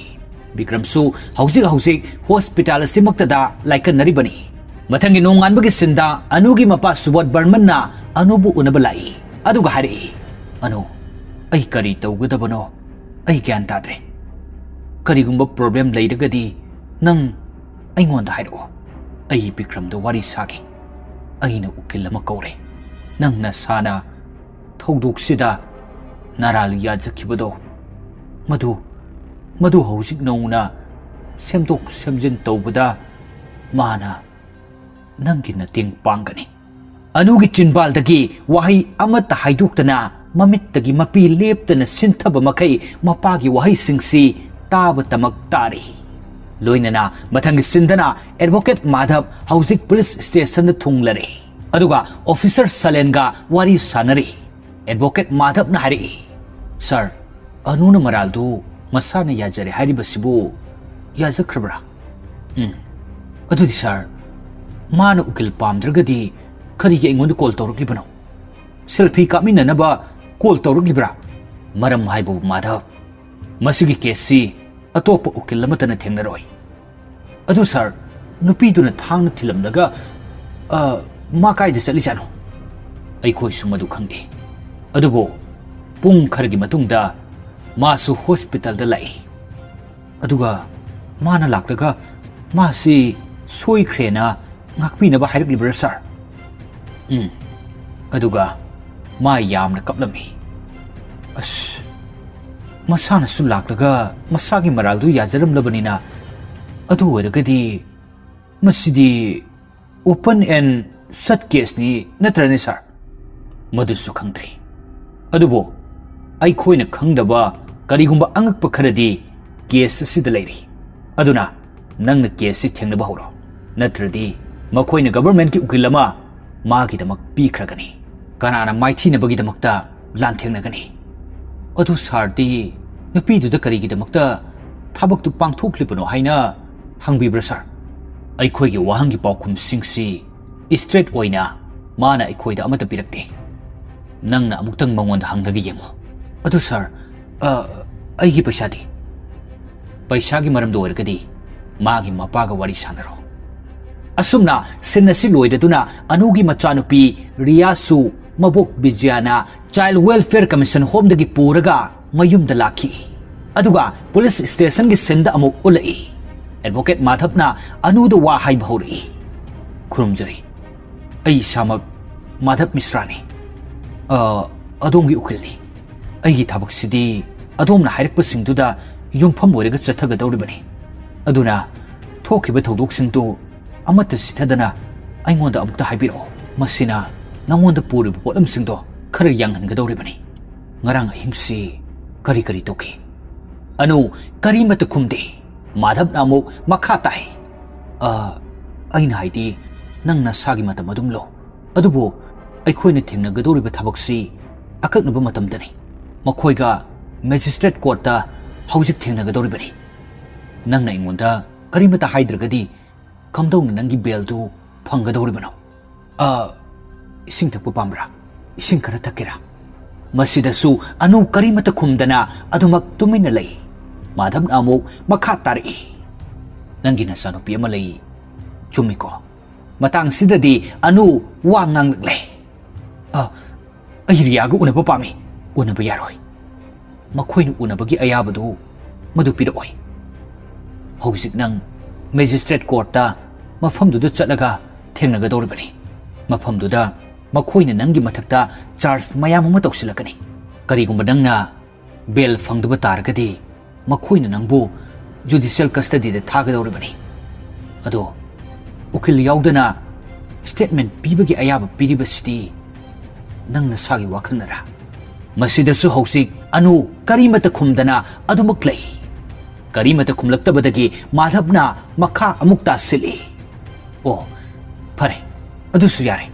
ꯕꯤꯀ꯭ꯔꯝꯁꯨ ꯍꯧꯖꯤꯛ ꯍꯧꯖꯤꯛ ꯍꯣꯁꯄꯤꯇꯥꯜ ꯑꯁꯤꯃꯛꯇꯗ ꯂꯥꯏꯀꯠꯅꯔꯤꯕꯅꯤ꯫ ꯃꯊꯪꯒꯤ ꯅꯣꯡꯉꯥꯟꯕꯒꯤ ꯁꯤꯟꯗ ꯑꯅꯨꯒꯤ ꯃꯄꯥ ꯁꯨꯕꯣꯙ ꯕꯔꯃꯟꯅ ꯑꯅꯨꯕꯨ ꯎꯅꯕ ꯂꯥꯛꯏ, ꯑꯗꯨꯒ ꯍꯥꯏꯔꯛꯏ, "ꯑꯅꯨ, ꯑꯩ ꯀꯔꯤ ꯇꯧꯒꯗꯕꯅꯣ? ꯑꯩ ꯒ꯭ꯌꯥꯟ ꯇꯥꯗ꯭ꯔꯦ꯫ ꯀꯔꯤꯒꯨꯝꯕ ꯄ꯭ꯔꯣꯕ꯭ꯂꯦꯝ ꯂꯩꯔꯒꯗꯤ ꯅꯪ ꯑꯩꯉꯣꯟꯗ ꯍꯥꯏꯔꯛꯑꯣ꯫ ꯑꯩ ꯕꯤꯀ꯭ꯔꯝꯗ ꯋꯥꯔꯤ ꯁꯥꯒꯦ꯫ ꯑꯩꯅ ꯎꯀꯤꯜ ꯑꯃ ꯀꯧꯔꯦ꯫ ꯅꯪ ꯅꯁꯥꯅ ꯊꯧꯗꯣꯛꯁꯤꯗ ꯅꯔꯥꯜ ꯌꯥꯖꯈꯤꯕꯗꯣ, ꯃꯗꯨ, ꯃꯗꯨ ꯍꯧꯖꯤꯛ ꯅꯧꯅ ꯁꯦꯝꯗꯣꯛ ꯁꯦꯝꯖꯤꯟ ꯇꯧꯕꯗ ꯃꯥꯅ ꯅꯪꯒꯤ ꯃꯇꯦꯡ ꯄꯥꯡꯒꯅꯤ꯫" ꯑꯅꯨꯒꯤ ꯆꯤꯟꯕꯥꯜꯗꯒꯤ ꯋꯥꯍꯩ ꯑꯃꯠꯇ ꯍꯥꯏꯗꯣꯛꯇꯅ ꯃꯃꯤꯠꯇꯒꯤ ꯃꯄꯤ ꯂꯦꯞꯇꯅ ꯁꯤꯟꯊꯕ ꯃꯈꯩ ꯃꯄꯥꯒꯤ ꯋꯥꯍꯩꯁꯤꯡꯁꯤ ꯇꯥꯕꯇꯃꯛ ꯇꯥꯔꯤ꯫ ꯂꯣꯏꯅꯅ ꯃꯊꯪꯒꯤ ꯁꯤꯟꯗꯅ ꯑꯦꯗꯚꯣꯀꯦꯠ ꯃꯥꯙꯕ ꯍꯧꯖꯤꯛ ꯄꯨꯂꯤꯁ ꯁ꯭ꯇꯦꯁꯟꯗ ꯊꯨꯡꯂꯔꯦ꯫ ꯑꯗꯨꯒ ꯑꯣꯐꯤꯁꯔ ꯁꯂꯦꯟꯒ ꯋꯥꯔꯤ ꯁꯥꯟꯅꯔꯤ꯫ ꯑꯦꯗꯚꯣꯀꯦꯠ ꯃꯥꯙꯕꯅ ꯍꯥꯏꯔꯛꯏ, "ꯁꯥꯔ, ꯑꯅꯨꯅ ꯃꯔꯥꯜꯗꯨ ꯃꯁꯥꯅ ꯌꯥꯖꯔꯦ ꯍꯥꯏꯔꯤꯕꯁꯤꯕꯨ ꯌꯥꯖꯈ꯭ꯔꯕ꯭ꯔꯥ?" "ꯎꯝ꯫ ꯑꯗꯨꯗꯤ ꯁꯥꯔ, ꯃꯥꯅ ꯎꯀꯤꯜ ꯄꯥꯝꯗ꯭ꯔꯒꯗꯤ ꯀꯔꯤꯒꯤ ꯑꯩꯉꯣꯟꯗ ꯀꯣꯜ ꯇꯧꯔꯛꯂꯤꯕꯅꯣ? ꯁꯦꯜꯐꯤ ꯀꯥꯞꯃꯤꯟꯅꯅꯕ ꯀꯣꯜ ꯇꯧꯔꯛꯂꯤꯕ꯭ꯔꯥ? ꯃꯔꯝ ꯍꯥꯏꯕꯕꯨ ꯃꯥꯙꯕ, ꯃꯁꯤꯒꯤ ꯀꯦꯁꯁꯤ ꯑꯇꯣꯞꯄ ꯎꯀꯤꯜ ꯑꯃꯠꯇꯅ ꯊꯦꯡꯅꯔꯣꯏ꯫ ꯑꯗꯨ ꯁꯥꯔ, ꯅꯨꯄꯤꯗꯨꯅ ꯊꯥꯡꯅ ꯊꯤꯜꯂꯝꯂꯒ, ꯑ, ꯃꯥ ꯀꯥꯏꯗ ꯆꯠꯂꯤꯖꯥꯠꯅꯣ? ꯑꯩꯈꯣꯏꯁꯨ ꯃꯗꯨ ꯈꯪꯗꯦ꯫ ꯑꯗꯨꯕꯨ ꯄꯨꯡ ꯈꯔꯒꯤ ꯃꯇꯨꯡꯗ ꯃꯥꯁꯨ ꯍꯣꯁꯄꯤꯇꯥꯜꯗ ꯂꯥꯛꯏ꯫ ꯑꯗꯨꯒ ꯃꯥꯅ ꯂꯥꯛꯂꯒ ꯃꯥꯁꯤ ꯁꯣꯏꯈ꯭ꯔꯦꯅ ꯉꯥꯛꯄꯤꯅꯕ ꯍꯥꯏꯔꯛꯂꯤꯕ꯭ꯔꯥ, ꯁꯥꯔ?" "ꯎꯝ꯫ ꯑꯗꯨꯒ ꯃꯥ ꯌꯥꯝꯅ ꯀꯞꯂꯝꯃꯤ꯫ ꯑꯁ, ꯃꯁꯥꯅꯁꯨ ꯂꯥꯛꯂꯒ ꯃꯁꯥꯒꯤ ꯃꯔꯥꯜꯗꯨ ꯌꯥꯖꯔꯝꯂꯕꯅꯤꯅ, ꯑꯗꯨ ꯑꯣꯏꯔꯒꯗꯤ ꯃꯁꯤꯗꯤ open and shut caseꯅꯤ, ꯅꯠꯇ꯭ꯔꯅꯦ, ꯁꯥꯔ?" "ꯃꯗꯨꯁꯨ ꯈꯪꯗ꯭ꯔꯤ꯫ ꯑꯗꯨꯕꯨ ꯑꯩꯈꯣꯏꯅ ꯈꯪꯗꯕ ꯀꯔꯤꯒꯨꯝꯕ ꯑꯉꯛꯄ ꯈꯔꯗꯤ ꯀꯦꯁ ꯑꯁꯤꯗ ꯂꯩꯔꯤ꯫ ꯑꯗꯨꯅ ꯅꯪꯅ ꯀꯦꯁꯁꯤ ꯊꯦꯡꯅꯕ ꯍꯧꯔꯣ, ꯅꯠꯇ꯭ꯔꯗꯤ ꯃꯈꯣꯏꯅ ꯒꯚꯔꯟꯃꯦꯟꯠꯀꯤ ꯎꯀꯤꯜ ꯑꯃ ꯃꯥꯒꯤꯗꯃꯛ ꯄꯤꯈ꯭ꯔꯒꯅꯤ꯫ ꯀꯅꯥꯅ ꯃꯥꯏꯊꯤꯅꯕꯒꯤꯗꯃꯛꯇ ꯂꯥꯟꯊꯦꯡꯅꯒꯅꯤ꯫ ꯑꯗꯨ ꯁꯥꯔꯗꯤ ꯅꯨꯄꯤꯗꯨꯗ ꯀꯔꯤꯒꯤꯗꯃꯛꯇ ꯊꯕꯛꯇꯨ ꯄꯥꯡꯊꯣꯛꯂꯤꯕꯅꯣ ꯍꯥꯏꯅ ꯍꯪꯕꯤꯕ꯭ꯔꯥ, ꯁꯥꯔ? ꯑꯩꯈꯣꯏꯒꯤ ꯋꯥꯍꯪꯒꯤ ꯄꯥꯎꯈꯨꯝꯁꯤꯡꯁꯤ ꯏꯁꯇ꯭ꯔꯦꯠ ꯑꯣꯏꯅ ꯃꯥꯅ ꯑꯩꯈꯣꯏꯗ ꯑꯃꯠꯇ ꯄꯤꯔꯛꯇꯦ꯫ ꯅꯪꯅ ꯑꯃꯨꯛꯇꯪ ꯃꯉꯣꯟꯗ ꯍꯪꯂꯒ ꯌꯦꯡꯉꯨ꯫ ꯑꯗꯨ ꯁꯥꯔ, ꯑ, ꯑꯩꯒꯤ ꯄꯩꯁꯥꯗꯤ? ꯄꯩꯁꯥꯒꯤ ꯃꯔꯝꯗ ꯑꯣꯏꯔꯒꯗꯤ ꯃꯥꯒꯤ ꯃꯄꯥꯒ ꯋꯥꯔꯤ ꯁꯥꯟꯅꯔꯣ꯫ ꯑꯁꯨꯝꯅ ꯁꯤꯟ ꯑꯁꯤ ꯂꯣꯏꯔꯗꯨꯅ ꯑꯅꯨꯒꯤ ꯃꯆꯥꯅꯨꯄꯤ ꯔꯤꯌꯥꯁꯨ ꯃꯕꯣꯛ ꯕꯤꯖꯌꯥꯅ ꯆꯥꯏꯜ ꯋꯦꯜꯐꯤꯌꯔ ꯀꯃꯤꯁꯟ ꯍꯣꯝꯗꯒꯤ ꯄꯨꯔꯒ ꯃꯌꯨꯝꯗ ꯂꯥꯛꯈꯤ꯫ ꯑꯗꯨꯒ ꯄꯨꯂꯤꯁ ꯁ꯭ꯇꯦꯁꯟꯒꯤ ꯁꯤꯟꯗ ꯑꯃꯨꯛ ꯎꯠꯂꯛꯏ꯫ ꯑꯦꯗꯚꯣꯀꯦꯠ ꯃꯥꯙꯕꯅ ꯑꯅꯨꯗ ꯋꯥ ꯍꯥꯏꯕ ꯍꯧꯔꯛꯏ꯫ "ꯈꯨꯔꯨꯝꯖꯔꯤ꯫ ꯑꯩ ꯏꯁꯥꯃꯛ ꯃꯥꯙꯕ ꯃꯤꯁ꯭ꯔꯥꯅꯤ꯫ ꯑ, ꯑꯗꯣꯝꯒꯤ ꯎꯀꯤꯜꯅꯤ꯫ ꯑꯩꯒꯤ ꯊꯕꯛꯁꯤꯗꯤ ꯑꯗꯣꯝꯅ ꯍꯥꯏꯔꯛꯄꯁꯤꯡꯗꯨꯗ ꯌꯨꯝꯐꯝ ꯑꯣꯏꯔꯒ ꯆꯠꯊꯒꯗꯧꯔꯤꯕꯅꯤ꯫ ꯑꯗꯨꯅ ꯊꯣꯛꯈꯤꯕ ꯊꯧꯗꯣꯛꯁꯤꯡꯗꯨ ꯑꯃꯠꯇ ꯆꯤꯊꯗꯅ ꯑꯩꯉꯣꯟꯗ ꯑꯃꯨꯛꯇ ꯍꯥꯏꯕꯤꯔꯛꯎ꯫ ꯃꯁꯤꯅ ꯅꯉꯣꯟꯗ ꯄꯨꯔꯤꯕ ꯄꯣꯠꯂꯝꯁꯤꯡꯗꯣ ꯈꯔ ꯌꯥꯡꯍꯟꯒꯗꯧꯔꯤꯕꯅꯤ꯫ ꯉꯔꯥꯡ ꯑꯍꯤꯡꯁꯤ ꯀꯔꯤ ꯀꯔꯤ ꯇꯧꯈꯤ?" ꯑꯅꯨ ꯀꯔꯤꯃꯠꯇ ꯈꯨꯝꯗꯦ꯫ ꯃꯥꯙꯕꯅ ꯑꯃꯨꯛ ꯃꯈꯥ ꯇꯥꯏ, "ꯑ, ꯑꯩꯅ ꯍꯥꯏꯗꯤ, ꯅꯪ ꯅꯁꯥꯒꯤ ꯃꯇꯝ ꯑꯗꯨꯝ ꯂꯧ꯫ ꯑꯗꯨꯕꯨ ꯑꯩꯈꯣꯏꯅ ꯊꯦꯡꯅꯒꯗꯧꯔꯤꯕ ꯊꯕꯛꯁꯤ ꯑꯀꯛꯅꯕ ꯃꯇꯝꯗꯅꯤ꯫ ꯃꯈꯣꯏꯒ ꯃꯦꯖꯤꯁꯇ꯭ꯔꯦꯠ ꯀꯣꯔꯠꯇ ꯍꯧꯖꯤꯛ ꯊꯦꯡꯅꯒꯗꯧꯔꯤꯕꯅꯤ꯫ ꯅꯪꯅ ꯑꯩꯉꯣꯟꯗ ꯀꯔꯤꯃꯠꯇ ꯍꯥꯏꯗ꯭ꯔꯒꯗꯤ ꯀꯝꯗꯧꯅ ꯅꯪꯒꯤ ꯕꯦꯜꯗꯨ ꯐꯪꯒꯗꯧꯔꯤꯕꯅꯣ?" "ꯑ, ꯏꯁꯤꯡ ꯊꯛꯄ ꯄꯥꯝꯕ꯭ꯔꯥ? ꯏꯁꯤꯡ ꯈꯔ ꯊꯛꯀꯦꯔꯥ?" ꯃꯁꯤꯗꯁꯨ ꯑꯅꯨ ꯀꯔꯤꯃꯠꯇ ꯈꯨꯝꯗꯅ ꯑꯗꯨꯃꯛ ꯇꯨꯃꯤꯟꯅ ꯂꯩ꯫ ꯃꯥꯙꯕꯅ ꯑꯃꯨꯛ ꯃꯈꯥ ꯇꯥꯔꯛꯏ, "ꯅꯪꯒꯤ ꯅꯆꯥꯅꯨꯄꯤ ꯑꯃ ꯂꯩ, ꯆꯨꯝꯃꯤꯀꯣ?" ꯃꯇꯥꯡꯁꯤꯗꯗꯤ ꯑꯅꯨ ꯋꯥ ꯉꯥꯡꯂꯛꯂꯦ꯫ "ꯑ, ꯑꯩ ꯔꯤꯌꯥꯒ ꯎꯅꯕ ꯄꯥꯝꯃꯤ꯫ ꯎꯅꯕ ꯌꯥꯔꯣꯏ꯫ ꯃꯈꯣꯏꯅ ꯎꯅꯕꯒꯤ ꯑꯌꯥꯕꯗꯨ ꯃꯗꯨ ꯄꯤꯔꯛꯑꯣꯏ꯫ ꯍꯧꯖꯤꯛ ꯅꯪ ꯃꯦꯖꯤꯁꯇ꯭ꯔꯦꯠ ꯀꯣꯔꯠꯇ ꯃꯐꯝꯗꯨꯗ ꯆꯠꯂꯒ ꯊꯦꯡꯅꯒꯗꯧꯔꯤꯕꯅꯤ꯫ ꯃꯐꯝꯗꯨꯗ ꯃꯈꯣꯏꯅ ꯅꯪꯒꯤ ꯃꯊꯛꯇ ꯆꯥꯔꯖ ꯃꯌꯥꯝ ꯑꯃ ꯇꯧꯁꯤꯜꯂꯛꯀꯅꯤ꯫ ꯀꯔꯤꯒꯨꯝꯕ ꯅꯪꯅ ꯕꯦꯜ ꯐꯪꯗꯕ ꯇꯥꯔꯒꯗꯤ ꯃꯈꯣꯏꯅ ꯅꯪꯕꯨ ꯖꯨꯗꯤꯁꯤꯌꯦꯜ ꯀꯁꯇꯗꯤꯗ ꯊꯥꯒꯗꯧꯔꯤꯕꯅꯤ꯫ ꯑꯗꯣ ꯎꯀꯤꯜ ꯌꯥꯎꯗꯅ ꯁ꯭ꯇꯦꯠꯃꯦꯟ ꯄꯤꯕꯒꯤ ꯑꯌꯥꯕ ꯄꯤꯔꯤꯕꯁꯤꯗꯤ ꯅꯪ ꯅꯁꯥꯒꯤ ꯋꯥꯈꯜꯅꯔꯥ?" ꯃꯁꯤꯗꯁꯨ ꯍꯧꯖꯤꯛ ꯑꯅꯨ ꯀꯔꯤꯃꯠꯇ ꯈꯨꯝꯗꯅ ꯑꯗꯨꯃꯛ ꯂꯩ꯫ ꯀꯔꯤꯃꯠꯇ ꯈꯨꯝꯂꯛꯇꯕꯗꯒꯤ ꯃꯥꯙꯕꯅ ꯃꯈꯥ ꯑꯃꯨꯛ ꯇꯥꯁꯤꯜꯂꯤ꯫ "ꯑꯣ, ꯐꯔꯦ, ꯑꯗꯨꯁꯨ ꯌꯥꯔꯦ꯫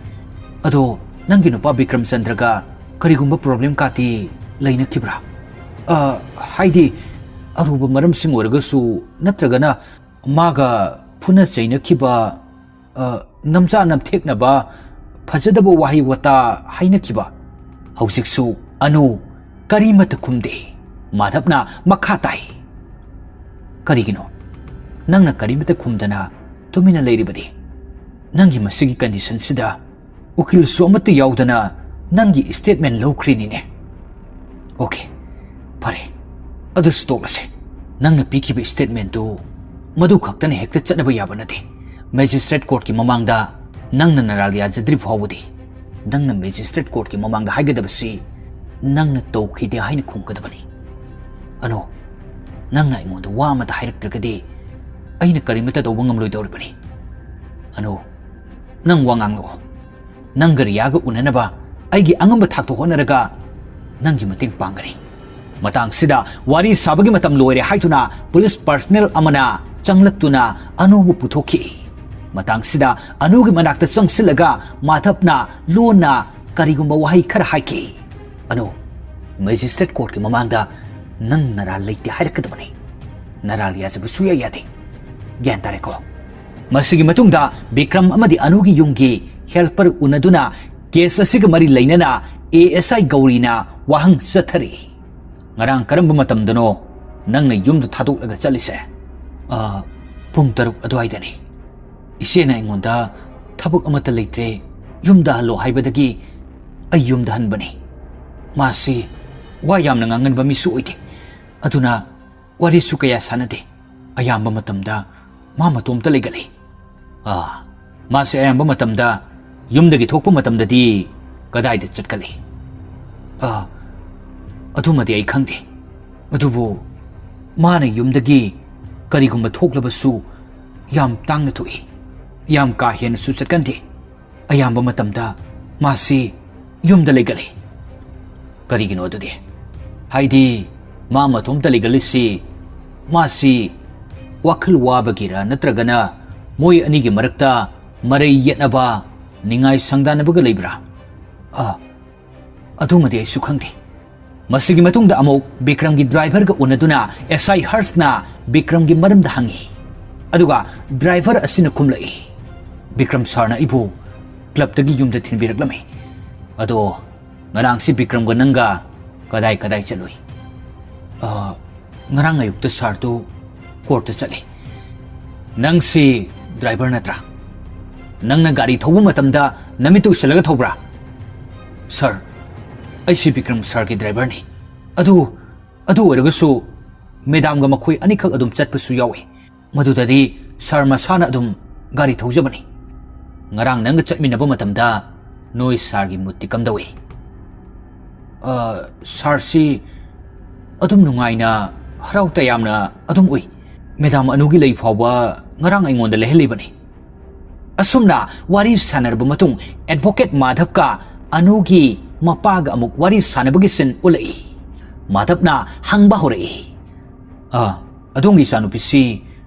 ꯑꯗꯣ ꯅꯪꯒꯤ ꯅꯨꯄꯥ ꯕꯤꯀ꯭ꯔꯝ ꯆꯟꯗ꯭ꯔꯒ ꯀꯔꯤꯒꯨꯝꯕ ꯄ꯭ꯔꯣꯕ꯭ꯂꯦꯝ ꯀꯥꯇꯤ ꯂꯩꯅꯈꯤꯕ꯭ꯔꯥ? ꯑ, ꯍꯥꯏꯗꯤ, ꯑꯔꯨꯕ ꯃꯔꯝꯁꯤꯡ ꯑꯣꯏꯔꯒꯁꯨ, ꯅꯠꯇ꯭ꯔꯒꯅ ꯃꯥꯒ ꯐꯨꯅ ꯆꯩꯅꯈꯤꯕ, ꯑ, ꯅꯝꯆꯥ ꯅꯝꯊꯦꯛꯅꯕ, ꯐꯖꯗꯕ ꯋꯥꯍꯩ ꯋꯥꯇꯥ ꯍꯥꯏꯅꯈꯤꯕ? ꯍꯧꯖꯤꯛꯁꯨ ꯑꯅꯨ ꯀꯔꯤꯃꯠꯇ ꯈꯨꯝꯗꯦ꯫ ꯃꯥꯙꯕꯅ ꯃꯈꯥ ꯇꯥꯏ, "ꯀꯔꯤꯒꯤꯅꯣ ꯅꯪꯅ ꯀꯔꯤꯃꯠꯇ ꯈꯨꯝꯗꯅ ꯇꯨꯃꯤꯟꯅ ꯂꯩꯔꯤꯕꯗꯤ? ꯅꯪꯒꯤ ꯃꯁꯤꯒꯤ ꯀꯟꯗꯤꯁꯟꯁꯤꯗ ꯎꯀꯤꯜꯁꯨ ꯑꯃꯠꯇ ꯌꯥꯎꯗꯅ ꯅꯪꯒꯤ ꯁ꯭ꯇꯦꯠꯃꯦꯟ ꯂꯧꯈ꯭ꯔꯤꯅꯤꯅꯦ꯫ ꯑꯣꯀꯦ, ꯐꯔꯦ, ꯑꯗꯨꯁꯨ ꯇꯣꯛꯂꯁꯦ꯫ ꯅꯪꯅ ꯄꯤꯈꯤꯕ ꯁ꯭ꯇꯦꯠꯃꯦꯟꯗꯨ ꯃꯗꯨ ꯈꯛꯇꯅ ꯍꯦꯛꯇ ꯆꯠꯅꯕ ꯌꯥꯕ ꯅꯠꯇꯦ꯫ ꯃꯦꯖꯤꯁꯇ꯭ꯔꯦꯠ ꯀꯣꯔꯠꯀꯤ ꯃꯃꯥꯡꯗ ꯅꯪꯅ ꯅꯔꯥꯜ ꯌꯥꯖꯗ꯭ꯔꯤ ꯐꯥꯎꯕꯗꯤ, ꯅꯪꯅ ꯃꯦꯖꯤꯁꯇ꯭ꯔꯦꯠ ꯀꯣꯔꯠꯀꯤ ꯃꯃꯥꯡꯗ ꯍꯥꯏꯒꯗꯕꯁꯤ ꯅꯪꯅ ꯇꯧꯈꯤꯗꯦ ꯍꯥꯏꯅ ꯈꯨꯝꯒꯗꯕꯅꯤ꯫ ꯑꯅꯣ, ꯅꯪꯅ ꯑꯩꯉꯣꯟꯗ ꯋꯥ ꯑꯃꯠꯇ ꯍꯥꯏꯔꯛꯇ꯭ꯔꯒꯗꯤ ꯑꯩꯅ ꯀꯔꯤꯃꯠꯇ ꯇꯧꯕ ꯉꯝꯂꯣꯏꯗꯧꯔꯤꯕꯅꯤ꯫ ꯑꯅꯣ, ꯅꯪ ꯋꯥ ꯉꯥꯡꯂꯛꯑꯣ꯫ ꯅꯪꯒ ꯔꯤꯌꯥꯒ ꯎꯅꯅꯕ ꯑꯩꯒꯤ ꯑꯉꯝꯕ ꯊꯥꯛꯇ ꯍꯣꯠꯅꯔꯒ ꯅꯪꯒꯤ ꯃꯇꯦꯡ ꯄꯥꯡꯒꯅꯤ꯫" ꯃꯇꯥꯡꯁꯤꯗ ꯋꯥꯔꯤ ꯁꯥꯕꯒꯤ ꯃꯇꯝ ꯂꯣꯏꯔꯦ ꯍꯥꯏꯗꯨꯅ ꯄꯨꯂꯤꯁ ꯄꯔꯁꯅꯦꯜ ꯑꯃꯅ ꯆꯪꯂꯛꯇꯨꯅ ꯑꯅꯨꯕꯨ ꯄꯨꯊꯣꯛꯈꯤ꯫ ꯃꯇꯥꯡꯁꯤꯗ ꯑꯅꯨꯒꯤ ꯃꯅꯥꯛꯇ ꯆꯪꯁꯤꯜꯂꯒ ꯃꯥꯙꯕꯅ ꯂꯣꯟꯅ ꯀꯔꯤꯒꯨꯝꯕ ꯋꯥꯍꯩ ꯈꯔ ꯍꯥꯏꯈꯤ꯫ "ꯑꯅꯨ, ꯃꯦꯖꯤꯁꯇ꯭ꯔꯦꯠ ꯀꯣꯔꯠꯀꯤ ꯃꯃꯥꯡꯗ ꯅꯪ ꯅꯔꯥꯜ ꯂꯩꯇꯦ ꯍꯥꯏꯔꯛꯀꯗꯕꯅꯤ꯫ ꯅꯔꯥꯜ ꯌꯥꯖꯕ ꯁꯨꯌꯥ ꯌꯥꯗꯦ꯫ ꯒ꯭ꯌꯥꯟ ꯇꯥꯔꯦꯀꯣ?" ꯃꯁꯤꯒꯤ ꯃꯇꯨꯡꯗ ꯕꯤꯀ꯭ꯔꯝ ꯑꯃꯗꯤ ꯑꯅꯨꯒꯤ ꯌꯨꯝꯒꯤ ꯍꯦꯜꯄꯔ ꯎꯅꯗꯨꯅ ꯀꯦꯁ ꯑꯁꯤꯒ ꯃꯔꯤ ꯂꯩꯅꯅ ꯑꯦ ꯑꯦꯁ ꯑꯥꯏ ꯒꯧꯔꯤꯅ ꯋꯥꯍꯪ ꯆꯠꯊꯔꯤ꯫ "ꯉꯔꯥꯡ ꯀꯔꯝꯕ ꯃꯇꯝꯗꯅꯣ ꯅꯪꯅ ꯌꯨꯝꯗ ꯊꯥꯗꯣꯛꯂꯒ ꯆꯠꯂꯤꯁꯦ?" "ꯑ, ꯄꯨꯡ ꯇꯔꯨꯛ ꯑꯗꯨꯋꯥꯏꯗꯅꯤ꯫ ꯏꯆꯦꯅ ꯑꯩꯉꯣꯟꯗ ꯊꯕꯛ ꯑꯃꯠꯇ ꯂꯩꯇ꯭ꯔꯦ, ꯌꯨꯝꯗ ꯍꯜꯂꯣ ꯍꯥꯏꯕꯗꯒꯤ ꯑꯩ ꯌꯨꯝꯗ ꯍꯟꯕꯅꯤ꯫ ꯃꯥꯁꯤ ꯋꯥ ꯌꯥꯝꯅ ꯉꯥꯡꯒꯟꯕ ꯃꯤꯁꯨ ꯑꯣꯏꯗꯦ, ꯑꯗꯨꯅ ꯋꯥꯔꯤꯁꯨ ꯀꯌꯥ ꯁꯥꯟꯅꯗꯦ꯫ ꯑꯌꯥꯝꯕ ꯃꯇꯝꯗ ꯃꯥ ꯃꯇꯣꯝꯇ ꯂꯩꯒꯜꯂꯤ꯫" "ꯑꯥ, ꯃꯥꯁꯦ ꯑꯌꯥꯝꯕ ꯃꯇꯝꯗ ꯌꯨꯝꯗꯒꯤ ꯊꯣꯛꯄ ꯃꯇꯝꯗꯗꯤ ꯀꯗꯥꯏꯗ ꯆꯠꯀꯜꯂꯤ?" "ꯑꯥ, ꯑꯗꯨꯃꯗꯤ ꯑꯩ ꯈꯪꯗꯦ꯫ ꯑꯗꯨꯕꯨ ꯃꯥꯅ ꯌꯨꯝꯗꯒꯤ ꯀꯔꯤꯒꯨꯝꯕ ꯊꯣꯛꯂꯕꯁꯨ ꯌꯥꯝ ꯇꯥꯡꯅ ꯊꯣꯛꯏ꯫ ꯌꯥꯝ ꯀꯥ ꯍꯦꯟꯅꯁꯨ ꯆꯠꯀꯟꯗꯦ꯫ ꯑꯌꯥꯝꯕ ꯃꯇꯝꯗ ꯃꯥꯁꯤ ꯌꯨꯝꯗ ꯂꯩꯒꯜꯂꯤ꯫" "ꯀꯔꯤꯒꯤꯅꯣ ꯑꯗꯨꯗꯤ? ꯍꯥꯏꯗꯤ, ꯃꯥ ꯃꯇꯣꯝꯇ ꯂꯩꯒꯜꯂꯤꯁꯤ ꯃꯥꯁꯤ ꯋꯥꯈꯜ ꯋꯥꯕꯒꯤꯔ, ꯅꯠꯇ꯭ꯔꯒꯅ ꯃꯣꯏ ꯑꯅꯤꯒꯤ ꯃꯔꯛꯇ ꯃꯔꯩ ꯌꯦꯠꯅꯕ, ꯅꯤꯡꯉꯥꯏ ꯁꯪꯗꯥꯅꯕꯒ ꯂꯩꯕ꯭ꯔꯥ?" "ꯑ, ꯑꯗꯨꯃꯗꯤ ꯑꯩꯁꯨ ꯈꯪꯗꯦ꯫ ꯃꯁꯤꯒꯤ ꯃꯇꯨꯡꯗ ꯑꯃꯨꯛ ꯕꯤꯀ꯭ꯔꯝꯒꯤ ꯗ꯭ꯔꯥꯏꯚꯔꯒ ꯎꯅꯗꯨꯅ ꯑꯦꯁ ꯑꯥꯏ ꯍꯔꯁꯅ ꯕꯤꯀ꯭ꯔꯝꯒꯤ ꯃꯔꯝꯗ ꯍꯪꯉꯤ꯫ ꯑꯗꯨꯒ ꯗ꯭ꯔꯥꯏꯚꯔ ꯑꯁꯤꯅ ꯈꯨꯝꯂꯛꯏ, "ꯕꯤꯀ꯭ꯔꯝ ꯁꯥꯔꯅ ꯑꯩꯕꯨ ꯀ꯭ꯂꯕꯇꯒꯤ ꯌꯨꯝꯗ ꯊꯤꯟꯕꯤꯔꯛꯂꯝꯃꯤ꯫ ꯑꯗꯣ ꯉꯔꯥꯡꯁꯤ ꯕꯤꯀ꯭ꯔꯝꯒ ꯅꯪꯒ ꯀꯗꯥꯏ ꯀꯗꯥꯏ ꯆꯠꯂꯨꯏ?" "ꯑ, ꯉꯔꯥꯡ ꯑꯌꯨꯛꯇ ꯁꯥꯔꯗꯨ ꯀꯣꯔꯠꯇ ꯆꯠꯂꯤ꯫" "ꯅꯪꯁꯤ ꯗ꯭ꯔꯥꯏꯚꯔ ꯅꯠꯇ꯭ꯔꯥ? ꯅꯪꯅ ꯒꯥꯔꯤ ꯊꯧꯕ ꯃꯇꯝꯗ ꯅꯃꯤꯠꯇꯨ ꯎꯁꯤꯜꯂꯒ ꯊꯧꯕ꯭ꯔꯥ?" "ꯁꯥꯔ, ꯑꯩꯁꯤ ꯕꯤꯀ꯭ꯔꯝ ꯁꯥꯔꯒꯤ ꯗ꯭ꯔꯥꯏꯚꯔꯅꯤ꯫ ꯑꯗꯨ, ꯑꯗꯨ ꯑꯣꯏꯔꯒꯁꯨ ꯃꯦꯗꯥꯝꯒ ꯃꯈꯣꯏ ꯑꯅꯤꯈꯛ ꯑꯗꯨꯝ ꯆꯠꯄꯁꯨ ꯌꯥꯎꯏ꯫ ꯃꯗꯨꯗꯗꯤ ꯁꯥꯔ ꯃꯁꯥꯅ ꯑꯗꯨꯝ ꯒꯥꯔꯤ ꯊꯧꯖꯕꯅꯤ꯫ ꯉꯔꯥꯡ ꯅꯪꯒ ꯆꯠꯃꯤꯟꯅꯕ ꯃꯇꯝꯗ ꯅꯣꯏ ꯁꯥꯔꯒꯤ ꯃꯨꯠꯇꯤ ꯀꯝꯗꯧꯏ?" "ꯑ, ꯁꯥꯔꯁꯤ ꯑꯗꯨꯝ ꯅꯨꯡꯉꯥꯏꯅ, ꯍꯔꯥꯎ ꯇꯌꯥꯝꯅ ꯑꯗꯨꯝ ꯎꯏ꯫ ꯃꯦꯗꯥꯝ ꯑꯅꯨꯒꯤ ꯂꯩ ꯐꯥꯎꯕ ꯉꯔꯥꯡ ꯑꯩꯉꯣꯟꯗ ꯂꯩꯍꯜꯂꯤꯕꯅꯤ꯫" ꯑꯁꯨꯝꯅ ꯋꯥꯔꯤ ꯁꯥꯟꯅꯔꯕ ꯃꯇꯨꯡ, ꯑꯦꯗꯚꯣꯀꯦꯠ ꯃꯥꯙꯕꯀ ꯑꯅꯨꯒꯤ ꯃꯄꯥꯒ ꯑꯃꯨꯛ ꯋꯥꯔꯤ ꯁꯥꯟꯅꯕꯒꯤ ꯁꯤꯟ ꯎꯠꯂꯛꯏ꯫ ꯃꯥꯙꯕꯅ ꯍꯪꯕ ꯍꯧꯔꯛꯏ, "ꯑ, ꯑꯗꯣꯝꯒꯤ ꯏꯆꯥꯅꯨꯄꯤꯁꯤ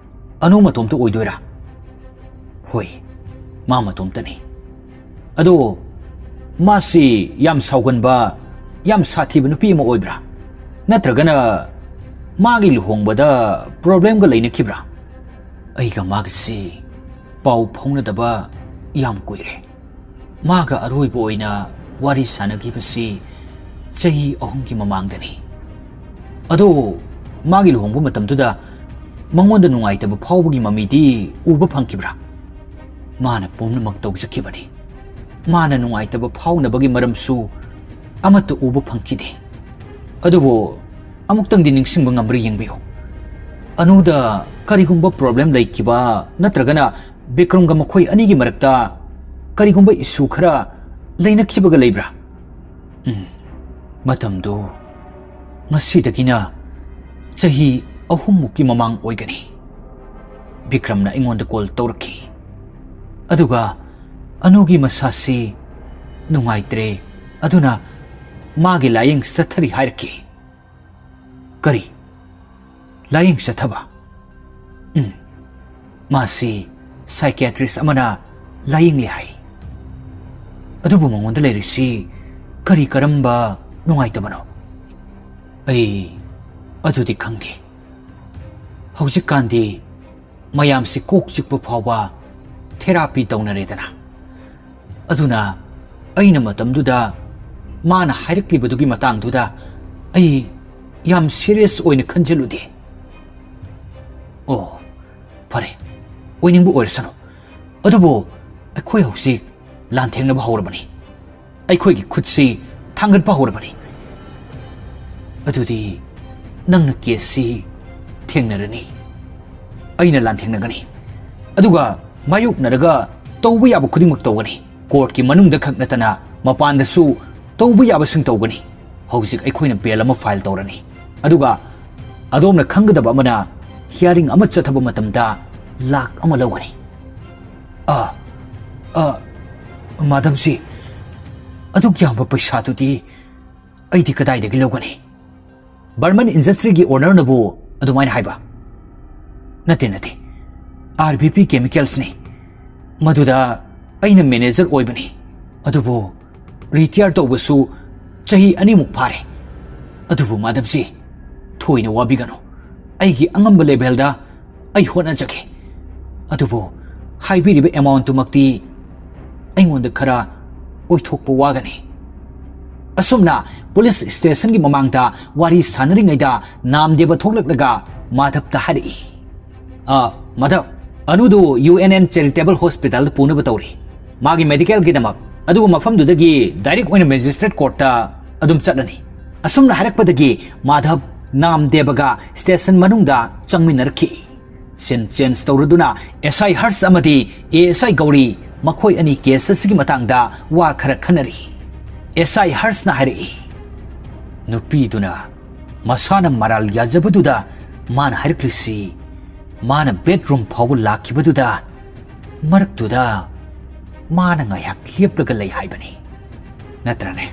ꯑꯅꯨ ꯃꯇꯣꯝꯇ ꯑꯣꯏꯗꯣꯏꯔꯥ?" "ꯍꯣꯏ, ꯃꯥ ꯃꯇꯣꯝꯇꯅꯤ꯫" "ꯑꯗꯣ ꯃꯥꯁꯤ ꯌꯥꯝ ꯁꯥꯎꯒꯟꯕ, ꯌꯥꯝ ꯁꯥꯊꯤꯕ ꯅꯨꯄꯤ ꯑꯃ ꯑꯣꯏꯕ꯭ꯔꯥ? ꯅꯠꯇ꯭ꯔꯒꯅ ꯃꯥꯒꯤ ꯂꯨꯍꯣꯡꯕꯗ ꯄ꯭ꯔꯣꯕ꯭ꯂꯦꯝꯒ ꯂꯩꯅꯈꯤꯕ꯭ꯔꯥ?" "ꯑꯩꯒ ꯃꯥꯒꯁꯤ ꯄꯥꯎ ꯐꯥꯎꯅꯗꯕ ꯌꯥꯝ ꯀꯨꯏꯔꯦ꯫ ꯃꯥꯒ ꯑꯔꯣꯏꯕ ꯑꯣꯏꯅ ꯋꯥꯔꯤ ꯁꯥꯟꯅꯈꯤꯕꯁꯤ ꯆꯍꯤ ꯑꯍꯨꯝꯒꯤ ꯃꯃꯥꯡꯗꯅꯤ꯫ ꯑꯗꯣ ꯃꯥꯒꯤ ꯂꯨꯍꯣꯡꯕ ꯃꯇꯝꯗꯨꯗ ꯃꯉꯣꯟꯗ ꯅꯨꯡꯉꯥꯏꯇꯕ ꯐꯥꯎꯕꯒꯤ ꯃꯃꯤꯗꯤ ꯎꯕ ꯐꯪꯈꯤꯕ꯭ꯔꯥ?" "ꯃꯥꯅ ꯄꯨꯝꯅꯃꯛ ꯇꯧꯖꯈꯤꯕꯅꯤ꯫ ꯃꯥꯅ ꯅꯨꯡꯉꯥꯏꯇꯕ ꯐꯥꯎꯅꯕꯒꯤ ꯃꯔꯝꯁꯨ ꯑꯃꯠꯇ ꯎꯕ ꯐꯪꯈꯤꯗꯦ꯫ ꯑꯗꯨꯕꯨ ꯑꯃꯨꯛꯇꯪꯗꯤ ꯅꯤꯡꯁꯤꯡꯕ ꯉꯝꯕ꯭ꯔꯥ ꯌꯦꯡꯕꯤꯌꯨ꯫ ꯑꯅꯨꯗ ꯀꯔꯤꯒꯨꯝꯕ ꯄ꯭ꯔꯣꯕ꯭ꯂꯦꯝ ꯂꯩꯈꯤꯕ ꯅꯠꯇ꯭ꯔꯒꯅ ꯕꯤꯀ꯭ꯔꯝꯒ ꯃꯈꯣꯏ ꯑꯅꯤꯒꯤ ꯃꯔꯛꯇ ꯀꯔꯤꯒꯨꯝꯕ ꯏꯁꯨ ꯈꯔ ꯂꯩꯅꯈꯤꯕꯒ ꯂꯩꯕ꯭ꯔꯥ?" "ꯎꯝ, ꯃꯇꯝꯗꯨ ꯉꯁꯤꯗꯒꯤꯅ ꯆꯍꯤ ꯑꯍꯨꯝꯃꯨꯛꯀꯤ ꯃꯃꯥꯡ ꯑꯣꯏꯒꯅꯤ꯫ ꯕꯤꯀ꯭ꯔꯝꯅ ꯑꯩꯉꯣꯟꯗ ꯀꯣꯜ ꯇꯧꯔꯛꯈꯤ꯫ ꯑꯗꯨꯒ ꯑꯅꯨꯒꯤ ꯃꯁꯥꯁꯤ ꯅꯨꯡꯉꯥꯏꯇ꯭ꯔꯦ, ꯑꯗꯨꯅ ꯃꯥꯒꯤ ꯂꯥꯌꯦꯡ ꯆꯠꯊꯔꯤ ꯍꯥꯏꯔꯛꯈꯤ꯫" "ꯀꯔꯤ? ꯂꯥꯌꯦꯡ ꯆꯠꯊꯕ?" "ꯎꯝ, ꯃꯥꯁꯤ ꯁꯥꯏꯀꯤꯌꯥꯇ꯭ꯔꯤꯁ ꯑꯃꯅ ꯂꯥꯌꯦꯡꯂꯤ ꯍꯥꯏ꯫ ꯑꯗꯨꯕꯨ ꯃꯉꯣꯟꯗ ꯂꯩꯔꯤꯁꯤ ꯀꯔꯤ ꯀꯔꯝꯕ ꯅꯨꯡꯉꯥꯏꯇꯕꯅꯣ? ꯑꯩ ꯑꯗꯨꯗꯤ ꯈꯪꯗꯦ꯫ ꯍꯧꯖꯤꯛꯀꯥꯟꯗꯤ ꯃꯌꯥꯝꯁꯤ ꯀꯣꯛ ꯆꯤꯛꯄ ꯐꯥꯎꯕ ꯊꯦꯔꯥꯄꯤ ꯇꯧꯅꯔꯦꯗꯅ꯫ ꯑꯗꯨꯅ ꯑꯩꯅ ꯃꯇꯝꯗꯨꯗ ꯃꯥꯅ ꯍꯥꯏꯔꯛꯂꯤꯕꯗꯨꯒꯤ ꯃꯇꯥꯡꯗꯨꯗ ꯑꯩ ꯌꯥꯝ ꯁꯤꯔꯤꯌꯁ ꯑꯣꯏꯅ ꯈꯟꯖꯤꯜꯂꯨꯗꯦ꯫ ꯑꯣ, ꯐꯔꯦ, ꯑꯣꯏꯅꯤꯡꯕ ꯑꯣꯏꯔꯁꯅꯨ꯫ ꯑꯗꯨꯕꯨ ꯑꯩꯈꯣꯏ ꯍꯧꯖꯤꯛ ꯂꯥꯟꯊꯦꯡꯅꯕ ꯍꯧꯔꯕꯅꯤ꯫ ꯑꯩꯈꯣꯏꯒꯤ ꯈꯨꯠꯁꯤ ꯊꯥꯡꯒꯠꯄ ꯍꯧꯔꯕꯅꯤ꯫ ꯑꯗꯨꯗꯤ ꯅꯪꯅ ꯀꯦꯁꯁꯤ ꯊꯦꯡꯅꯔꯅꯤ꯫ ꯑꯩꯅ ꯂꯥꯟꯊꯦꯡꯅꯒꯅꯤ꯫ ꯑꯗꯨꯒ ꯃꯥꯌꯣꯛꯅꯔꯒ ꯇꯧꯕ ꯌꯥꯕ ꯈꯨꯗꯤꯡꯃꯛ ꯇꯧꯒꯅꯤ꯫ ꯀꯣꯔꯠꯀꯤ ꯃꯅꯨꯡꯗ ꯈꯛ ꯅꯠꯇꯅ ꯃꯄꯥꯟꯗꯁꯨ ꯇꯧꯕ ꯌꯥꯕꯁꯤꯡ ꯇꯧꯒꯅꯤ꯫ ꯍꯧꯖꯤꯛ ꯑꯩꯈꯣꯏꯅ ꯕꯦꯜ ꯑꯃ ꯐꯥꯏꯜ ꯇꯧꯔꯅꯤ꯫ ꯑꯗꯨꯒ ꯑꯗꯣꯝꯅ ꯈꯪꯒꯗꯕ ꯑꯃꯅ, ꯍꯤꯌꯥꯔꯤꯡ ꯑꯃ ꯆꯠꯊꯕ ꯃꯇꯝꯗ ꯂꯥꯛ ꯑꯃ ꯂꯧꯒꯅꯤ꯫ ꯑ, ꯑ, ꯃꯥꯗꯝꯁꯤ, ꯑꯗꯨꯛ ꯌꯥꯝꯕ ꯄꯩꯁꯥꯗꯨꯗꯤ ꯑꯩꯗꯤ ꯀꯗꯥꯏꯗꯒꯤ ꯂꯧꯒꯅꯤ? ꯕꯔꯃꯟ ꯏꯟꯗꯁꯇ꯭ꯔꯤꯒꯤ ꯑꯣꯅꯔꯅꯕꯨ ꯑꯗꯨꯃꯥꯏꯅ ꯍꯥꯏꯕ? ꯅꯠꯇꯦ, ꯅꯠꯇꯦ, ꯑꯥꯔ ꯕꯤ ꯄꯤ ꯀꯦꯃꯤꯀꯦꯜꯁꯅꯤ꯫ ꯃꯗꯨꯗ ꯑꯩꯅ ꯃꯦꯅꯦꯖꯔ ꯑꯣꯏꯕꯅꯤ꯫ ꯑꯗꯨꯕꯨ ꯔꯤꯇꯤꯌꯥꯔ ꯇꯧꯕꯁꯨ ꯆꯍꯤ ꯑꯅꯤꯃꯨꯛ ꯐꯥꯔꯦ꯫ ꯑꯗꯨꯕꯨ ꯃꯥꯗꯝꯁꯤ, ꯊꯣꯏꯅ ꯋꯥꯕꯤꯒꯅꯨ꯫ ꯑꯩꯒꯤ ꯑꯉꯝꯕ ꯂꯦꯚꯦꯜꯗ ꯑꯩ ꯍꯣꯠꯅꯖꯒꯦ꯫ ꯑꯗꯨꯕꯨ ꯍꯥꯏꯕꯤꯔꯤꯕ ꯑꯦꯃꯥꯎꯟꯠꯇꯨꯃꯛꯇꯤ ꯑꯩꯉꯣꯟꯗ ꯈꯔ ꯑꯣꯏꯊꯣꯛꯄ ꯋꯥꯒꯅꯤ꯫ ꯑꯁꯨꯝꯅ ꯄꯨꯂꯤꯁ ꯁ꯭ꯇꯦꯁꯟꯒꯤ ꯃꯃꯥꯡꯗ ꯋꯥꯔꯤ ꯁꯥꯟꯅꯔꯤꯉꯩꯗ ꯅꯥꯝꯗꯦꯕ ꯊꯣꯛꯂꯛꯂꯒ ꯃꯥꯙꯕꯇ ꯍꯥꯏꯔꯛꯏ, "ꯑ, Madhab, ꯑꯅꯨꯗꯨ U N and charitable ꯍꯣꯁꯄꯤꯇꯥꯜꯗ ꯄꯨꯅꯕ ꯇꯧꯔꯤ꯫ ꯃꯥꯒꯤ ꯃꯦꯗꯤꯀꯦꯜꯒꯤꯗꯃꯛ꯫ ꯑꯗꯨꯒ ꯃꯐꯝꯗꯨꯗꯒꯤ ꯗꯥꯏꯔꯦꯛ ꯑꯣꯏꯅ ꯃꯦꯖꯤꯁꯇ꯭ꯔꯦꯠ ꯀꯣꯔꯠꯇ ꯑꯗꯨꯝ ꯆꯠꯂꯅꯤ꯫" ꯑꯁꯨꯝꯅ ꯍꯥꯏꯔꯛꯄꯗꯒꯤ ꯃꯥꯙꯕ ꯅꯥꯝꯗꯦꯕꯒ ꯁ꯭ꯇꯦꯁꯟ ꯃꯅꯨꯡꯗ ꯆꯪꯃꯤꯟꯅꯔꯛꯈꯤ꯫ ꯁꯤꯟ ꯆꯦꯟꯖ ꯇꯧꯔꯗꯨꯅ ꯑꯦꯁ ꯑꯥꯏ ꯍꯔꯁ ꯑꯃꯗꯤ ꯑꯦ ꯑꯦꯁ ꯑꯥꯏ ꯒꯧꯔꯤ ꯃꯈꯣꯏ ꯑꯅꯤ ꯀꯦꯁ ꯑꯁꯤꯒꯤ ꯃꯇꯥꯡꯗ ꯋꯥ ꯈꯔ ꯈꯟꯅꯔꯤ꯫ ꯑꯦꯁ ꯑꯥꯏ ꯍꯔꯁꯅ ꯍꯥꯏꯔꯛꯏ, ꯅꯨꯄꯤꯗꯨꯅ ꯃꯁꯥꯅ ꯃꯔꯥꯜ ꯌꯥꯖꯕꯗꯨꯗ ꯃꯥꯅ ꯍꯥꯏꯔꯛꯂꯤꯁꯤ, ꯃꯥꯅ ꯕꯦꯗꯔꯨꯝ ꯐꯥꯎꯕ ꯂꯥꯛꯈꯤꯕꯗꯨꯗ ꯃꯔꯛꯇꯨꯗ ꯃꯥꯅ ꯉꯥꯏꯍꯥꯛ ꯂꯦꯞꯂꯒ ꯂꯩ ꯍꯥꯏꯕꯅꯤ꯫ ꯅꯠꯇ꯭ꯔꯅꯦ?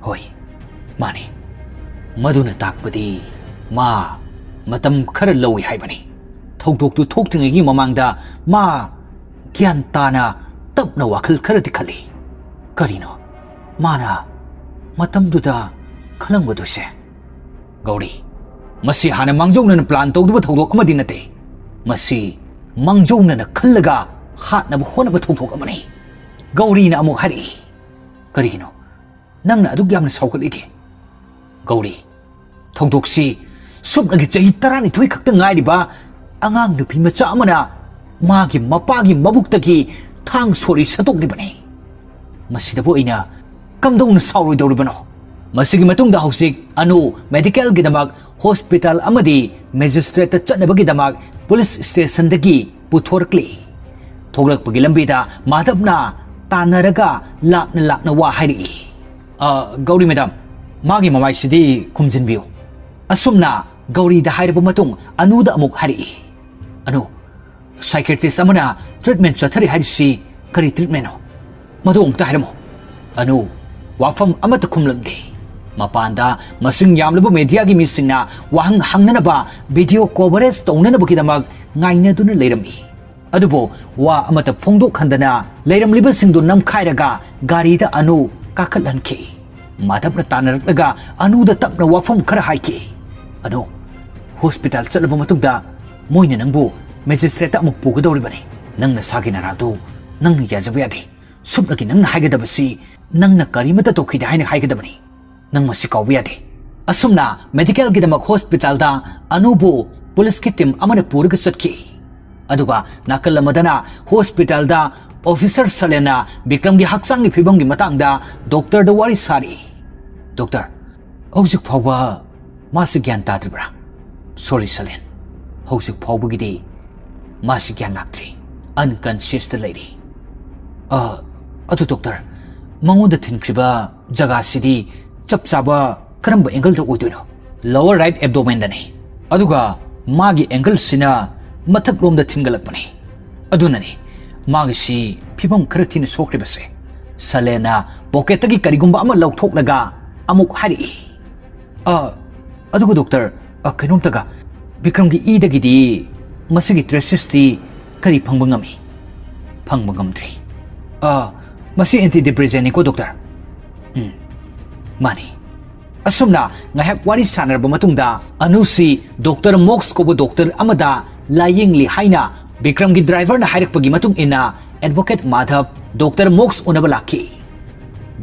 ꯍꯣꯏ, ꯃꯥꯅꯤ꯫ ꯃꯗꯨꯅ ꯇꯥꯛꯄꯗꯤ ꯃꯥ ꯃꯇꯝ ꯈꯔ ꯂꯧꯏ ꯍꯥꯏꯕꯅꯤ꯫ ꯊꯧꯗꯣꯛꯇꯨ ꯊꯣꯛꯇ꯭ꯔꯤꯉꯩꯒꯤ ꯃꯃꯥꯡꯗ ꯃꯥ ꯒ꯭ꯌꯥꯟ ꯇꯥꯅ ꯇꯞꯅ ꯋꯥꯈꯜ ꯈꯔꯗꯤ ꯈꯜꯂꯤ꯫ ꯀꯔꯤꯅꯣ ꯃꯥꯅ ꯃꯇꯝꯗꯨꯗ ꯈꯜꯂꯝꯒꯗꯣꯏꯁꯦ? ꯒꯧꯔꯤ, ꯃꯁꯤ ꯍꯥꯟꯅ ꯃꯥꯡꯖꯧꯅꯅ ꯄ꯭ꯂꯥꯟ ꯇꯧꯗꯕ ꯊꯧꯗꯣꯛ ꯑꯃꯗꯤ ꯅꯠꯇꯦ꯫ ꯃꯁꯤ ꯃꯥꯡꯖꯧꯅꯅ ꯈꯜꯂꯒ ꯍꯥꯠꯅꯕ ꯍꯣꯠꯅꯕ ꯊꯧꯗꯣꯛ ꯑꯃꯅꯤ꯫ ꯒꯧꯔꯤꯅ ꯑꯃꯨꯛ ꯍꯥꯏꯔꯛꯏ, "ꯀꯔꯤꯒꯤꯅꯣ ꯅꯪꯅ ꯑꯗꯨꯛ ꯌꯥꯝꯅ ꯁꯥꯎꯒꯠꯂꯤꯗꯤ?" ꯒꯧꯔꯤ, ꯊꯧꯗꯣꯛꯁꯤ ꯁꯨꯞꯅꯒꯤ ꯆꯍꯤ ꯇꯔꯥꯅꯤꯊꯣꯏ ꯈꯛꯇ ꯉꯥꯏꯔꯤꯕ ꯑꯉꯥꯡ ꯅꯨꯄꯤ ꯃꯆꯥ ꯑꯃꯅ ꯃꯥꯒꯤ ꯃꯄꯥꯒꯤ ꯃꯕꯨꯛꯇꯒꯤ ꯊꯥꯡ ꯁꯣꯔꯤ ꯁꯠꯇꯣꯛꯂꯤꯕꯅꯤ꯫ ꯃꯁꯤꯗꯕꯨ ꯑꯩꯅ ꯀꯝꯗꯧꯅ ꯁꯥꯎꯔꯣꯏꯗꯧꯔꯤꯕꯅꯣ? ꯃꯁꯤꯒꯤ ꯃꯇꯨꯡꯗ ꯍꯧꯖꯤꯛ ꯑꯅꯨ ꯃꯦꯗꯤꯀꯦꯜꯒꯤꯗꯃꯛ ꯍꯣꯁꯄꯤꯇꯥꯜ ꯑꯃꯗꯤ ꯃꯦꯖꯤꯁꯇ꯭ꯔꯦꯠꯇ ꯆꯠꯅꯕꯒꯤꯗꯃꯛ ꯄꯨꯂꯤꯁ ꯁ꯭ꯇꯦꯁꯟꯗꯒꯤ ꯄꯨꯊꯣꯔꯛꯂꯤ꯫ ꯊꯣꯛꯂꯛꯄꯒꯤ ꯂꯝꯕꯤꯗ ꯃꯥꯙꯕꯅ ꯇꯥꯟꯅꯔꯒ ꯂꯥꯛꯅ ꯂꯥꯛꯅ ꯋꯥ ꯍꯥꯏꯔꯛꯏ꯫ "ꯑ, ꯒꯧꯔꯤ ꯃꯦꯗꯥꯝ, ꯃꯥꯒꯤ ꯃꯃꯥꯏꯁꯤꯗꯤ ꯈꯨꯝꯖꯤꯟꯕꯤꯌꯨ꯫" ꯑꯁꯨꯝꯅ ꯒꯧꯔꯤꯗ ꯍꯥꯏꯔꯕ ꯃꯇꯨꯡ ꯑꯅꯨꯗ ꯑꯃꯨꯛ ꯍꯥꯏꯔꯛꯏ, "ꯑꯅꯨ, ꯁꯥꯏꯀꯦꯇ꯭ꯔꯤꯁ ꯑꯃꯅ ꯇ꯭ꯔꯤꯠꯃꯦꯟ ꯆꯠꯊꯔꯤ ꯍꯥꯏꯔꯤꯁꯤ ꯀꯔꯤ ꯇ꯭ꯔꯤꯠꯃꯦꯟꯅꯣ? ꯃꯗꯨ ꯑꯃꯨꯛꯇ ꯍꯥꯏꯔꯝꯃꯨ꯫" ꯑꯅꯨ ꯋꯥꯐꯝ ꯑꯃꯠꯇ ꯈꯨꯝꯂꯝꯗꯦ꯫ ꯃꯄꯥꯟꯗ ꯃꯁꯤꯡ ꯌꯥꯝꯂꯕ ꯃꯦꯗꯤꯌꯥꯒꯤ ꯃꯤꯁꯤꯡꯅ ꯋꯥꯍꯪ ꯍꯪꯅꯅꯕ ꯚꯤꯗꯤꯑꯣ ꯀꯣꯚꯔꯦꯖ ꯇꯧꯅꯅꯕꯒꯤꯗꯃꯛ ꯉꯥꯏꯅꯗꯨꯅ ꯂꯩꯔꯝꯃꯤ꯫ ꯑꯗꯨꯕꯨ ꯋꯥ ꯑꯃꯠꯇ ꯐꯣꯡꯗꯣꯛꯍꯟꯗꯅ ꯂꯩꯔꯝꯂꯤꯕꯁꯤꯡꯗꯨ ꯅꯝꯈꯥꯏꯔꯒ ꯒꯥꯔꯤꯗ ꯑꯅꯨ ꯀꯥꯈꯠꯍꯟꯈꯤ꯫ ꯃꯥꯙꯕꯅ ꯇꯥꯟꯅꯔꯛꯂꯒ ꯑꯅꯨꯗ ꯇꯞꯅ ꯋꯥꯐꯝ ꯈꯔ ꯍꯥꯏꯈꯤ꯫ "ꯑꯅꯨ, ꯍꯣꯁꯄꯤꯇꯥꯜ ꯆꯠꯂꯕ ꯃꯇꯨꯡꯗ ꯃꯣꯏꯅ ꯅꯪꯕꯨ ꯃꯦꯖꯤꯁꯇ꯭ꯔꯦꯠꯇ ꯑꯃꯨꯛ ꯄꯨꯒꯗꯧꯔꯤꯕꯅꯤ꯫ ꯅꯪ ꯅꯁꯥꯒꯤ ꯅꯔꯥꯜꯗꯨ ꯅꯪꯅ ꯌꯥꯖꯕ ꯌꯥꯗꯦ꯫ ꯁꯨꯞꯅꯒꯤ ꯅꯪꯅ ꯍꯥꯏꯒꯗꯕꯁꯤ ꯅꯪꯅ ꯀꯔꯤꯃꯠꯇ ꯇꯧꯈꯤꯗꯦ ꯍꯥꯏꯅ ꯍꯥꯏꯒꯗꯕꯅꯤ꯫ ꯅꯪ ꯃꯁꯤ ꯀꯥꯎꯕ ꯌꯥꯗꯦ꯫" ꯑꯁꯨꯝꯅ ꯃꯦꯗꯤꯀꯦꯜꯒꯤꯗꯃꯛ ꯍꯣꯁꯄꯤꯇꯥꯜꯗ ꯑꯅꯨꯕꯨ ꯄꯨꯂꯤꯁꯀꯤ ꯇꯤꯝ ꯑꯃꯅ ꯄꯨꯔꯒ ꯆꯠꯈꯤ꯫ ꯑꯗꯨꯒ ꯅꯥꯀꯜ ꯑꯃꯗꯅ ꯍꯣꯁꯄꯤꯇꯥꯜꯗ ꯑꯣꯐꯤꯁꯔ ꯁꯂꯦꯟꯅ ꯕꯤꯀ꯭ꯔꯝꯒꯤ ꯍꯛꯆꯥꯡꯒꯤ ꯐꯤꯕꯝꯒꯤ ꯃꯇꯥꯡꯗ ꯗꯣꯛꯇꯔꯗ ꯋꯥꯔꯤ ꯁꯥꯔꯤ꯫ "ꯗꯣꯛꯇꯔ, ꯍꯧꯖꯤꯛ ꯐꯥꯎꯕ ꯃꯥꯁꯤ ꯒ꯭ꯌꯥꯟ ꯇꯥꯗ꯭ꯔꯤꯕ꯭ꯔꯥ?" "ꯁꯣꯔꯤ ꯁꯂꯦꯟ, ꯍꯧꯖꯤꯛ ꯐꯥꯎꯕꯒꯤꯗꯤ ꯃꯥꯁꯤ ꯒ꯭ꯌꯥꯟ ꯂꯥꯛꯇ꯭ꯔꯤ, ꯑꯟꯀꯟꯁꯤꯌꯁꯇ ꯂꯩꯔꯤ꯫" "ꯑ, ꯑꯗꯨ ꯗꯣꯛꯇꯔ, ꯃꯉꯣꯟꯗ ꯊꯤꯟꯈ꯭ꯔꯤꯕ ꯖꯒꯥꯁꯤꯗꯤ ꯆꯞ ꯆꯥꯕ ꯀꯔꯝꯕ ꯑꯦꯡꯒꯜꯗ ꯑꯣꯏꯗꯣꯏꯅꯣ?" "ꯂꯣꯋꯔ ꯔꯥꯏꯠ ꯑꯦꯕꯗꯣꯃꯦꯟꯗꯅꯤ, ꯑꯗꯨꯒ ꯃꯥꯒꯤ ꯑꯦꯡꯒꯜꯁꯤꯅ ꯃꯊꯛꯂꯣꯝꯗ ꯊꯤꯟꯒꯠꯂꯛꯄꯅꯤ꯫ ꯑꯗꯨꯅꯅꯤ ꯃꯥꯒꯤꯁꯤ ꯐꯤꯕꯝ ꯈꯔ ꯊꯤꯅ ꯁꯣꯛꯈ꯭ꯔꯤꯕꯁꯦ꯫" ꯁꯂꯦꯟꯅ ꯄꯣꯀꯦꯠꯇꯒꯤ ꯀꯔꯤꯒꯨꯝꯕ ꯑꯃ ꯂꯧꯊꯣꯛꯂꯒ ꯑꯃꯨꯛ ꯍꯥꯏꯔꯛꯏ꯫ "ꯑ, ꯑꯗꯨꯒ ꯗꯣꯛꯇꯔ, ꯑ, ꯀꯩꯅꯣꯝꯇꯒ, ꯕꯤꯀ꯭ꯔꯝꯒꯤ ꯏꯗꯒꯤꯗꯤ ꯃꯁꯤꯒꯤ ꯇ꯭ꯔꯦꯁꯦꯁꯇꯤ ꯀꯔꯤ ꯐꯪꯕ ꯉꯝꯃꯤ?" "ꯐꯪꯕ ꯉꯝꯗ꯭ꯔꯤ꯫" "ꯑ, ꯃꯁꯤ ꯑꯦꯟꯇꯤ ꯗꯤꯄ꯭ꯔꯦꯁꯦꯟꯅꯤꯀꯣ ꯗꯣꯛꯇꯔ?" "ꯎꯝ, ꯃꯥꯅꯤ꯫ ꯑꯁꯨꯝꯅ ꯉꯥꯏꯍꯥꯛ ꯋꯥꯔꯤ ꯁꯥꯟꯅꯔꯕ ꯃꯇꯨꯡꯗ ꯑꯅꯨꯁꯤ ꯗꯣꯛꯇꯔ ꯃꯣꯛꯁ ꯀꯧꯕ ꯗꯣꯛꯇꯔ ꯑꯃꯗ ꯂꯥꯌꯦꯡꯂꯤ ꯍꯥꯏꯅ ꯕꯤꯀ꯭ꯔꯝꯒꯤ ꯗ꯭ꯔꯥꯏꯚꯔꯅ ꯍꯥꯏꯔꯛꯄꯒꯤ ꯃꯇꯨꯡ ꯏꯟꯅ ꯑꯦꯗꯚꯣꯀꯦꯠ ꯃꯥꯙꯕ ꯗꯣꯛꯇꯔ ꯃꯣꯛꯁ ꯎꯅꯕ ꯂꯥꯛꯈꯤ꯫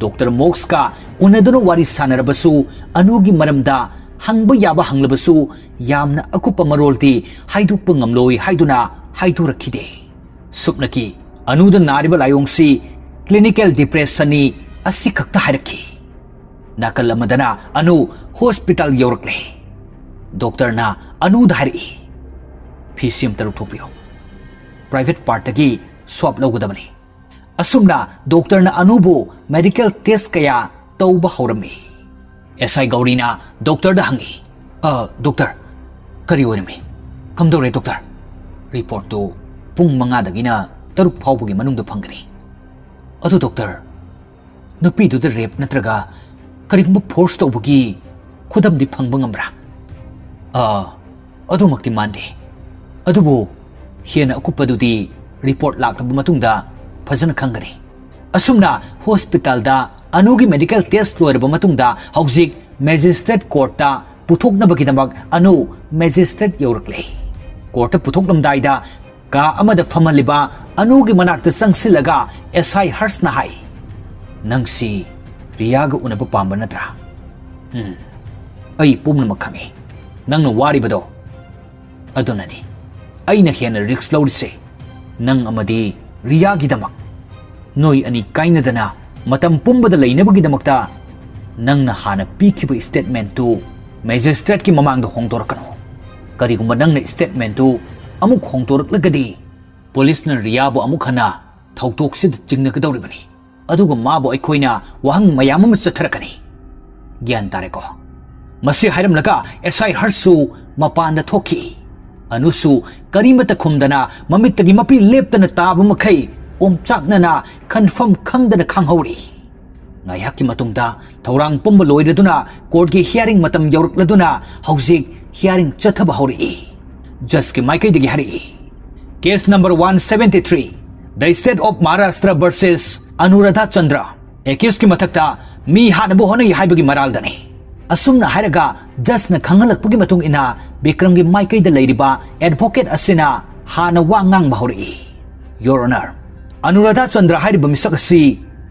ꯗꯣꯛꯇꯔ ꯃꯣꯛꯁꯀ ꯎꯅꯗꯨꯅ ꯋꯥꯔꯤ ꯁꯥꯟꯅꯔꯕꯁꯨ ꯑꯅꯨꯒꯤ ꯃꯔꯝꯗ ꯍꯪꯕ ꯌꯥꯕ ꯍꯪꯂꯕꯁꯨ ꯌꯥꯝꯅ ꯑꯀꯨꯞꯄ ꯃꯔꯣꯜꯗꯤ ꯍꯥꯏꯗꯣꯛꯄ ꯉꯝꯂꯣꯏ ꯍꯥꯏꯗꯨꯅ ꯍꯥꯏꯗꯣꯔꯛꯈꯤꯗꯦ꯫ ꯁꯨꯞꯅꯀꯤ ꯑꯅꯨꯗ ꯅꯥꯔꯤꯕ ꯂꯥꯏꯑꯣꯡꯁꯤ ꯀ꯭ꯂꯤꯅꯤꯀꯦꯜ ꯗꯤꯄ꯭ꯔꯦꯁꯟꯅꯤ ꯑꯁꯤꯈꯛꯇ ꯍꯥꯏꯔꯛꯈꯤ꯫ ꯅꯥꯀꯜ ꯑꯃꯗꯅ ꯑꯅꯨ ꯍꯣꯁꯄꯤꯇꯥꯜ ꯌꯧꯔꯛꯂꯦ꯫ ꯗꯣꯛꯇꯔꯅ ꯑꯅꯨꯗ ꯍꯥꯏꯔꯛꯏ, "ꯐꯤꯁꯤ ꯑꯃꯇ ꯂꯧꯊꯣꯛꯄꯤꯌꯨ꯫ ꯄ꯭ꯔꯥꯏꯚꯦꯠ ꯄꯥꯔꯠꯇꯒꯤ ꯁ꯭ꯋꯥꯞ ꯂꯧꯒꯗꯕꯅꯤ"꯫ ꯑꯁꯨꯝꯅ ꯗꯣꯛꯇꯔꯅ ꯑꯅꯨꯕꯨ ꯃꯦꯗꯤꯀꯦꯜ ꯇꯦꯁ ꯀꯌꯥ ꯇꯧꯕ ꯍꯧꯔꯝꯃꯤ꯫ ꯑꯦꯁ ꯑꯥꯏ ꯒꯧꯔꯤꯅ ꯗꯣꯛꯇꯔꯗ ꯍꯪꯉꯤ, "ꯑ, ꯗꯣꯛꯇꯔ, ꯀꯔꯤ ꯑꯣꯏꯔꯝꯃꯤ? ꯀꯝꯗꯧꯔꯦ ꯗꯣꯛꯇꯔ?" "ꯔꯤꯄꯣꯔꯠꯇꯨ ꯄꯨꯡ ꯃꯉꯥꯗꯒꯤꯅ ꯇꯔꯨꯛ ꯐꯥꯎꯕꯒꯤ ꯃꯅꯨꯡꯗ ꯐꯪꯒꯅꯤ꯫ ꯑꯗꯨ ꯗꯣꯛꯇꯔ, ꯅꯨꯄꯤꯗꯨꯗ ꯔꯦꯞ ꯅꯠꯇ꯭ꯔꯒ ꯀꯔꯤꯒꯨꯝꯕ ꯐꯣꯔꯁ ꯇꯧꯕꯒꯤ ꯈꯨꯗꯝꯗꯤ ꯐꯪꯕ ꯉꯝꯕ꯭ꯔꯥ?" "ꯑꯥ, ꯑꯗꯨꯃꯛꯇꯤ ꯃꯥꯟꯗꯦ꯫ ꯑꯗꯨꯕꯨ ꯍꯦꯟꯅ ꯑꯀꯨꯞꯄꯗꯨꯗꯤ ꯔꯤꯄꯣꯔꯠ ꯂꯥꯛꯂꯕ ꯃꯇꯨꯡꯗ ꯐꯖꯅ ꯈꯪꯒꯅꯤ"꯫ ꯑꯁꯨꯝꯅ ꯍꯣꯁꯄꯤꯇꯥꯜꯗ ꯑꯅꯨꯒꯤ ꯃꯦꯗꯤꯀꯦꯜ ꯇꯦꯁ ꯂꯣꯏꯔꯕ ꯃꯇꯨꯡꯗ ꯍꯧꯖꯤꯛ ꯃꯦꯖꯤꯁꯇ꯭ꯔꯦꯠ ꯀꯣꯔꯠꯇ ꯄꯨꯊꯣꯛꯅꯕꯒꯤꯗꯃꯛ ꯑꯅꯨ ꯃꯦꯖꯤꯁꯇ꯭ꯔꯦꯠ ꯌꯧꯔꯛꯂꯦ꯫ ꯀꯣꯔꯠꯇ ꯄꯨꯊꯣꯛꯂꯝꯗꯥꯏꯗ ꯀꯥ ꯑꯃꯗ ꯐꯝꯍꯜꯂꯤꯕ ꯑꯅꯨꯒꯤ ꯃꯅꯥꯛꯇ ꯆꯪꯁꯤꯜꯂꯒ ꯑꯦꯁ ꯑꯥꯏ ꯍꯔꯁꯅ ꯍꯥꯏ, "ꯅꯪꯁꯤ ꯔꯤꯌꯥꯒ ꯎꯅꯕ ꯄꯥꯝꯕ ꯅꯠꯇ꯭ꯔꯥ?" "ꯎꯝ, ꯑꯩ ꯄꯨꯝꯅꯃꯛ ꯈꯪꯏ꯫ ꯅꯪꯅ ꯋꯥꯔꯤꯕꯗꯣ ꯑꯗꯨꯅꯅꯤ꯫ ꯑꯩꯅ ꯍꯦꯟꯅ ꯔꯤꯁ꯭ꯛ ꯂꯧꯔꯤꯁꯦ ꯅꯪ ꯑꯃꯗꯤ ꯔꯤꯌꯥꯒꯤꯗꯃꯛ꯫ ꯅꯣꯏ ꯑꯅꯤ ꯀꯥꯏꯅꯗꯅ ꯃꯇꯝ ꯄꯨꯝꯕꯗ ꯂꯩꯅꯕꯒꯤꯗꯃꯛꯇ ꯅꯪꯅ ꯍꯥꯟꯅ ꯄꯤꯈꯤꯕ ꯁ꯭ꯇꯦꯠꯃꯦꯟꯠꯇꯨ ꯃꯦꯖꯤꯁꯇ꯭ꯔꯦꯠꯀꯤ ꯃꯃꯥꯡꯗ ꯍꯣꯡꯗꯣꯔꯛꯀꯅꯨ꯫ ꯀꯔꯤꯒꯨꯝꯕ ꯅꯪꯅ ꯁ꯭ꯇꯦꯠꯃꯦꯟꯠꯇꯨ ꯑꯃꯨꯛ ꯍꯣꯡꯗꯣꯔꯛꯂꯒꯗꯤ ꯄꯨꯂꯤꯁꯅ ꯔꯤꯌꯥꯕꯨ ꯑꯃꯨꯛ ꯍꯟꯅ ꯊꯧꯗꯣꯛꯁꯤꯗ ꯆꯤꯡꯅꯒꯗꯧꯔꯤꯕꯅꯤ꯫ ꯑꯗꯨꯒ ꯃꯥꯕꯨ ꯑꯩꯈꯣꯏꯅ ꯋꯥꯍꯪ ꯃꯌꯥꯝ ꯑꯃ ꯆꯠꯊꯔꯛꯀꯅꯤ꯫ ꯒ꯭ꯌꯥꯟ ꯇꯥꯔꯦꯀꯣ?" ꯃꯁꯤ ꯍꯥꯏꯔꯝꯂꯒ ꯑꯦꯁ ꯑꯥꯏ ꯍꯔꯁꯁꯨ ꯃꯄꯥꯟꯗ ꯊꯣꯛꯈꯤ꯫ ꯑꯅꯨꯁꯨ ꯀꯔꯤꯃꯠꯇ ꯈꯨꯝꯗꯅ ꯃꯃꯤꯠꯇꯒꯤ ꯃꯄꯤ ꯂꯦꯞꯇꯅ ꯇꯥꯕ ꯃꯈꯩ ꯑꯣꯝꯆꯥꯛꯅꯅ ꯈꯟꯐꯝ ꯈꯪꯗꯅ ꯈꯥꯡꯍꯧꯔꯤ꯫ ꯉꯥꯏꯍꯥꯛꯀꯤ ꯃꯇꯨꯡꯗ ꯊꯧꯔꯥꯡ ꯄꯨꯝꯕ ꯂꯣꯏꯔꯗꯨꯅ ꯀꯣꯔꯠꯀꯤ ꯍꯤꯌꯥꯔꯤꯡ ꯃꯇꯝ ꯌꯧꯔꯛꯂꯗꯨꯅ ꯍꯧꯖꯤꯛ ꯍꯤꯌꯥꯔꯤꯡ ꯆꯠꯊꯕ ꯍꯧꯔꯛꯏ꯫ ꯖꯖꯀꯤ ꯃꯥꯏꯀꯩꯗꯒꯤ ꯍꯥꯏꯔꯛꯏ, "Case number one seventy three, the state of Maharashtra versus Anuradha Chandra꯫ ꯑꯦꯀ꯭ꯌꯨꯁꯀꯤ ꯃꯊꯛꯇ ꯃꯤ ꯍꯥꯠꯅꯕ ꯍꯣꯠꯅꯩ ꯍꯥꯏꯕꯒꯤ ꯃꯔꯥꯜꯗꯅꯤ꯫ ꯑꯁꯨꯝꯅ ꯍꯥꯏꯔꯒ ꯖꯁꯅ ꯈꯪꯍꯜꯂꯛꯄꯒꯤ ꯃꯇꯨꯡ ꯏꯟꯅ ꯕꯤꯀ꯭ꯔꯝꯒꯤ ꯃꯥꯏꯀꯩꯗ ꯂꯩꯔꯤꯕ ꯑꯦꯗꯚꯣꯀꯦꯠ ꯑꯁꯤꯅ ꯍꯥꯟꯅ ꯋꯥ ꯉꯥꯡꯕ ꯍꯧꯔꯛꯏ꯫ ꯌꯣꯔ ꯑꯣꯅꯔ, ꯑꯅꯨꯔꯥꯙꯥ ꯆꯟꯗ꯭ꯔ ꯍꯥꯏꯔꯤꯕ ꯃꯤꯁꯛ ꯑꯁꯤ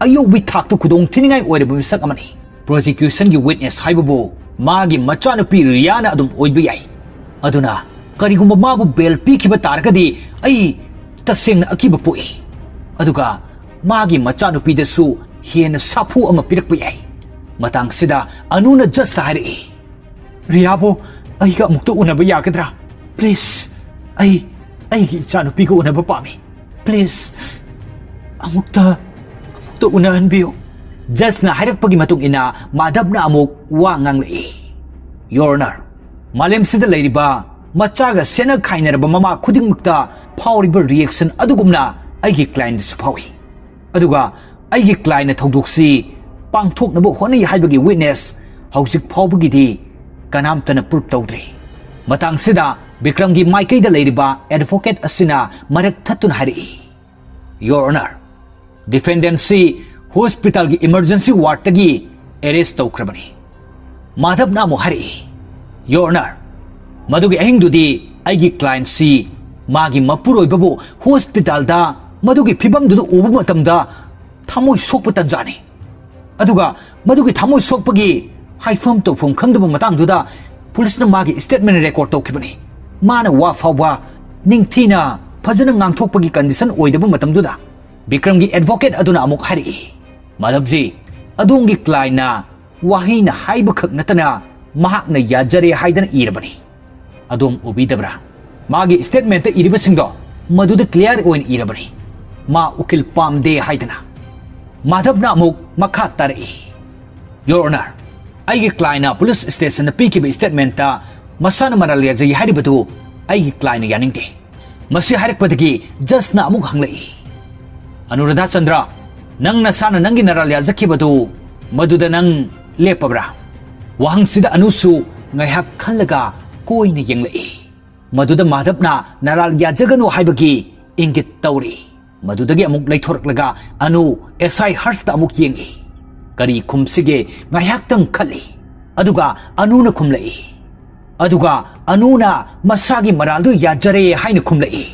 ꯑꯌꯧꯕꯒꯤ ꯊꯥꯛꯇ ꯈꯨꯗꯣꯡ ꯊꯤꯅꯤꯡꯉꯥꯏ ꯑꯣꯏꯔꯕ ꯃꯤꯁꯛ ꯑꯃꯅꯤ꯫ ꯄ꯭ꯔꯣꯁꯤꯀ꯭ꯌꯨꯁꯟꯒꯤ ꯋꯤꯠꯅꯦꯁ ꯍꯥꯏꯕꯕꯨ ꯃꯥꯒꯤ ꯃꯆꯥꯅꯨꯄꯤ ꯔꯤꯌꯥꯅ ꯑꯗꯨꯝ ꯑꯣꯏꯕ ꯌꯥꯏ꯫ ꯑꯗꯨꯅ ꯀꯔꯤꯒꯨꯝꯕ ꯃꯥꯕꯨ ꯕꯦꯜ ꯄꯤꯈꯤꯕ ꯇꯥꯔꯒꯗꯤ ꯑꯩ ꯇꯁꯦꯡꯅ ꯑꯀꯤꯕ ꯄꯣꯛꯏ꯫ ꯑꯗꯨꯒ ꯃꯥꯒꯤ ꯃꯆꯥꯅꯨꯄꯤꯗꯁꯨ ꯍꯦꯟꯅ ꯁꯥꯐꯨ ꯑꯃ ꯄꯤꯔꯛꯄ ꯌꯥꯏ꯫ ꯃꯇꯥꯡꯁꯤꯗ ꯑꯅꯨꯅ ꯖꯁꯇ ꯍꯥꯏꯔꯛꯏ, "ꯔꯤꯌꯥꯕꯨ ꯑꯩꯒ ꯑꯃꯨꯛꯇ ꯎꯅꯕ ꯌꯥꯒꯗ꯭ꯔꯥ? ꯄ꯭ꯂꯤꯖ, ꯑꯩ ꯑꯩꯒꯤ ꯏꯆꯥꯅꯨꯄꯤꯒ ꯎꯅꯕ ꯄꯥꯝꯃꯤ꯫ ꯄ꯭ꯂꯤꯖ, ꯑꯃꯨꯛꯇ, ꯑꯃꯨꯛꯇ ꯎꯅꯍꯟꯕꯤꯌꯨ"꯫ ꯖꯁꯅ ꯍꯥꯏꯔꯛꯄꯒꯤ ꯃꯇꯨꯡ ꯏꯟꯅ ꯃꯥꯙꯕꯅ ꯑꯃꯨꯛ ꯋꯥ ꯉꯥꯡꯂꯛꯏ꯫ ꯌꯣꯔ ꯑꯣꯅꯔ, ꯃꯥꯂꯦꯝꯁꯤꯗ ꯂꯩꯔꯤꯕ ꯃꯆꯥꯒ ꯁꯦꯠꯅ ꯈꯥꯏꯅꯔꯕ ꯃꯃꯥ ꯈꯨꯗꯤꯡꯃꯛꯇ ꯐꯥꯎꯔꯤꯕ ꯔꯤꯌꯦꯛꯁꯟ ꯑꯗꯨꯒꯨꯝꯅ ꯑꯩꯒꯤ ꯀ꯭ꯂꯥꯏꯟꯗꯁꯨ ꯐꯥꯎꯏ꯫ ꯑꯗꯨꯒ ꯑꯩꯒꯤ ꯀ꯭ꯂꯥꯏꯟꯅ ꯊꯧꯗꯣꯛꯁꯤ ꯄꯥꯡꯊꯣꯛꯅꯕ ꯍꯣꯠꯅꯩ ꯍꯥꯏꯕꯒꯤ ꯋꯤꯠꯅꯦꯁ ꯍꯧꯖꯤꯛ ꯐꯥꯎꯕꯒꯤꯗꯤ ꯀꯅꯥꯝꯇꯅ ꯄ꯭ꯔꯨꯞ ꯇꯧꯗ꯭ꯔꯤ꯫ ꯃꯇꯥꯡꯁꯤꯗ ꯕꯤꯀ꯭ꯔꯝꯒꯤ ꯃꯥꯏꯀꯩꯗ ꯂꯩꯔꯤꯕ ꯑꯦꯗꯚꯣꯀꯦꯠ ꯑꯁꯤꯅ ꯃꯔꯛ ꯊꯠꯇꯨꯅ ꯍꯥꯏꯔꯛꯏ, "ꯌꯣꯔ ꯑꯣꯅꯔ, ꯗꯤꯐꯦꯟꯗꯦꯟꯁꯤ ꯍꯣꯁꯄꯤꯇꯥꯜꯒꯤ ꯏꯃꯔꯖꯦꯟꯁꯤ ꯋꯥꯔꯗꯇꯒꯤ ꯑꯦꯔꯦꯁ ꯇꯧꯈ꯭ꯔꯕꯅꯤ"꯫ ꯃꯥꯙꯕꯅ ꯑꯃꯨꯛ ꯍꯥꯏꯔꯛꯏ, "ꯌꯣꯔ ꯑꯣꯅꯔ, ꯃꯗꯨꯒꯤ ꯑꯍꯤꯡꯗꯨꯗꯤ ꯑꯩꯒꯤ ꯀ꯭ꯂꯥꯏꯟꯁꯤ ꯃꯥꯒꯤ ꯃꯄꯨꯔꯣꯏꯕꯕꯨ ꯍꯣꯁꯄꯤꯇꯥꯜꯗ ꯃꯗꯨꯒꯤ ꯐꯤꯕꯝꯗꯨꯗ ꯎꯕ ꯃꯇꯝꯗ ꯊꯃꯣꯏ ꯁꯣꯛꯄ ꯇꯟꯖꯥꯅꯤ꯫ ꯑꯗꯨꯒ ꯃꯗꯨꯒꯤ ꯊꯃꯣꯏ ꯁꯣꯛꯄꯒꯤ ꯍꯥꯏꯐꯝ ꯇꯧꯐꯝ ꯈꯪꯗꯕ ꯃꯇꯥꯡꯗꯨꯗ ꯄꯨꯂꯤꯁꯅ ꯃꯥꯒꯤ ꯁ꯭ꯇꯦꯠꯃꯦꯟ ꯔꯦꯀꯣꯔꯗ ꯇꯧꯈꯤꯕꯅꯤ꯫ ꯃꯥꯅ ꯋꯥ ꯐꯥꯎꯕ ꯅꯤꯡꯊꯤꯅ ꯐꯖꯅ ꯉꯥꯡꯊꯣꯛꯄꯒꯤ ꯀꯟꯗꯤꯁꯟ ꯑꯣꯏꯗꯕ ꯃꯇꯝꯗꯨꯗ"꯫ ꯕꯤꯀ꯭ꯔꯝꯒꯤ ꯑꯦꯗꯚꯣꯀꯦꯠ ꯑꯗꯨꯅ ꯑꯃꯨꯛ ꯍꯥꯏꯔꯛꯏ, "ꯃꯥꯙꯕꯖꯤ, ꯑꯗꯣꯝꯒꯤ ꯀ꯭ꯂꯥꯏꯟꯅ ꯋꯥꯍꯩꯅ ꯍꯥꯏꯕꯈꯛ ꯅꯠꯇꯅ ꯃꯍꯥꯛꯅ ꯌꯥꯖꯔꯦ ꯍꯥꯏꯗꯅ ꯏꯔꯕꯅꯤ꯫ ꯑꯗꯣꯝ ꯎꯕꯤꯗꯕ꯭ꯔꯥ? ꯃꯥꯒꯤ ꯁ꯭ꯇꯦꯠꯃꯦꯟꯠꯇ ꯏꯔꯤꯕꯁꯤꯡꯗꯣ ꯃꯗꯨꯗ ꯀ꯭ꯂꯤꯌꯥꯔ ꯑꯣꯏꯅ ꯏꯔꯕꯅꯤ, ꯃꯥ ꯎꯀꯤꯜ ꯄꯥꯝꯗꯦ ꯍꯥꯏꯗꯅ"꯫ ꯃꯥꯙꯕꯅ ꯑꯃꯨꯛ ꯃꯈꯥ ꯇꯥꯔꯛꯏ, "ꯌꯣꯔ ꯑꯣꯅꯔ, ꯑꯩꯒꯤ ꯀ꯭ꯂꯥꯏꯟꯅ ꯄꯨꯂꯤꯁ ꯁ꯭ꯇꯦꯁꯟꯗ ꯄꯤꯈꯤꯕ ꯁ꯭ꯇꯦꯠꯃꯦꯟꯠꯇ ꯃꯁꯥꯅ ꯃꯔꯥꯜ ꯌꯥꯖꯩ ꯍꯥꯏꯔꯤꯕꯗꯨ ꯑꯩꯒꯤ ꯀ꯭ꯂꯥꯏꯟꯅ ꯌꯥꯅꯤꯡꯗꯦ"꯫ ꯃꯁꯤ ꯍꯥꯏꯔꯛꯄꯗꯒꯤ ꯖꯖꯅ ꯑꯃꯨꯛ ꯍꯪꯂꯛꯏ, "ꯑꯅꯨꯔꯥꯙꯥ ꯆꯟꯗ꯭ꯔ, ꯅꯪ ꯅꯁꯥꯅ ꯅꯪꯒꯤ ꯅꯔꯥꯜ ꯌꯥꯖꯈꯤꯕꯗꯨ ꯃꯗꯨꯗ ꯅꯪ ꯂꯦꯞꯄꯕ꯭ꯔꯥ?" ꯋꯥꯍꯪꯁꯤꯗ ꯑꯅꯨꯁꯨ ꯉꯥꯏꯍꯥꯛ ꯈꯜꯂꯒ ꯀꯣꯏꯅ ꯌꯦꯡꯂꯛꯏ꯫ ꯃꯗꯨꯗ ꯃꯥꯙꯕꯅ ꯅꯔꯥꯜ ꯌꯥꯖꯒꯅꯨ ꯍꯥꯏꯕꯒꯤ ꯏꯪꯒꯤꯠ ꯇꯧꯔꯤ꯫ ꯃꯗꯨꯗꯒꯤ ꯑꯃꯨꯛ ꯂꯩꯊꯣꯔꯛꯂꯒ ꯑꯅꯨ ꯑꯦꯁ ꯑꯥꯏ ꯍꯔꯁꯇ ꯑꯃꯨꯛ ꯌꯦꯡꯏ꯫ ꯀꯔꯤ ꯈꯨꯝꯁꯤꯒꯦ ꯉꯥꯏꯍꯥꯛꯇꯪ ꯈꯜꯂꯤ꯫ ꯑꯗꯨꯒ ꯑꯅꯨꯅ ꯈꯨꯝꯂꯛꯏ꯫ ꯑꯗꯨꯒ ꯑꯅꯨꯅ ꯃꯁꯥꯒꯤ ꯃꯔꯥꯜꯗꯨ ꯌꯥꯖꯔꯦ ꯍꯥꯏꯅ ꯈꯨꯝꯂꯛꯏ꯫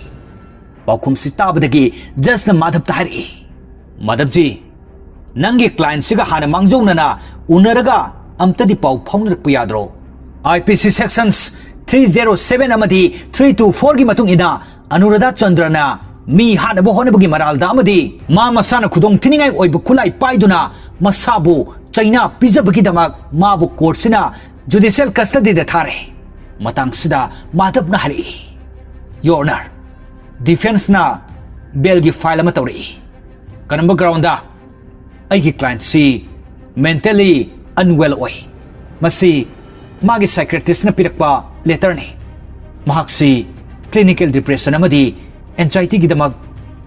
ꯄꯥꯎꯈꯨꯝꯁꯤ ꯇꯥꯕꯗꯒꯤ ꯖꯁꯅ ꯃꯥꯙꯕꯇ ꯍꯥꯏꯔꯛꯏ, "ꯃꯥꯙꯕꯖꯤ, ꯅꯪꯒꯤ ꯀ꯭ꯂꯥꯏꯟꯁꯤꯒ ꯍꯥꯟꯅ ꯃꯥꯡꯖꯧꯅꯅ ꯎꯅꯔꯒ ꯑꯝꯇꯗꯤ ꯄꯥꯎ ꯐꯥꯎꯅꯔꯛꯄ ꯌꯥꯗ꯭ꯔꯣ? ꯑꯥꯏ ꯄꯤ ꯁꯤ ꯁꯦꯛꯁꯟꯁ ꯊ꯭ꯔꯤ ꯖꯦꯔꯣ ꯁꯚꯦꯟ ꯑꯃꯗꯤ ꯊ꯭ꯔꯤ ꯇꯨ ꯐꯣꯔꯒꯤ ꯃꯇꯨꯡ ꯏꯟꯅ ꯑꯅꯨꯔꯥꯙꯥ ꯆꯟꯗ꯭ꯔꯅ ꯃꯤ ꯍꯥꯠꯅꯕ ꯍꯣꯠꯅꯕꯒꯤ ꯃꯔꯥꯜꯗ ꯑꯃꯗꯤ ꯃꯥ ꯃꯁꯥꯅ ꯈꯨꯗꯣꯡ ꯊꯤꯅꯤꯡꯉꯥꯏ ꯑꯣꯏꯕ ꯈꯨꯠꯂꯥꯏ ꯄꯥꯏꯗꯨꯅ ꯃꯁꯥꯕꯨ ꯆꯩꯅꯥ ꯄꯤꯖꯕꯒꯤꯗꯃꯛ ꯃꯥꯕꯨ ꯀꯣꯔꯠꯁꯤꯅ ꯖꯨꯗꯤꯁꯤꯌꯦꯜ ꯀꯁꯇꯗꯤꯗ ꯊꯥꯔꯦ꯫" ꯃꯇꯥꯡꯁꯤꯗ ꯃꯥꯙꯕꯅ ꯍꯥꯏꯔꯛꯏ, "ꯌꯣꯔ ꯑꯣꯅꯔ, ꯗꯤꯐꯦꯟꯁꯅ ꯕꯦꯜꯒꯤ ꯐꯥꯏꯜ ꯑꯃ ꯇꯧꯔꯛꯏ꯫ ꯀꯔꯝꯕ ꯒ꯭ꯔꯥꯎꯟꯗ? ꯑꯩꯒꯤ ꯀ꯭ꯂꯥꯏꯟꯠꯁꯤ ꯃꯦꯟꯇꯦꯜꯂꯤ ꯑꯟꯋꯦꯜ ꯑꯣꯏ꯫ ꯃꯁꯤ ꯃꯥꯒꯤ ꯁꯥꯏꯀ꯭ꯔꯦꯇꯤꯁꯅ ꯄꯤꯔꯛꯄ ꯂꯦꯇꯔꯅꯤ꯫ ꯃꯍꯥꯛꯁꯤ ꯀ꯭ꯂꯤꯅꯤꯀꯦꯜ ꯗꯤꯄ꯭ꯔꯦꯁꯟ ꯑꯃꯗꯤ ꯑꯦꯟꯖꯥꯏꯇꯤꯒꯤꯗꯃꯛ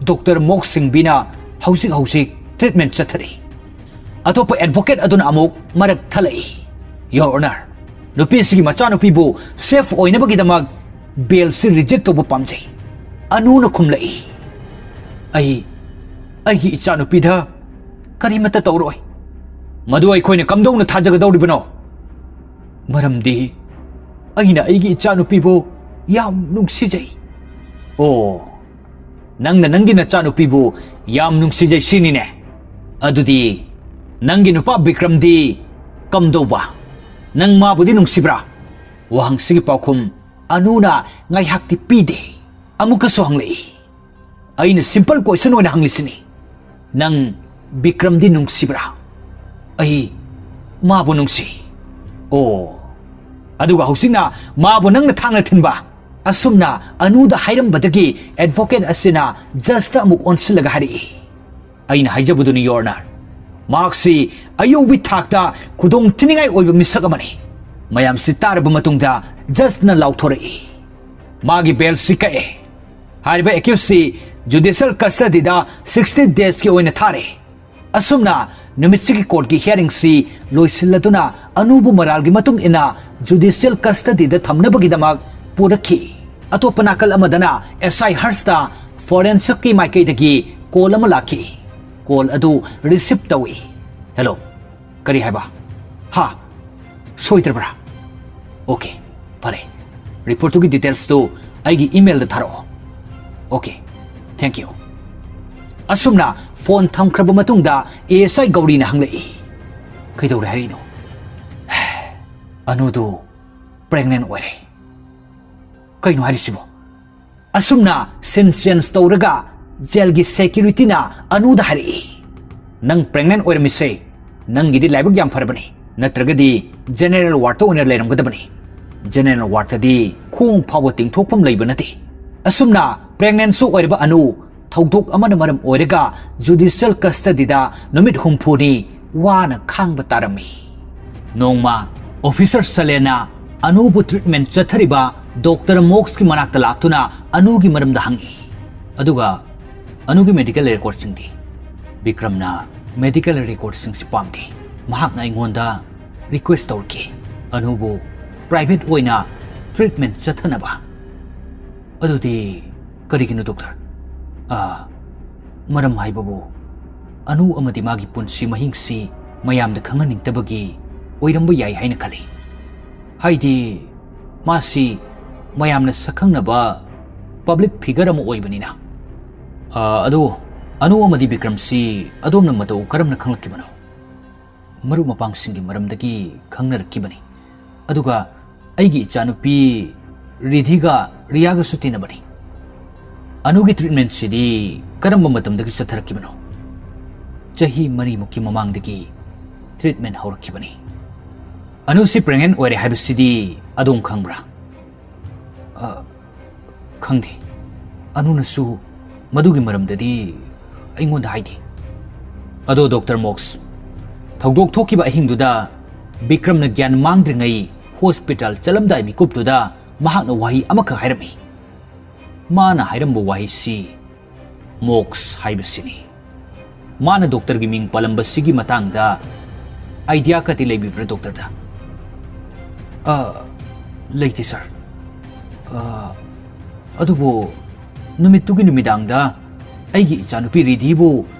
ꯗꯣꯛꯇꯔ ꯃꯣꯛ ꯁꯤꯡꯕꯤꯅ ꯍꯧꯖꯤꯛ ꯍꯧꯖꯤꯛ ꯇ꯭ꯔꯤꯠꯃꯦꯟꯠ ꯆꯠꯊꯔꯤ꯫ ꯑꯇꯣꯞꯄ ꯑꯦꯗꯚꯣꯀꯦꯠ ꯑꯗꯨꯅ ꯑꯃꯨꯛ ꯃꯔꯛ ꯊꯠꯂꯛꯏ, "ꯌꯣꯔ ꯑꯣꯅꯔ, ꯅꯨꯄꯤꯁꯤꯒꯤ ꯃꯆꯥꯅꯨꯄꯤꯕꯨ ꯁꯦꯐ ꯑꯣꯏꯅꯕꯒꯤꯗꯃꯛ ꯕꯦꯜꯁꯤ ꯔꯤꯖꯦꯛ ꯇꯧꯕ ꯄꯥꯝꯖꯩ꯫" ꯑꯅꯨꯅ ꯈꯨꯝꯂꯛꯏ, "ꯑꯩ, ꯑꯩꯒꯤ ꯏꯆꯥꯅꯨꯄꯤꯗ ꯀꯔꯤꯃꯠꯇ ꯇꯧꯔꯣꯏ꯫ ꯃꯗꯨ ꯑꯩꯈꯣꯏꯅ ꯀꯝꯗꯧꯅ ꯊꯥꯖꯒꯗꯧꯔꯤꯕꯅꯣ? ꯃꯔꯝꯗꯤ ꯑꯩꯅ ꯑꯩꯒꯤ ꯏꯆꯥꯅꯨꯄꯤꯕꯨ ꯌꯥꯝ ꯅꯨꯡꯁꯤꯖꯩ꯫" "ꯑꯣ, ꯅꯪꯅ ꯅꯪꯒꯤ ꯅꯆꯥꯅꯨꯄꯤꯕꯨ ꯌꯥꯝ ꯅꯨꯡꯁꯤꯖꯩ ꯁꯤꯅꯤꯅꯦ꯫ ꯑꯗꯨꯗꯤ ꯅꯪꯒꯤ ꯅꯨꯄꯥ ꯕꯤꯀ꯭ꯔꯝꯗꯤ ꯀꯝꯗꯧꯕ? ꯅꯪ ꯃꯥꯕꯨꯗꯤ ꯅꯨꯡꯁꯤꯕ꯭ꯔꯥ?" ꯋꯥꯍꯪꯁꯤꯒꯤ ꯄꯥꯎꯈꯨꯝ ꯑꯅꯨꯅ ꯉꯥꯏꯍꯥꯛꯇꯤ ꯄꯤꯗꯦ꯫ ꯑꯃꯨꯛꯀꯁꯨ ꯍꯪꯂꯛꯏ, "ꯑꯩꯅ ꯁꯤꯝꯄꯜ ꯀꯣꯏꯁꯟ ꯑꯣꯏꯅ ꯍꯪꯂꯤꯁꯤꯅꯤ, ꯅꯪ ꯕꯤꯀ꯭ꯔꯝꯗꯤ ꯅꯨꯡꯁꯤꯕ꯭ꯔꯥ?" "ꯑꯩ ꯃꯥꯕꯨ ꯅꯨꯡꯁꯤ꯫" "ꯑꯣ, ꯑꯗꯨꯒ ꯍꯧꯖꯤꯛꯅ ꯃꯥꯕꯨ ꯅꯪꯅ ꯊꯥꯡꯅ ꯊꯤꯟꯕ?" ꯑꯁꯨꯝꯅ ꯑꯅꯨꯗ ꯍꯥꯏꯔꯝꯕꯗꯒꯤ ꯑꯦꯗꯚꯣꯀꯦꯠ ꯑꯁꯤꯅ ꯖꯁꯇ ꯑꯃꯨꯛ ꯑꯣꯟꯁꯤꯜꯂꯒ ꯍꯥꯏꯔꯛꯏ, "ꯑꯩꯅ ꯍꯥꯏꯖꯕꯗꯨꯅꯤ, ꯌꯣꯔ ꯑꯣꯅꯔ, ꯃꯍꯥꯛꯁꯤ ꯑꯌꯧꯕꯤ ꯊꯥꯛꯇ ꯈꯨꯗꯣꯡ ꯊꯤꯅꯤꯡꯉꯥꯏ ꯑꯣꯏꯕ ꯃꯤꯁꯛ ꯑꯃꯅꯤ꯫" ꯃꯌꯥꯝꯁꯤ ꯇꯥꯔꯕ ꯃꯇꯨꯡꯗ ꯖꯁꯅ ꯂꯥꯎꯊꯣꯔꯛꯏ, "ꯃꯥꯒꯤ ꯕꯦꯜꯁꯤ ꯀꯛꯑꯦ꯫ ꯍꯥꯏꯔꯤꯕ ꯑꯦꯀ꯭ꯌꯨꯁꯁꯤ ꯖꯨꯗꯤꯁꯤꯌꯦꯜ ꯀꯁꯇꯗꯤꯗ ꯁꯤꯛꯁꯇꯤ ꯗꯦꯖꯀꯤ ꯑꯣꯏꯅ ꯊꯥꯔꯦ꯫" ꯑꯁꯨꯝꯅ ꯅꯨꯃꯤꯠꯁꯤꯒꯤ ꯀꯣꯔꯠꯀꯤ ꯍꯤꯌꯥꯔꯤꯡꯁꯤ ꯂꯣꯏꯁꯤꯜꯂꯗꯨꯅ ꯑꯅꯨꯕꯨ ꯃꯔꯥꯜꯒꯤ ꯃꯇꯨꯡ ꯏꯟꯅ ꯖꯨꯗꯤꯁꯤꯌꯦꯜ ꯀꯁꯇꯗꯤꯗ ꯊꯝꯅꯕꯒꯤꯗꯃꯛ ꯄꯨꯔꯛꯈꯤ꯫ ꯑꯇꯣꯞꯄ ꯅꯥꯀꯜ ꯑꯃꯗꯅ ꯑꯦꯁ ꯑꯥꯏ ꯍꯔꯁꯇ ꯐꯣꯔꯦꯟꯁꯤꯛꯀꯤ ꯃꯥꯏꯀꯩꯗꯒꯤ ꯀꯣꯜ ꯑꯃ ꯂꯥꯛꯈꯤ꯫ ꯀꯣꯜ ꯑꯗꯨ ꯔꯤꯁꯤꯞ ꯇꯧꯏ꯫ "ꯍꯦꯂꯣ, ꯀꯔꯤ ꯍꯥꯏꯕ? ꯍꯥ? ꯁꯣꯏꯗ꯭ꯔꯕ꯭ꯔꯥ? ꯑꯣꯀꯦ, ꯐꯔꯦ꯫ ꯔꯤꯄꯣꯔꯠꯇꯨꯒꯤ ꯗꯤꯇꯦꯜꯁꯇꯨ ꯑꯩꯒꯤ ꯏꯃꯦꯜꯗ ꯊꯥꯔꯛꯑꯣ꯫ Okay, thank you. ꯑꯁꯨꯝꯅ ꯐꯣꯟ ꯊꯝꯈ꯭ꯔꯕ ꯃꯇꯨꯡꯗ ꯑꯦ ꯑꯦꯁ ꯑꯥꯏ ꯒꯧꯔꯤꯅ ꯍꯪꯂꯛꯏ, "ꯀꯩꯗꯧꯔꯦ ꯍꯥꯏꯔꯛꯏꯅꯣ?" "ꯑꯅꯨꯗꯨ ꯄ꯭ꯔꯦꯒꯅꯦꯟ ꯑꯣꯏꯔꯦ"꯫ "ꯀꯩꯅꯣ ꯍꯥꯏꯔꯤꯁꯤꯕꯣ?" ꯑꯁꯨꯝꯅ ꯁꯤꯟ ꯆꯦꯟꯖ ꯇꯧꯔꯒ ꯖꯦꯜꯒꯤ ꯁꯦꯀ꯭ꯌꯨꯔꯤꯇꯤꯅ ꯑꯅꯨꯗ ꯍꯥꯏꯔꯛꯏ, "ꯅꯪ ꯄ꯭ꯔꯦꯒꯅꯦꯟ ꯑꯣꯏꯔꯝꯃꯤꯁꯦ ꯅꯪꯒꯤꯗꯤ ꯂꯥꯏꯕꯛ ꯌꯥꯝ ꯐꯔꯕꯅꯤ, ꯅꯠꯇ꯭ꯔꯒꯗꯤ ꯖꯦꯅꯦꯔꯦꯜ ꯋꯥꯔꯗꯇ ꯑꯣꯏꯅ ꯂꯩꯔꯝꯒꯗꯕꯅꯤ꯫ ꯖꯦꯅꯦꯔꯦꯜ ꯋꯥꯔꯗꯇꯗꯤ ꯈꯣꯡ ꯐꯥꯎꯕ ꯇꯤꯡꯊꯣꯛꯐꯝ ꯂꯩꯕ ꯅꯠꯇꯦ"꯫ ꯑꯁꯨꯝꯅ ꯄ꯭ꯔꯦꯒꯅꯦꯟꯁꯨ ꯑꯣꯏꯔꯕ ꯑꯅꯨ ꯊꯧꯗꯣꯛ ꯑꯃꯅ ꯃꯔꯝ ꯑꯣꯏꯔꯒ ꯖꯨꯗꯤꯁꯤꯌꯦꯜ ꯀꯁꯇꯗꯤꯗ ꯅꯨꯃꯤꯠ ꯍꯨꯝꯐꯨꯅꯤ ꯋꯥꯅ ꯈꯥꯡꯕ ꯇꯥꯔꯝꯃꯤ꯫ ꯅꯣꯡꯃ ꯑꯣꯐꯤꯁꯔ ꯁꯂꯦꯅ ꯑꯅꯨꯕꯨ ꯇ꯭ꯔꯤꯠꯃꯦꯟ ꯆꯠꯊꯔꯤꯕ ꯗꯣꯛꯇꯔ ꯃꯣꯛꯁꯀꯤ ꯃꯅꯥꯛꯇ ꯂꯥꯛꯇꯨꯅ ꯑꯅꯨꯒꯤ ꯃꯔꯝꯗ ꯍꯪꯉꯤ꯫ ꯑꯗꯨꯒ ꯑꯅꯨꯒꯤ ꯃꯦꯗꯤꯀꯦꯜ ꯔꯦꯀꯣꯔꯗꯁꯤꯡꯗꯤ? ꯕꯤꯀ꯭ꯔꯝꯅ ꯃꯦꯗꯤꯀꯦꯜ ꯔꯦꯀꯣꯔꯗꯁꯤꯡꯁꯤ ꯄꯥꯝꯗꯦ꯫ ꯃꯍꯥꯛꯅ ꯑꯩꯉꯣꯟꯗ ꯔꯤꯀ꯭ꯋꯦꯁ ꯇꯧꯔꯛꯈꯤ, ꯑꯅꯨꯕꯨ ꯄ꯭ꯔꯥꯏꯚꯦꯠ ꯑꯣꯏꯅ ꯇ꯭ꯔꯤꯠꯃꯦꯟ ꯆꯠꯊꯅꯕ꯫ "ꯑꯗꯨꯗꯤ ꯀꯔꯤꯒꯤꯅꯣ ꯗꯣꯛꯇꯔ?" "ꯑꯥ, ꯃꯔꯝ ꯍꯥꯏꯕꯕꯨ, ꯑꯅꯨ ꯑꯃꯗꯤ ꯃꯥꯒꯤ ꯄꯨꯟꯁꯤ ꯃꯍꯤꯡꯁꯤ ꯃꯌꯥꯝꯗ ꯈꯪꯍꯟꯅꯤꯡꯗꯕꯒꯤ ꯑꯣꯏꯔꯝꯕ ꯌꯥꯏ ꯍꯥꯏꯅ ꯈꯜꯂꯤ꯫ ꯍꯥꯏꯗꯤ, ꯃꯥꯁꯤ ꯃꯌꯥꯝꯅ ꯁꯛꯈꯪꯅꯕ ꯄꯕ꯭ꯂꯤꯛ ꯐꯤꯒꯔ ꯑꯃ ꯑꯣꯏꯕꯅꯤꯅ"꯫ "ꯑꯥ, ꯑꯗꯨ ꯑꯅꯨ ꯑꯃꯗꯤ ꯕꯤꯀ꯭ꯔꯝꯁꯤ ꯑꯗꯣꯝꯅ ꯃꯇꯧ ꯀꯔꯝꯅ ꯈꯪꯂꯛꯈꯤꯕꯅꯣ?" "ꯃꯔꯨꯞ ꯃꯄꯥꯡꯁꯤꯡꯒꯤ ꯃꯔꯝꯗꯒꯤ ꯈꯪꯅꯔꯛꯈꯤꯕꯅꯤ꯫ ꯑꯗꯨꯒ ꯑꯩꯒꯤ ꯏꯆꯥꯅꯨꯄꯤ ꯔꯤꯙꯤꯒ ꯔꯤꯌꯥꯒꯁꯨ ꯇꯤꯟꯅꯕꯅꯤ"꯫ "ꯑꯅꯨꯒꯤ ꯇ꯭ꯔꯤꯠꯃꯦꯟꯁꯤꯗꯤ ꯀꯔꯝꯕ ꯃꯇꯝꯗꯒꯤ ꯆꯠꯊꯔꯛꯈꯤꯕꯅꯣ?" "ꯆꯍꯤ ꯃꯔꯤꯃꯨꯛꯀꯤ ꯃꯃꯥꯡꯗꯒꯤ ꯇ꯭ꯔꯤꯠꯃꯦꯟ ꯍꯧꯔꯛꯈꯤꯕꯅꯤ"꯫ "ꯑꯅꯨꯁꯤ ꯄ꯭ꯔꯦꯒꯅꯦꯟ ꯑꯣꯏꯔꯦ ꯍꯥꯏꯕꯁꯤꯗꯤ ꯑꯗꯣꯝ ꯈꯪꯕ꯭ꯔꯥ?" "ꯑ, ꯈꯪꯗꯦ꯫ ꯑꯅꯨꯅꯁꯨ ꯃꯗꯨꯒꯤ ꯃꯔꯝꯗꯗꯤ ꯑꯩꯉꯣꯟꯗ ꯍꯥꯏꯗꯦ"꯫ "ꯑꯗꯣ ꯗꯣꯛꯇꯔ ꯃꯣꯛꯁ, ꯊꯧꯗꯣꯛ ꯊꯣꯛꯈꯤꯕ ꯑꯍꯤꯡꯗꯨꯗ ꯕꯤꯀ꯭ꯔꯝꯅ ꯒ꯭ꯌꯥꯟ ꯃꯥꯡꯗ꯭ꯔꯤꯉꯩ ꯍꯣꯁꯄꯤꯇꯥꯜ ꯆꯠꯂꯝꯗꯥꯏ ꯃꯤꯀꯨꯞꯇꯨꯗ ꯃꯍꯥꯛꯅ ꯋꯥꯍꯩ ꯑꯃꯈꯛ ꯍꯥꯏꯔꯝꯃꯤ꯫ ꯃꯥꯅ ꯍꯥꯏꯔꯝꯕ ꯋꯥꯍꯩꯁꯤ ꯃꯣꯛꯁ ꯍꯥꯏꯕꯁꯤꯅꯤ꯫ ꯃꯥꯅ ꯗꯣꯛꯇꯔꯒꯤ ꯃꯤꯡ ꯄꯜꯂꯝꯕꯁꯤꯒꯤ ꯃꯇꯥꯡꯗ ꯑꯥꯏꯗꯤꯌꯥ ꯀꯗꯤ ꯂꯩꯕꯤꯕ꯭ꯔꯥ ꯗꯣꯛꯇꯔꯗ?" "ꯑ, ꯂꯩꯇꯦ ꯁꯥꯔ꯫ ꯑ, ꯑꯗꯨꯕꯨ ꯅꯨꯃꯤꯠꯇꯨꯒꯤ ꯅꯨꯃꯤꯗꯥꯡꯗ ꯑꯩꯒꯤ ꯏꯆꯥꯅꯨꯄꯤ ꯔꯤꯙꯤꯕꯨ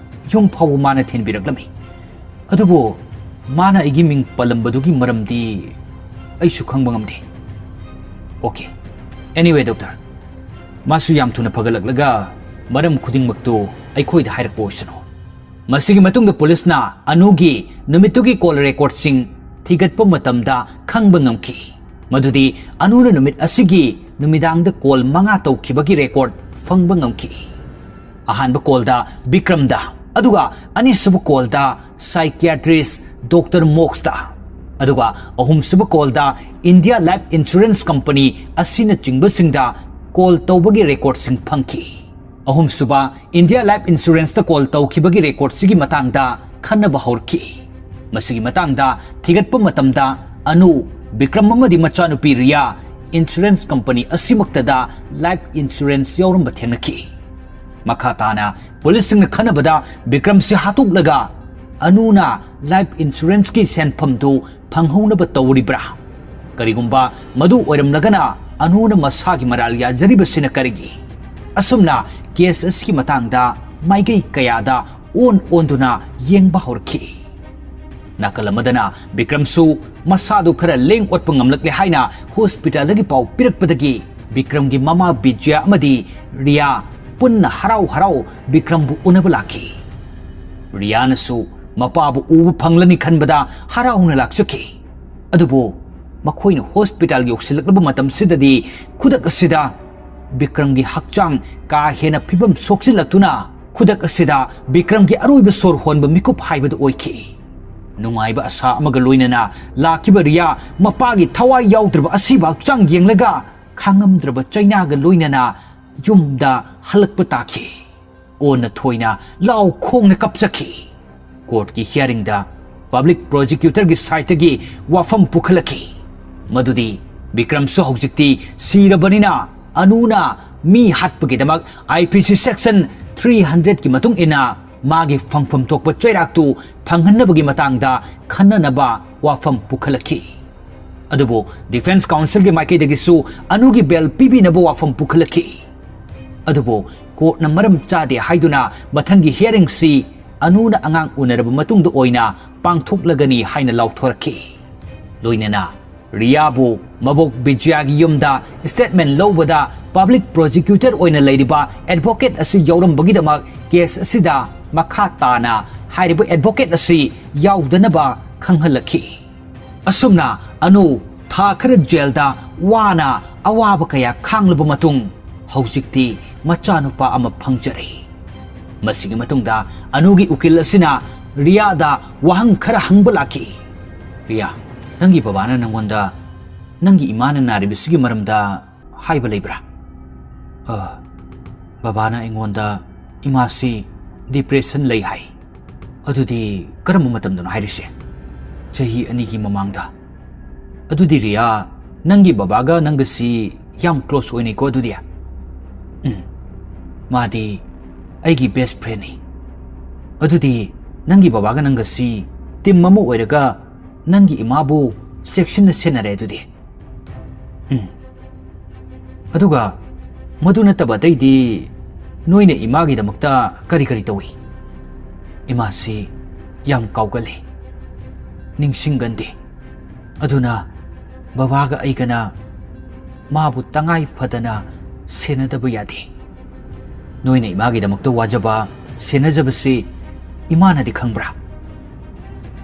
ꯌꯨꯝ ꯐꯥꯎꯕ ꯃꯥꯅ ꯊꯤꯟꯕꯤꯔꯛꯂꯝꯃꯤ꯫ ꯑꯗꯨꯕꯨ ꯃꯥꯅ ꯑꯩꯒꯤ ꯃꯤꯡ ꯄꯜꯂꯝꯕꯗꯨꯒꯤ ꯃꯔꯝꯗꯤ ꯑꯩꯁꯨ ꯈꯪꯕ ꯉꯝꯗꯦ꯫ Okay, anyway doctor, ꯃꯥꯁꯨ ꯌꯥꯝ ꯊꯨꯅ ꯐꯒꯠꯂꯛꯂꯒ ꯃꯔꯝ ꯈꯨꯗꯤꯡꯃꯛꯇꯨ ꯑꯩꯈꯣꯏꯗ ꯍꯥꯏꯔꯛꯄ ꯑꯣꯏꯁꯅꯨ꯫ ꯃꯁꯤꯒꯤ ꯃꯇꯨꯡꯗ ꯄꯨꯂꯤꯁꯅ ꯑꯅꯨꯒꯤ ꯅꯨꯃꯤꯠꯇꯨꯒꯤ ꯀꯣꯜ ꯔꯦꯀꯣꯔꯗꯁꯤꯡ ꯊꯤꯒꯠꯄ ꯃꯇꯝꯗ ꯈꯪꯕ ꯉꯝꯈꯤ ꯃꯗꯨꯗꯤ ꯑꯅꯨꯅ ꯅꯨꯃꯤꯠ ꯑꯁꯤꯒꯤ ꯅꯨꯃꯤꯗꯥꯡꯗ ꯀꯣꯜ ꯃꯉꯥ ꯇꯧꯈꯤꯕꯒꯤ ꯔꯦꯀꯣꯔꯗ ꯐꯪꯕ ꯉꯝꯈꯤ꯫ ꯑꯍꯥꯟꯕ ꯀꯣꯜꯗ ꯕꯤꯀ꯭ꯔꯝꯗ, ꯑꯗꯨꯒ ꯑꯅꯤꯁꯨꯕ ꯀꯣꯜꯗ psychiatrist Doctor ꯃꯣꯛꯁꯇ, ꯑꯗꯨꯒ ꯑꯍꯨꯝꯁꯨꯕ ꯀꯣꯜꯗ India Life Insurance Company ꯑꯁꯤꯅꯆꯤꯡꯕꯁꯤꯡꯗ ꯀꯣꯜ ꯇꯧꯕꯒꯤ ꯔꯦꯀꯣꯔꯗꯁꯤꯡ ꯐꯪꯈꯤ꯫ ꯑꯍꯨꯝꯁꯨꯕ India Life Insuranceꯇ ꯀꯣꯜ ꯇꯧꯈꯤꯕꯒꯤ ꯔꯦꯀꯣꯔꯗꯁꯤꯒꯤ ꯃꯇꯥꯡꯗ ꯈꯟꯅꯕ ꯍꯧꯔꯛꯈꯤ꯫ ꯃꯁꯤꯒꯤ ꯃꯇꯥꯡꯗ ꯊꯤꯒꯠꯄ ꯃꯇꯝꯗ ꯑꯅꯨ, ꯕꯤꯀ꯭ꯔꯝ ꯑꯃꯗꯤ ꯃꯆꯥꯅꯨꯄꯤ ꯔꯤꯌꯥ ꯏꯟꯁꯨꯔꯦꯟꯁ ꯀꯝꯄꯅꯤ ꯑꯁꯤꯃꯛꯇꯗ ꯂꯥꯏꯐ ꯏꯟꯁꯨꯔꯦꯟꯁ ꯌꯥꯎꯔꯝꯕ ꯊꯦꯡꯅꯈꯤ꯫ ꯃꯈꯥ ꯇꯥꯅ ꯄꯨꯂꯤꯁꯁꯤꯡꯅ ꯈꯟꯅꯕꯗ ꯕꯤꯀ꯭ꯔꯝꯁꯤ ꯍꯥꯠꯇꯣꯛꯂꯒ ꯑꯅꯨꯅ ꯂꯥꯏꯐ ꯏꯟꯁꯨꯔꯦꯟꯁꯀꯤ ꯁꯦꯟꯐꯝꯗꯨ ꯐꯪꯍꯧꯅꯕ ꯇꯧꯔꯤꯕ꯭ꯔꯥ? ꯀꯔꯤꯒꯨꯝꯕ ꯃꯗꯨ ꯑꯣꯏꯔꯝꯂꯒꯅ ꯑꯅꯨꯅ ꯃꯁꯥꯒꯤ ꯃꯔꯥꯜ ꯌꯥꯖꯔꯤꯕꯁꯤꯅ ꯀꯔꯤꯒꯤ? ꯑꯁꯨꯝꯅ ꯀꯦꯁ ꯑꯁꯤꯒꯤ ꯃꯇꯥꯡꯗ ꯃꯥꯏꯀꯩ ꯀꯌꯥꯗ ꯑꯣꯟ ꯑꯣꯟꯗꯨꯅ ꯌꯦꯡꯕ ꯍꯧꯔꯛꯈꯤ꯫ ꯅꯥꯀꯜ ꯑꯃꯗꯅ ꯕꯤꯀ꯭ꯔꯝꯁꯨ ꯃꯁꯥꯗꯨ ꯈꯔ ꯂꯦꯡ ꯑꯣꯠꯄ ꯉꯝꯂꯛꯂꯦ ꯍꯥꯏꯅ ꯍꯣꯁꯄꯤꯇꯥꯜꯗꯒꯤ ꯄꯥꯎ ꯄꯤꯔꯛꯄꯗꯒꯤ ꯕꯤꯀ꯭ꯔꯝꯒꯤ ꯃꯃꯥ ꯕꯤꯖꯌ ꯑꯃꯗꯤ ꯔꯤꯌꯥ ꯄꯨꯟꯅ ꯍꯔꯥꯎ ꯍꯔꯥꯎ ꯕꯤꯀ꯭ꯔꯝꯕꯨ ꯎꯅꯕ ꯂꯥꯛꯈꯤ꯫ ꯔꯤꯌꯥꯅꯁꯨ ꯃꯄꯥꯕꯨ ꯎꯕ ꯐꯪꯂꯅꯤ ꯈꯟꯕꯗ ꯍꯔꯥꯎꯅ ꯂꯥꯛꯆꯈꯤ꯫ ꯑꯗꯨꯕꯨ ꯃꯈꯣꯏꯅ ꯍꯣꯁꯄꯤꯇꯥꯜ ꯌꯧꯁꯤꯜꯂꯛꯂꯕ ꯃꯇꯝꯁꯤꯗꯗꯤ ꯈꯨꯗꯛ ꯑꯁꯤꯗ ꯕꯤꯀ꯭ꯔꯝꯒꯤ ꯍꯛꯆꯥꯡ ꯀꯥ ꯍꯦꯟꯅ ꯐꯤꯕꯝ ꯁꯣꯛꯆꯤꯜꯂꯛꯇꯨꯅ ꯈꯨꯗꯛ ꯑꯁꯤꯗ ꯕꯤꯀ꯭ꯔꯝꯒꯤ ꯑꯔꯣꯏꯕ ꯁꯣꯔ ꯍꯣꯟꯕ ꯃꯤꯀꯨꯞ ꯍꯥꯏꯕꯗꯨ ꯑꯣꯏꯈꯤ꯫ ꯅꯨꯡꯉꯥꯏꯕ ꯑꯁꯥ ꯑꯃꯒ ꯂꯣꯏꯅꯅ ꯂꯥꯛꯈꯤꯕ ꯔꯤꯌꯥ ꯃꯄꯥꯒꯤ ꯊꯋꯥꯏ ꯌꯥꯎꯗ꯭ꯔꯕ ꯑꯁꯤꯕ ꯍꯛꯆꯥꯡ ꯌꯦꯡꯂꯒ ꯈꯥꯡꯉꯝꯗ꯭ꯔꯕ ꯆꯩꯅꯥꯒ ꯂꯣꯏꯅꯅ ꯌꯨꯝꯗ ꯍꯜꯂꯛꯄ ꯇꯥꯈꯤ꯫ ꯑꯣꯟꯅ ꯊꯣꯏꯅ ꯂꯥꯎ ꯈꯣꯡꯅ ꯀꯞꯆꯈꯤ꯫ ꯀꯣꯔꯠꯀꯤ ꯍꯤꯌꯥꯔꯤꯡꯗ ꯄꯕ꯭ꯂꯤꯛ ꯄ꯭ꯔꯣꯁꯤꯀ꯭ꯌꯨꯇꯔꯒꯤ ꯁꯥꯏꯠꯇꯒꯤ ꯋꯥꯐꯝ ꯄꯨꯈꯠꯂꯛꯈꯤ ꯃꯗꯨꯗꯤ ꯕꯤꯀ꯭ꯔꯝꯁꯨ ꯍꯧꯖꯤꯛꯇꯤ ꯁꯤꯔꯕꯅꯤꯅ ꯑꯅꯨꯅ ꯃꯤ ꯍꯥꯠꯄꯒꯤꯗꯃꯛ IPC section three hundredꯀꯤ ꯃꯇꯨꯡ ꯏꯟꯅ ꯃꯥꯒꯤ ꯐꯪꯐꯝ ꯊꯣꯛꯄ ꯆꯩꯔꯥꯛꯇꯨ ꯐꯪꯍꯟꯅꯕꯒꯤ ꯃꯇꯥꯡꯗ ꯈꯟꯅꯅꯕ ꯋꯥꯐꯝ ꯄꯨꯈꯠꯂꯛꯈꯤ꯫ ꯑꯗꯨꯕꯨ ꯗꯤꯐꯦꯟꯁ ꯀꯥꯎꯟꯁꯤꯜꯒꯤ ꯃꯥꯏꯀꯩꯗꯒꯤꯁꯨ ꯑꯅꯨꯒꯤ ꯕꯦꯜ ꯄꯤꯕꯤꯅꯕ ꯋꯥꯐꯝ ꯄꯨꯈꯠꯂꯛꯈꯤ꯫ ꯑꯗꯨꯕꯨ ꯀꯣꯔꯠꯅ ꯃꯔꯝ ꯆꯥꯗꯦ ꯍꯥꯏꯗꯨꯅ ꯃꯊꯪꯒꯤ ꯍꯤꯌꯥꯔꯤꯡꯁꯤ ꯑꯅꯨꯅ ꯑꯉꯥꯡ ꯎꯅꯔꯕ ꯃꯇꯨꯡꯗ ꯑꯣꯏꯅ ꯄꯥꯡꯊꯣꯛꯂꯒꯅꯤ ꯍꯥꯏꯅ ꯂꯥꯎꯊꯣꯔꯛꯈꯤ꯫ ꯂꯣꯏꯅꯅ ꯔꯤꯌꯥꯕꯨ ꯃꯕꯣꯛ ꯕꯤꯖꯌꯥꯒꯤ ꯌꯨꯝꯗ ꯁ꯭ꯇꯦꯠꯃꯦꯟ ꯂꯧꯕꯗ ꯄꯕ꯭ꯂꯤꯛ ꯄ꯭ꯔꯣꯁꯤꯀ꯭ꯌꯨꯇꯔ ꯑꯣꯏꯅ ꯂꯩꯔꯤꯕ ꯑꯦꯗꯚꯣꯀꯦꯠ ꯑꯁꯤ ꯌꯥꯎꯔꯝꯕꯒꯤꯗꯃꯛ ꯀꯦꯁ ꯑꯁꯤꯗ ꯃꯈꯥ ꯇꯥꯅ ꯍꯥꯏꯔꯤꯕ ꯑꯦꯗꯚꯣꯀꯦꯠ ꯑꯁꯤ ꯌꯥꯎꯗꯅꯕ ꯈꯪꯍꯜꯂꯛꯈꯤ꯫ ꯑꯁꯨꯝꯅ ꯑꯅꯨ ꯊꯥ ꯈꯔ ꯖꯦꯜꯗ ꯋꯥꯅ ꯑꯋꯥꯕ ꯀꯌꯥ ꯈꯥꯡꯂꯕ ꯃꯇꯨꯡ ꯍꯧꯖꯤꯛꯇꯤ ꯃꯆꯥꯅꯨꯄꯥ ꯑꯃ ꯐꯪꯖꯔꯦ꯫ ꯃꯁꯤꯒꯤ ꯃꯇꯨꯡꯗ ꯑꯅꯨꯒꯤ ꯎꯀꯤꯜ ꯑꯁꯤꯅ ꯔꯤꯌꯥꯗ ꯋꯥꯍꯪ ꯈꯔ ꯍꯪꯕ ꯂꯥꯛꯈꯤ꯫ "ꯔꯤꯌꯥ, ꯅꯪꯒꯤ ꯕꯕꯥꯅ ꯅꯪꯉꯣꯟꯗ ꯅꯪꯒꯤ ꯏꯃꯥꯅ ꯅꯥꯔꯤꯕꯁꯤꯒꯤ ꯃꯔꯝꯗ ꯍꯥꯏꯕ ꯂꯩꯕ꯭ꯔꯥ?" "ꯑ, ꯕꯕꯥꯅ ꯑꯩꯉꯣꯟꯗ ꯏꯃꯥꯁꯤ ꯗꯤꯄ꯭ꯔꯦꯁꯟ ꯂꯩ ꯍꯥꯏ꯫" "ꯑꯗꯨꯗꯤ ꯀꯔꯝꯕ ꯃꯇꯝꯗꯅꯣ ꯍꯥꯏꯔꯤꯁꯦ?" "ꯆꯍꯤ ꯑꯅꯤꯒꯤ ꯃꯃꯥꯡꯗ꯫" "ꯑꯗꯨꯗꯤ ꯔꯤꯌꯥ, ꯅꯪꯒꯤ ꯕꯕꯥꯒ ꯅꯪꯒꯁꯤ ꯌꯥꯝ ꯀ꯭ꯂꯣꯁ ꯑꯣꯏꯅꯩꯀꯣ ꯑꯗꯨꯗꯤ?" "ꯎꯝ, ꯃꯥꯗꯤ ꯑꯩꯒꯤ ꯕꯦꯁ ꯐ꯭ꯔꯦꯟꯅꯤ꯫" "ꯑꯗꯨꯗꯤ ꯅꯪꯒꯤ ꯕꯕꯥꯒ ꯅꯪꯒꯁꯤ ꯇꯤꯝ ꯑꯃ ꯑꯣꯏꯔꯒ ꯅꯪꯒꯤ ꯏꯃꯥꯕꯨ ꯆꯦꯛꯁꯤꯟꯅ ꯁꯦꯟꯅꯔꯦ ꯑꯗꯨꯗꯤ?" "ꯎꯝ꯫ ꯑꯗꯨꯒ ꯃꯗꯨ ꯅꯠꯇꯕ ꯑꯇꯩꯗꯤ ꯅꯣꯏꯅ ꯏꯃꯥꯒꯤꯗꯃꯛꯇ ꯀꯔꯤ ꯀꯔꯤ ꯇꯧꯏ?" "ꯏꯃꯥꯁꯤ ꯌꯥꯝ ꯀꯥꯎꯒꯜꯂꯤ, ꯅꯤꯡꯁꯤꯡꯒꯟꯗꯦ꯫ ꯑꯗꯨꯅ ꯕꯕꯥꯒ ꯑꯩꯒꯅ ꯃꯥꯕꯨ ꯇꯉꯥꯏ ꯐꯗꯅ ꯁꯦꯟꯅꯗꯕ ꯌꯥꯗꯦ꯫" "ꯅꯣꯏꯅ ꯏꯃꯥꯒꯤꯗꯃꯛꯇ ꯋꯥꯖꯕ, ꯁꯦꯟꯅꯖꯕꯁꯤ ꯏꯃꯥꯅꯗꯤ ꯈꯪꯕ꯭ꯔꯥ?"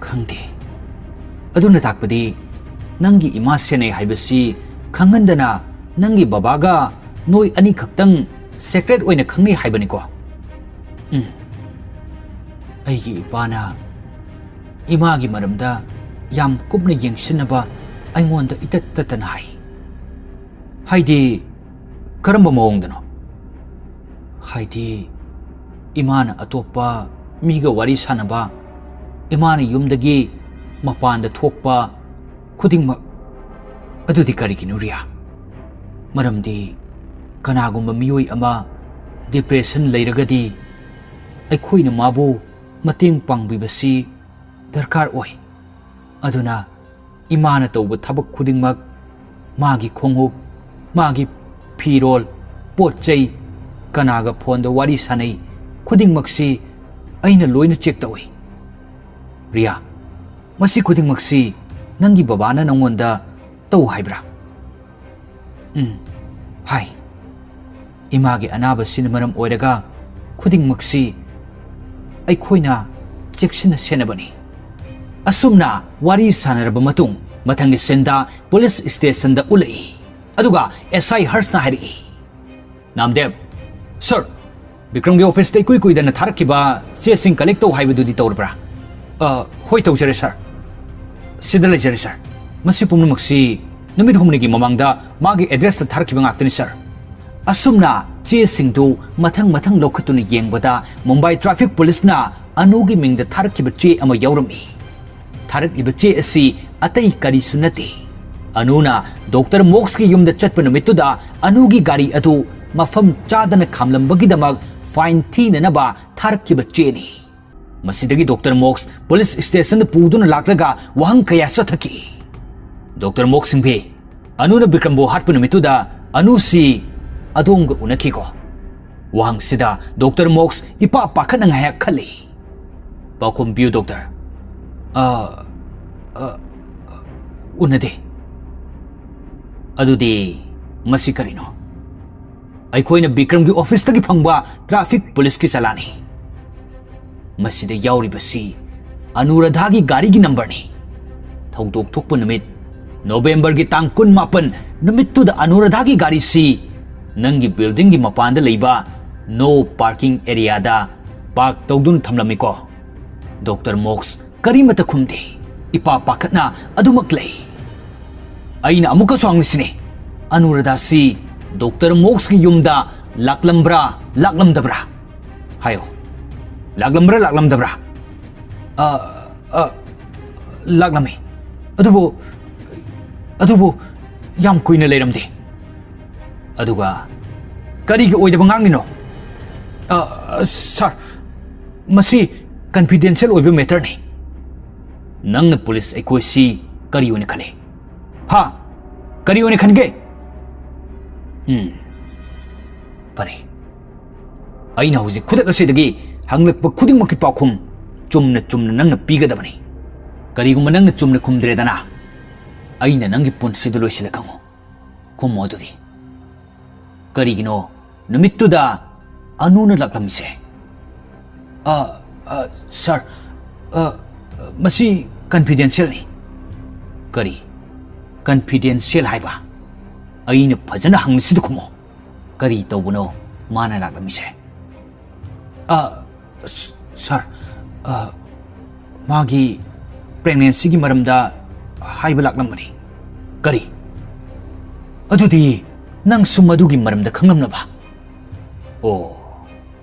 "ꯈꯪꯗꯦ꯫" "ꯑꯗꯨꯅ ꯇꯥꯛꯄꯗꯤ ꯅꯪꯒꯤ ꯏꯃꯥ ꯁꯦꯟꯅꯩ ꯍꯥꯏꯕꯁꯤ ꯈꯪꯍꯟꯗꯅ ꯅꯪꯒꯤ ꯕꯕꯥꯒ ꯅꯣꯏ ꯑꯅꯤꯈꯛꯇꯪ ꯁꯦꯀ꯭ꯔꯦꯠ ꯑꯣꯏꯅ ꯈꯪꯅꯩ ꯍꯥꯏꯕꯅꯤꯀꯣ?" "ꯎꯝ꯫ ꯑꯩꯒꯤ ꯏꯄꯥꯅ ꯏꯃꯥꯒꯤ ꯃꯔꯝꯗ ꯌꯥꯝ ꯀꯨꯞꯅ ꯌꯦꯡꯁꯤꯟꯅꯕ ꯑꯩꯉꯣꯟꯗ ꯏꯇꯠ ꯇꯠꯇꯅ ꯍꯥꯏ꯫" "ꯍꯥꯏꯗꯤ ꯀꯔꯝꯕ ꯃꯑꯣꯡꯗꯅꯣ?" "ꯍꯥꯏꯗꯤ ꯏꯃꯥꯅ ꯑꯇꯣꯞꯄ ꯃꯤꯒ ꯋꯥꯔꯤ ꯁꯥꯟꯅꯕ, ꯏꯃꯥꯅ ꯌꯨꯝꯗꯒꯤ ꯃꯄꯥꯟꯗ ꯊꯣꯛꯄ ꯈꯨꯗꯤꯡꯃꯛ꯫" "ꯑꯗꯨꯗꯤ ꯀꯔꯤꯒꯤꯅꯣ ꯔꯤꯌꯥ? ꯃꯔꯝꯗꯤ ꯀꯅꯥꯒꯨꯝꯕ ꯃꯤꯑꯣꯏ ꯑꯃ ꯗꯤꯄ꯭ꯔꯦꯁꯟ ꯂꯩꯔꯒꯗꯤ ꯑꯩꯈꯣꯏꯅ ꯃꯥꯕꯨ ꯃꯇꯦꯡ ꯄꯥꯡꯕꯤꯕꯁꯤ ꯗꯔꯀꯥꯔ ꯑꯣꯏ꯫ ꯑꯗꯨꯅ ꯏꯃꯥꯅ ꯇꯧꯕ ꯊꯕꯛ ꯈꯨꯗꯤꯡꯃꯛ, ꯃꯥꯒꯤ ꯈꯣꯡꯎꯞ, ꯃꯥꯒꯤ ꯐꯤꯔꯣꯜ, ꯄꯣꯠ ꯆꯩ, ꯀꯅꯥꯒ ꯐꯣꯟꯗ ꯋꯥꯔꯤ ꯁꯥꯟꯅꯩ ꯈꯨꯗꯤꯡꯃꯛꯁꯤ ꯑꯩꯅ ꯂꯣꯏꯅ ꯆꯦꯛ ꯇꯧꯏ꯫ ꯔꯤꯌꯥ, ꯃꯁꯤ ꯈꯨꯗꯤꯡꯃꯛꯁꯤ ꯅꯪꯒꯤ ꯕꯕꯥꯅ ꯅꯪꯉꯣꯟꯗ ꯇꯧ ꯍꯥꯏꯕ꯭ꯔꯥ? ꯎꯝ, ꯍꯥꯏ꯫ ꯏꯃꯥꯒꯤ ꯑꯅꯥꯕꯁꯤꯅ ꯃꯔꯝ ꯑꯣꯏꯔꯒ ꯈꯨꯗꯤꯡꯃꯛꯁꯤ ꯑꯩꯈꯣꯏꯅ ꯆꯦꯛꯁꯤꯟꯅ ꯁꯦꯟꯅꯕꯅꯤ꯫ ꯑꯁꯨꯝꯅ ꯋꯥꯔꯤ ꯁꯥꯟꯅꯔꯕ ꯃꯇꯨꯡ ꯃꯊꯪꯒꯤ ꯁꯤꯟꯗ ꯄꯨꯂꯤꯁ ꯁ꯭ꯇꯦꯁꯟꯗ ꯎꯠꯂꯛꯏ꯫ ꯑꯗꯨꯒ ꯑꯦꯁ ꯑꯥꯏ ꯍꯔꯁꯅ ꯍꯥꯏꯔꯛꯏ, "ꯅꯥꯝꯗꯦꯕ, ꯁꯔ, ꯕꯤꯀ꯭ꯔꯝꯒꯤ ꯑꯣꯐꯤꯁꯇ ꯏꯀꯨꯏ ꯀꯨꯏꯗꯅ ꯊꯥꯔꯛꯈꯤꯕ ꯆꯦꯁꯤꯡ ꯀꯂꯦꯛ ꯇꯧ ꯍꯥꯏꯕꯗꯨꯗꯤ ꯇꯧꯔꯕ꯭ꯔꯥ?" "ꯑ, ꯍꯣꯏ, ꯇꯧꯖꯔꯦ, ꯁꯔ꯫ ꯁꯤꯗ ꯂꯩꯖꯔꯦ, ꯁꯔ꯫ ꯃꯁꯤ ꯄꯨꯝꯅꯃꯛꯁꯤ ꯅꯨꯃꯤꯠ ꯍꯨꯝꯅꯤꯒꯤ ꯃꯃꯥꯡꯗ ꯃꯥꯒꯤ ꯑꯦꯗ꯭ꯔꯦꯁꯇ ꯊꯥꯔꯛꯈꯤꯕ ꯉꯥꯛꯇꯅꯤ, ꯁꯔ꯫" ꯑꯁꯨꯝꯅ ꯆꯦꯁꯤꯡꯗꯨ ꯃꯊꯪ ꯃꯊꯪ ꯂꯧꯈꯠꯇꯨꯅ ꯌꯦꯡꯕꯗ ꯃꯨꯝꯕꯥꯏ ꯇ꯭ꯔꯥꯐꯤꯛ ꯄꯨꯂꯤꯁꯅ ꯑꯅꯨꯒꯤ ꯃꯤꯡꯗ ꯊꯥꯔꯛꯈꯤꯕ ꯆꯦ ꯑꯃ ꯌꯥꯎꯔꯝꯃꯤ꯫ ꯊꯥꯔꯛꯂꯤꯕ ꯆꯦ ꯑꯁꯤ ꯑꯇꯩ ꯀꯔꯤꯁꯨ ꯅꯠꯇꯦ꯫ ꯑꯅꯨꯅ ꯗꯣꯛꯇꯔ ꯃꯣꯛꯁꯀꯤ ꯌꯨꯝꯗ ꯆꯠꯄ ꯅꯨꯃꯤꯠꯇꯨꯗ ꯑꯅꯨꯒꯤ ꯒꯥꯔꯤ ꯑꯗꯨ ꯃꯐꯝ ꯆꯥꯗꯅ ꯈꯥꯝꯂꯝꯕꯒꯤꯗꯃꯛ ꯐꯥꯏꯟ ꯊꯤꯅꯅꯕ ꯊꯥꯔꯛꯈꯤꯕ ꯆꯦꯅꯤ꯫ ꯃꯁꯤꯗꯒꯤ ꯗꯣꯛꯇꯔ ꯃꯣꯛꯁ ꯄꯨꯂꯤꯁ ꯁ꯭ꯇꯦꯁꯟꯗ ꯄꯨꯗꯨꯅ ꯂꯥꯛꯂꯒ ꯋꯥꯍꯪ ꯀꯌꯥ ꯆꯠꯊꯈꯤ꯫ "ꯗꯣꯛꯇꯔ ꯃꯣꯛꯁ ꯁꯤꯡꯚꯦ, ꯑꯅꯨꯅ ꯕꯤꯀ꯭ꯔꯝꯕꯨ ꯍꯥꯠꯄ ꯅꯨꯃꯤꯠꯇꯨꯗ ꯑꯅꯨꯁꯤ ꯑꯗꯣꯝꯒ ꯎꯅꯈꯤꯀꯣ?" ꯋꯥꯍꯪꯁꯤꯗ ꯗꯣꯛꯇꯔ ꯃꯣꯛꯁ ꯏꯄꯥ ꯄꯥꯈꯠꯅ ꯉꯥꯏꯍꯥꯛ ꯈꯜꯂꯤ꯫ "ꯄꯥꯎꯈꯨꯝ ꯄꯤꯌꯨ, ꯗꯣꯛꯇꯔ꯫" "ꯑ, ꯑ, ꯎꯅꯗꯦ꯫" "ꯑꯗꯨꯗꯤ ꯃꯁꯤ ꯀꯔꯤꯅꯣ?" "ꯑꯩꯈꯣꯏꯅ ꯕꯤꯀ꯭ꯔꯝꯒꯤ ꯑꯣꯐꯤꯁꯇꯒꯤ ꯐꯪꯕ ꯇ꯭ꯔꯥꯐꯤꯛ ꯄꯨꯂꯤꯁꯀꯤ ꯆꯂꯥꯟꯅꯤ꯫ ꯃꯁꯤꯗ ꯌꯥꯎꯔꯤꯕꯁꯤ ꯑꯅꯨꯔꯥꯙꯥꯒꯤ ꯒꯥꯔꯤꯒꯤ ꯅꯝꯕꯔꯅꯤ꯫ ꯊꯧꯗꯣꯛ ꯊꯣꯛꯄ ꯅꯨꯃꯤꯠ, ꯅꯣꯕꯦꯝꯕꯔꯒꯤ ꯇꯥꯡ ꯀꯨꯟꯃꯥꯄꯟ ꯅꯨꯃꯤꯠꯇꯨꯗ ꯑꯅꯨꯔꯥꯙꯥꯒꯤ ꯒꯥꯔꯤꯁꯤ ꯅꯪꯒꯤ ꯕꯤꯜꯗꯤꯡꯒꯤ ꯃꯄꯥꯟꯗ ꯂꯩꯕ ꯅꯣ ꯄꯥꯔꯀꯤꯡ ꯑꯦꯔꯤꯌꯥꯗ ꯄꯥꯔꯛ ꯇꯧꯗꯨꯅ ꯊꯝꯂꯝꯃꯤꯀꯣ?" ꯗꯣꯛꯇꯔ ꯃꯣꯛꯁ ꯀꯔꯤꯃꯠꯇ ꯈꯨꯝꯗꯦ꯫ ꯏꯄꯥ ꯄꯥꯈꯠꯅ ꯑꯗꯨꯃꯛ ꯂꯩ꯫ "ꯑꯩꯅ ꯑꯃꯨꯛꯀꯁꯨ ꯍꯪꯂꯤꯁꯤꯅꯤ, ꯑꯅꯨꯔꯥꯙꯥꯁꯤ ꯗꯣꯛꯇꯔ ꯃꯣꯛꯁꯀꯤ ꯌꯨꯝꯗ ꯂꯥꯛꯂꯝꯕ꯭ꯔꯥ, ꯂꯥꯛꯂꯝꯗꯕ꯭ꯔꯥ? ꯍꯥꯏꯌꯣ, ꯂꯥꯛꯂꯝꯕ꯭ꯔꯥ, ꯂꯥꯛꯂꯝꯗꯕ꯭ꯔꯥ?" "ꯑ, ꯑ, ꯂꯥꯛꯂꯝꯃꯤ꯫ ꯑꯗꯨꯕꯨ, ꯑꯗꯨꯕꯨ ꯌꯥꯝ ꯀꯨꯏꯅ ꯂꯩꯔꯝꯗꯦ꯫" "ꯑꯗꯨꯒ ꯀꯔꯤꯒꯤ ꯑꯣꯏꯗꯕ ꯉꯥꯡꯂꯤꯅꯣ?" "ꯑ, ꯁꯥꯔ, ꯃꯁꯤ ꯀꯟꯐꯤꯗꯦꯟꯁꯤꯌꯦꯜ ꯑꯣꯏꯕ ꯃꯦꯇꯔꯅꯤ꯫" "ꯅꯪꯅ ꯄꯨꯂꯤꯁ ꯑꯩꯈꯣꯏꯁꯤ ꯀꯔꯤ ꯑꯣꯏꯅ ꯈꯜꯂꯤ? ꯍꯥ? ꯀꯔꯤ ꯑꯣꯏꯅ ꯈꯟꯒꯦ?" "ꯎꯝ, ꯐꯔꯦ꯫ ꯑꯩꯅ ꯍꯧꯖꯤꯛ ꯈꯨꯗꯛ ꯑꯁꯤꯗꯒꯤ ꯍꯪꯂꯛꯄ ꯈꯨꯗꯤꯡꯃꯛꯀꯤ ꯄꯥꯎꯈꯨꯝ ꯆꯨꯝꯅ ꯆꯨꯝꯅ ꯅꯪꯅ ꯄꯤꯒꯗꯕꯅꯤ꯫ ꯀꯔꯤꯒꯨꯝꯕ ꯅꯪꯅ ꯆꯨꯝꯅ ꯈꯨꯝꯗ꯭ꯔꯦꯗꯅ, ꯑꯩꯅ ꯅꯪꯒꯤ ꯄꯨꯟꯁꯤꯗꯨ ꯂꯣꯏꯁꯤꯜꯂꯦ ꯈꯪꯉꯨ꯫ ꯈꯨꯝꯃꯣ ꯑꯗꯨꯗꯤ꯫ ꯀꯔꯤꯒꯤꯅꯣ ꯅꯨꯃꯤꯠꯇꯨꯗ ꯑꯅꯨꯅ ꯂꯥꯛꯂꯝꯃꯤꯁꯦ? ꯑ, ꯑ, ꯁꯥꯔ, ꯑ, ꯃꯁꯤ ꯀꯟꯐꯤꯗꯦꯟꯁꯤꯌꯦꯜꯅꯤ꯫ ꯀꯔꯤ? ꯀꯟꯐꯤꯗꯦꯟꯁꯤꯌꯦꯜ ꯍꯥꯏꯕ? ꯑꯩꯅ ꯐꯖꯅ ꯍꯪꯂꯤꯁꯤꯗ ꯈꯨꯝꯃꯣ꯫ ꯀꯔꯤ ꯇꯧꯕꯅꯣ ꯃꯥꯅ ꯂꯥꯛꯂꯝꯃꯤꯁꯦ? ꯑ, ꯁ-, ꯁꯥꯔ, ꯑ, ꯃꯥꯒꯤ ꯄ꯭ꯔꯦꯒꯅꯦꯟꯁꯤꯒꯤ ꯃꯔꯝꯗ ꯍꯥꯏꯕ ꯂꯥꯛꯂꯝꯕꯅꯤ꯫ ꯀꯔꯤ? ꯑꯗꯨꯗꯤ ꯅꯪꯁꯨ ꯃꯗꯨꯒꯤ ꯃꯔꯝꯗ ꯈꯪꯂꯝꯂꯕ? ꯑꯣ,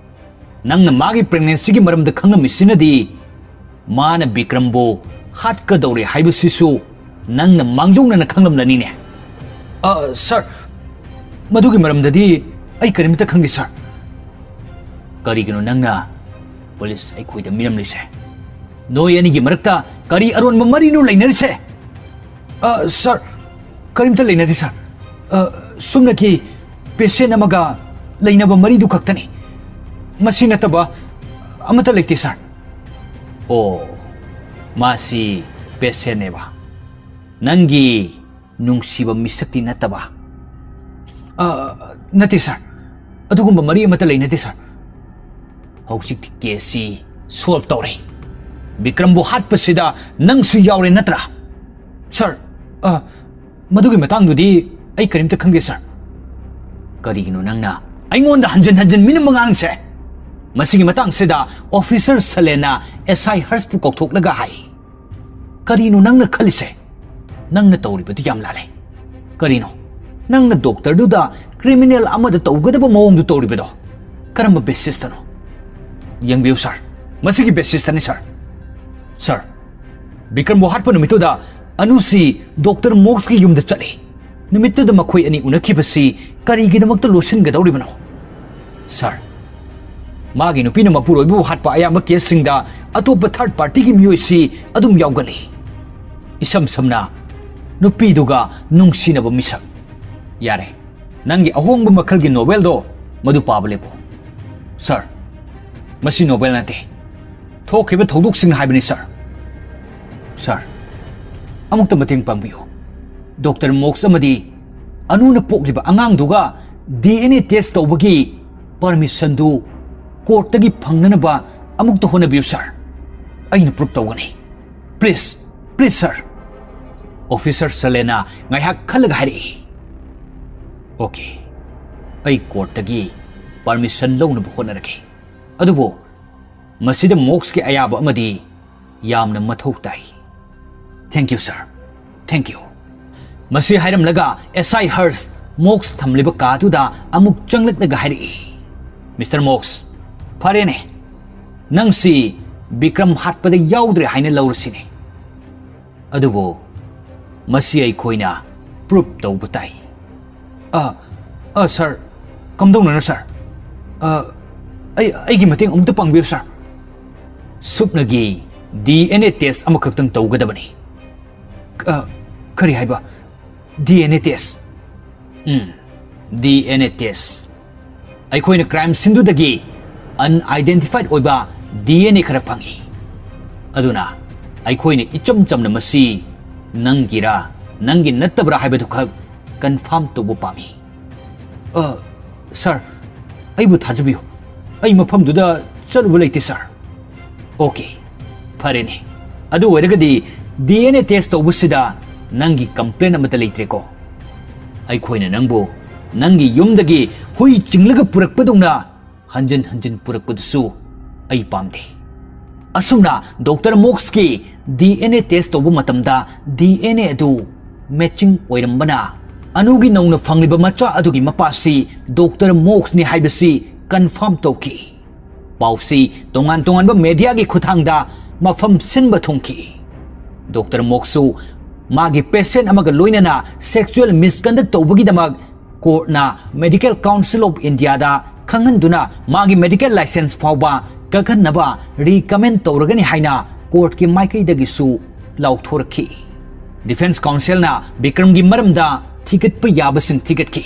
ꯅꯪꯅ ꯃꯥꯒꯤ ꯄ꯭ꯔꯦꯒꯅꯦꯟꯁꯤꯒꯤ ꯃꯔꯝꯗ ꯈꯪꯂꯝꯃꯤꯁꯤꯅꯗꯤ ꯃꯥꯅ ꯕꯤꯀ꯭ꯔꯝꯕꯨ ꯍꯥꯠꯀꯗꯧꯔꯦ ꯍꯥꯏꯕꯁꯤꯁꯨ ꯅꯪꯅ ꯃꯥꯡꯖꯧꯅꯅ ꯈꯪꯂꯝꯂꯅꯤꯅꯦ꯫ ꯑ, ꯁꯥꯔ, ꯃꯗꯨꯒꯤ ꯃꯔꯝꯗꯗꯤ ꯑꯩ ꯀꯔꯤꯝꯇ ꯈꯪꯗꯦ, ꯁꯥꯔ꯫ ꯀꯔꯤꯒꯤꯅꯣ ꯅꯪꯅ ꯄꯨꯂꯤꯁ ꯑꯩꯈꯣꯏꯗ ꯃꯤꯔꯝꯂꯤꯁꯦ? ꯅꯣꯏ ꯑꯅꯤꯒꯤ ꯃꯔꯛꯇ ꯀꯔꯤ ꯑꯔꯣꯟꯕ ꯃꯔꯤꯅꯣ ꯂꯩꯅꯔꯤꯁꯦ? ꯑ, ꯁꯥꯔ, ꯀꯔꯤꯝꯇ ꯂꯩꯅꯗꯦ, ꯁꯥꯔ꯫ ꯑ, ꯁꯨꯞꯅꯀꯤ ꯄꯦꯁꯦꯟ ꯑꯃꯒ ꯂꯩꯅꯕ ꯃꯔꯤꯗꯨ ꯈꯛꯇꯅꯤ꯫ ꯃꯁꯤ ꯅꯠꯇꯕ ꯑꯃꯠꯇ ꯂꯩꯇꯦ, ꯁꯥꯔ꯫ ꯑꯣ, ꯃꯥꯁꯤ ꯄꯦꯁꯦꯟꯅꯦꯕ? ꯅꯪꯒꯤ ꯅꯨꯡꯁꯤꯕ ꯃꯤꯁꯛꯇꯤ ꯅꯠꯇꯕ? ꯑ, ꯅꯠꯇꯦ, ꯁꯥꯔ꯫ ꯑꯗꯨꯒꯨꯝꯕ ꯃꯔꯤ ꯑꯃꯠꯇ ꯂꯩꯅꯗꯦ, ꯁꯥꯔ꯫ ꯍꯧꯖꯤꯛꯇꯤ ꯀꯦꯁꯁꯤ ꯁꯣꯜꯕ ꯇꯧꯔꯦ꯫ ꯕꯤꯀ꯭ꯔꯝꯕꯨ ꯍꯥꯠꯄꯁꯤꯗ ꯅꯪꯁꯨ ꯌꯥꯎꯔꯦ ꯅꯠꯇ꯭ꯔꯥ? ꯁꯥꯔ, ꯑ, ꯃꯗꯨꯒꯤ ꯃꯇꯥꯡꯗꯨꯗꯤ ꯑꯩ ꯀꯔꯤꯝꯇ ꯈꯪꯗꯦ, ꯁꯥꯔ꯫ ꯀꯔꯤꯒꯤꯅꯣ ꯅꯪꯅ ꯑꯩꯉꯣꯟꯗ ꯍꯟꯖꯤꯟ ꯍꯟꯖꯤꯟ ꯃꯤꯅꯝꯕ ꯉꯥꯡꯉꯤꯁꯦ? ꯃꯁꯤꯒꯤ ꯃꯇꯥꯡꯁꯤꯗ ꯑꯣꯐꯤꯁꯔ ꯁꯂꯦꯟꯅ ꯑꯦꯁ ꯑꯥꯏ ꯍꯔꯁꯄꯨ ꯀꯧꯊꯣꯛꯂꯒ ꯍꯥꯏ, "ꯀꯔꯤꯅꯣ ꯅꯪꯅ ꯈꯜꯂꯤꯁꯦ? ꯅꯪꯅ ꯇꯧꯔꯤꯕꯗꯨ ꯌꯥꯝ ꯂꯥꯜꯂꯦ꯫ ꯀꯔꯤꯅꯣ? ꯅꯪꯅ ꯗꯣꯛꯇꯔꯗꯨꯗ ꯀ꯭ꯔꯤꯃꯤꯅꯦꯜ ꯑꯃꯗ ꯇꯧꯒꯗꯕ ꯃꯑꯣꯡꯗꯨ ꯇꯧꯔꯤꯕꯗꯣ ꯀꯔꯝꯕ ꯕꯦꯁꯤꯁꯇꯅꯣ?" ꯌꯦꯡꯕꯤꯌꯨ, ꯁꯥꯔ꯫ ꯃꯁꯤꯒꯤ ꯕꯦꯁꯤꯁꯇꯅꯤ, ꯁꯥꯔ꯫ ꯁꯥꯔ, ꯕꯤꯀ꯭ꯔꯝꯕꯨ ꯍꯥꯠꯄ ꯅꯨꯃꯤꯠꯇꯨꯗ ꯑꯅꯨꯁꯤ ꯗꯣꯛꯇꯔ ꯃꯣꯛꯁꯀꯤ ꯌꯨꯝꯗ ꯆꯠꯂꯤ꯫ ꯅꯨꯃꯤꯠꯇꯨꯗ ꯃꯈꯣꯏ ꯑꯅꯤ ꯎꯅꯈꯤꯕꯁꯤ ꯀꯔꯤꯒꯤꯗꯃꯛꯇ ꯂꯣꯠꯁꯤꯟꯒꯗꯧꯔꯤꯕꯅꯣ? ꯁꯥꯔ, ꯃꯥꯒꯤ ꯅꯨꯄꯤꯅ ꯃꯄꯨꯔꯣꯏꯕꯕꯨ ꯍꯥꯠꯄ ꯑꯌꯥꯝꯕ ꯀꯦꯁꯁꯤꯡꯗ ꯑꯇꯣꯞꯄ ꯊꯥꯔꯗ ꯄꯥꯔꯇꯤꯒꯤ ꯃꯤꯑꯣꯏꯁꯤ ꯑꯗꯨꯝ ꯌꯥꯎꯒꯜꯂꯤ꯫ ꯏꯁꯝ ꯁꯝꯅ, ꯅꯨꯄꯤꯗꯨꯒ ꯅꯨꯡꯁꯤꯅꯕ ꯃꯤꯁꯛ꯫ ꯌꯥꯔꯦ, ꯅꯪꯒꯤ ꯑꯍꯣꯡꯕ ꯃꯈꯜꯒꯤ ꯅꯣꯚꯦꯜꯗꯣ ꯃꯗꯨ ꯄꯥꯕ ꯂꯦꯞꯄꯨ꯫ ꯁꯥꯔ, ꯃꯁꯤ ꯅꯣꯕꯦꯜ ꯅꯠꯇꯦ꯫ ꯊꯣꯛꯈꯤꯕ ꯊꯧꯗꯣꯛꯁꯤꯡ ꯍꯥꯏꯕꯅꯤ, ꯁꯥꯔ꯫ ꯁꯥꯔ, ꯑꯃꯨꯛꯇ ꯃꯇꯦꯡ ꯄꯥꯡꯕꯤꯌꯨ꯫ ꯗꯣꯛꯇꯔ ꯃꯣꯛꯁ ꯑꯃꯗꯤ ꯑꯅꯨꯅ ꯄꯣꯛꯂꯤꯕ ꯑꯉꯥꯡꯗꯨꯒ ꯗꯤ ꯑꯦꯟ ꯑꯦ ꯇꯦꯁ ꯇꯧꯕꯒꯤ ꯄꯔꯃꯤꯁꯟꯗꯨ ꯀꯣꯔꯠꯇꯒꯤ ꯐꯪꯅꯅꯕ ꯑꯃꯨꯛꯇ ꯍꯣꯠꯅꯕꯤꯌꯨ, ꯁꯥꯔ꯫ ꯑꯩꯅ ꯄ꯭ꯔꯨꯐ ꯇꯧꯒꯅꯤ꯫ Please, please, sir. ꯑꯣꯐꯤꯁꯔ ꯁꯂꯦꯅ ꯉꯥꯏꯍꯥꯛ ꯈꯜꯂꯒ ꯍꯥꯏꯔꯛꯏ, "ꯑꯣꯀꯦ, ꯑꯩ ꯀꯣꯔꯠꯇꯒꯤ ꯄꯔꯃꯤꯁꯟ ꯂꯧꯅꯕ ꯍꯣꯠꯅꯔꯒꯦ꯫ ꯑꯗꯨꯕꯨ ꯃꯁꯤꯗ ꯃꯣꯛꯁꯀꯤ ꯑꯌꯥꯕ ꯑꯃꯗꯤ ꯌꯥꯝꯅ ꯃꯊꯧ ꯇꯥꯏ꯫ Thank you, sir. Thank you." ꯃꯁꯤ ꯍꯥꯏꯔꯝꯂꯒ ꯑꯦꯁ ꯑꯥꯏ ꯍꯔꯁ ꯃꯣꯛꯁ ꯊꯝꯂꯤꯕ ꯀꯥꯗꯨꯗ ꯑꯃꯨꯛ ꯆꯪꯂꯛꯂꯒ ꯍꯥꯏꯔꯛꯏ, "ꯃꯤꯁꯇꯔ ꯃꯣꯛꯁ, ꯐꯔꯦꯅꯦ, ꯅꯪꯁꯤ ꯕꯤꯀ꯭ꯔꯝ ꯍꯥꯠꯄꯗ ꯌꯥꯎꯗ꯭ꯔꯦ ꯍꯥꯏꯅ ꯂꯧꯔꯁꯤꯅꯦ꯫ ꯑꯗꯨꯕꯨ ꯃꯁꯤ ꯑꯩꯈꯣꯏꯅ ꯄ꯭ꯔꯨꯐ ꯇꯧꯕ ꯇꯥꯏ꯫" "ꯑ, ꯑ, ꯁꯥꯔ, ꯀꯝꯗꯧꯅꯅꯣ, ꯁꯥꯔ? ꯑ, ꯑꯩ, ꯑꯩꯒꯤ ꯃꯇꯦꯡ ꯑꯃꯨꯛꯇ ꯄꯥꯡꯕꯤꯌꯨ, ꯁꯥꯔ꯫" "ꯁꯨꯞꯅꯒꯤ ꯗꯤ ꯑꯦꯟ ꯑꯦ ꯇꯦꯁ ꯑꯃꯈꯛꯇꯪ ꯇꯧꯒꯗꯕꯅꯤ꯫" "ꯑ, ꯀꯔꯤ ꯍꯥꯏꯕ? ꯗꯤ N A test?" "Um, D N A test. ꯑꯩꯈꯣꯏꯅ ꯀ꯭ꯔꯥꯏꯝ ꯁꯤꯟꯗꯨꯗꯒꯤ ꯑꯟꯑꯥꯏꯗꯦꯟꯇꯤꯐꯥꯏꯗ ꯑꯣꯏꯕ ꯗꯤ ꯑꯦꯟ ꯑꯦ ꯈꯔ ꯐꯪꯉꯤ꯫ ꯑꯗꯨꯅ ꯑꯩꯈꯣꯏꯅ ꯏꯆꯝ ꯆꯝꯅ ꯃꯁꯤ ꯅꯪꯒꯤꯔꯥ, ꯅꯪꯒꯤ ꯅꯠꯇꯕ꯭ꯔꯥ ꯍꯥꯏꯕꯗꯨꯈꯛ ꯀꯟꯐꯥꯔꯝ ꯇꯧꯕ ꯄꯥꯝꯃꯤ꯫" "ꯑ, ꯁꯥꯔ, ꯑꯩꯕꯨ ꯊꯥꯖꯕꯤꯌꯨ꯫ ꯑꯩ ꯃꯐꯝꯗꯨꯗ ꯆꯠꯂꯨꯕ ꯂꯩꯇꯦ, ꯁꯥꯔ꯫" "ꯑꯣꯀꯦ, ꯐꯔꯦꯅꯦ꯫ ꯑꯗꯨ ꯑꯣꯏꯔꯒꯗꯤ ꯗꯤ ꯑꯦꯟ ꯑꯦ ꯇꯦꯁ ꯇꯧꯕꯁꯤꯗ ꯅꯪꯒꯤ ꯀꯝꯄ꯭ꯂꯦꯟ ꯑꯃꯠꯇ ꯂꯩꯇ꯭ꯔꯦꯀꯣ? ꯑꯩꯈꯣꯏꯅ ꯅꯪꯕꯨ ꯅꯪꯒꯤ ꯌꯨꯝꯗꯒꯤ ꯍꯨꯏ ꯆꯤꯡꯂꯒ ꯄꯨꯔꯛꯄꯗꯧꯅ ꯍꯟꯖꯤꯟ ꯍꯟꯖꯤꯟ ꯄꯨꯔꯛꯄꯗꯨꯁꯨ ꯑꯩ ꯄꯥꯝꯗꯦ꯫" ꯑꯁꯨꯝꯅ ꯗꯣꯛꯇꯔ ꯃꯣꯛꯁꯀꯤ ꯗꯤ ꯑꯦꯟ ꯑꯦ ꯇꯦꯁ ꯇꯧꯕ ꯃꯇꯝꯗ ꯗꯤ ꯑꯦꯟ ꯑꯦ ꯑꯗꯨ ꯃꯦꯆꯤꯡ ꯑꯣꯏꯔꯝꯕꯅ, ꯑꯅꯨꯒꯤ ꯅꯧꯅ ꯐꯪꯂꯤꯕ ꯃꯆꯥ ꯑꯗꯨꯒꯤ ꯃꯄꯥꯁꯤ ꯗꯣꯛꯇꯔ ꯃꯣꯛꯁꯅꯤ ꯍꯥꯏꯕꯁꯤ ꯀꯟꯐꯥꯔꯝ ꯇꯧꯈꯤ꯫ ꯄꯥꯎꯁꯤ ꯇꯣꯉꯥꯟ ꯇꯣꯉꯥꯟꯕ ꯃꯦꯗꯤꯌꯥꯒꯤ ꯈꯨꯠꯊꯥꯡꯗ ꯃꯐꯝ ꯁꯤꯟꯕ ꯊꯨꯡꯈꯤ꯫ ꯗꯣꯛꯇꯔ ꯃꯣꯛꯁꯁꯨ ꯃꯥꯒꯤ ꯄꯦꯁꯦꯟ ꯑꯃꯒ ꯂꯣꯏꯅꯅ ꯁꯦꯛꯁꯨꯑꯦꯜ ꯃꯤꯁꯀꯟꯗꯛ ꯇꯧꯕꯒꯤꯗꯃꯛ ꯀꯣꯔꯠꯅ ꯃꯦꯗꯤꯀꯦꯜ ꯀꯥꯎꯟꯁꯤꯜ ꯑꯣꯐ ꯏꯟꯗꯤꯌꯥꯗ ꯈꯪꯍꯟꯗꯨꯅ ꯃꯥꯒꯤ ꯃꯦꯗꯤꯀꯦꯜ ꯂꯥꯏꯁꯦꯟꯁ ꯐꯥꯎꯕ ꯀꯛꯍꯟꯅꯕ ꯔꯤꯀꯃꯦꯟ ꯇꯧꯔꯒꯅꯤ ꯍꯥꯏꯅ ꯀꯣꯔꯠꯀꯤ ꯃꯥꯏꯀꯩꯗꯒꯤꯁꯨ ꯂꯥꯎꯊꯣꯔꯛꯈꯤ꯫ ꯗꯤꯐꯦꯟꯁ ꯀꯥꯎꯟꯁꯤꯜꯅ ꯕꯤꯀ꯭ꯔꯝꯒꯤ ꯃꯔꯝꯗ ꯊꯤꯒꯠꯄ ꯌꯥꯕꯁꯤꯡ ꯊꯤꯒꯠꯈꯤ꯫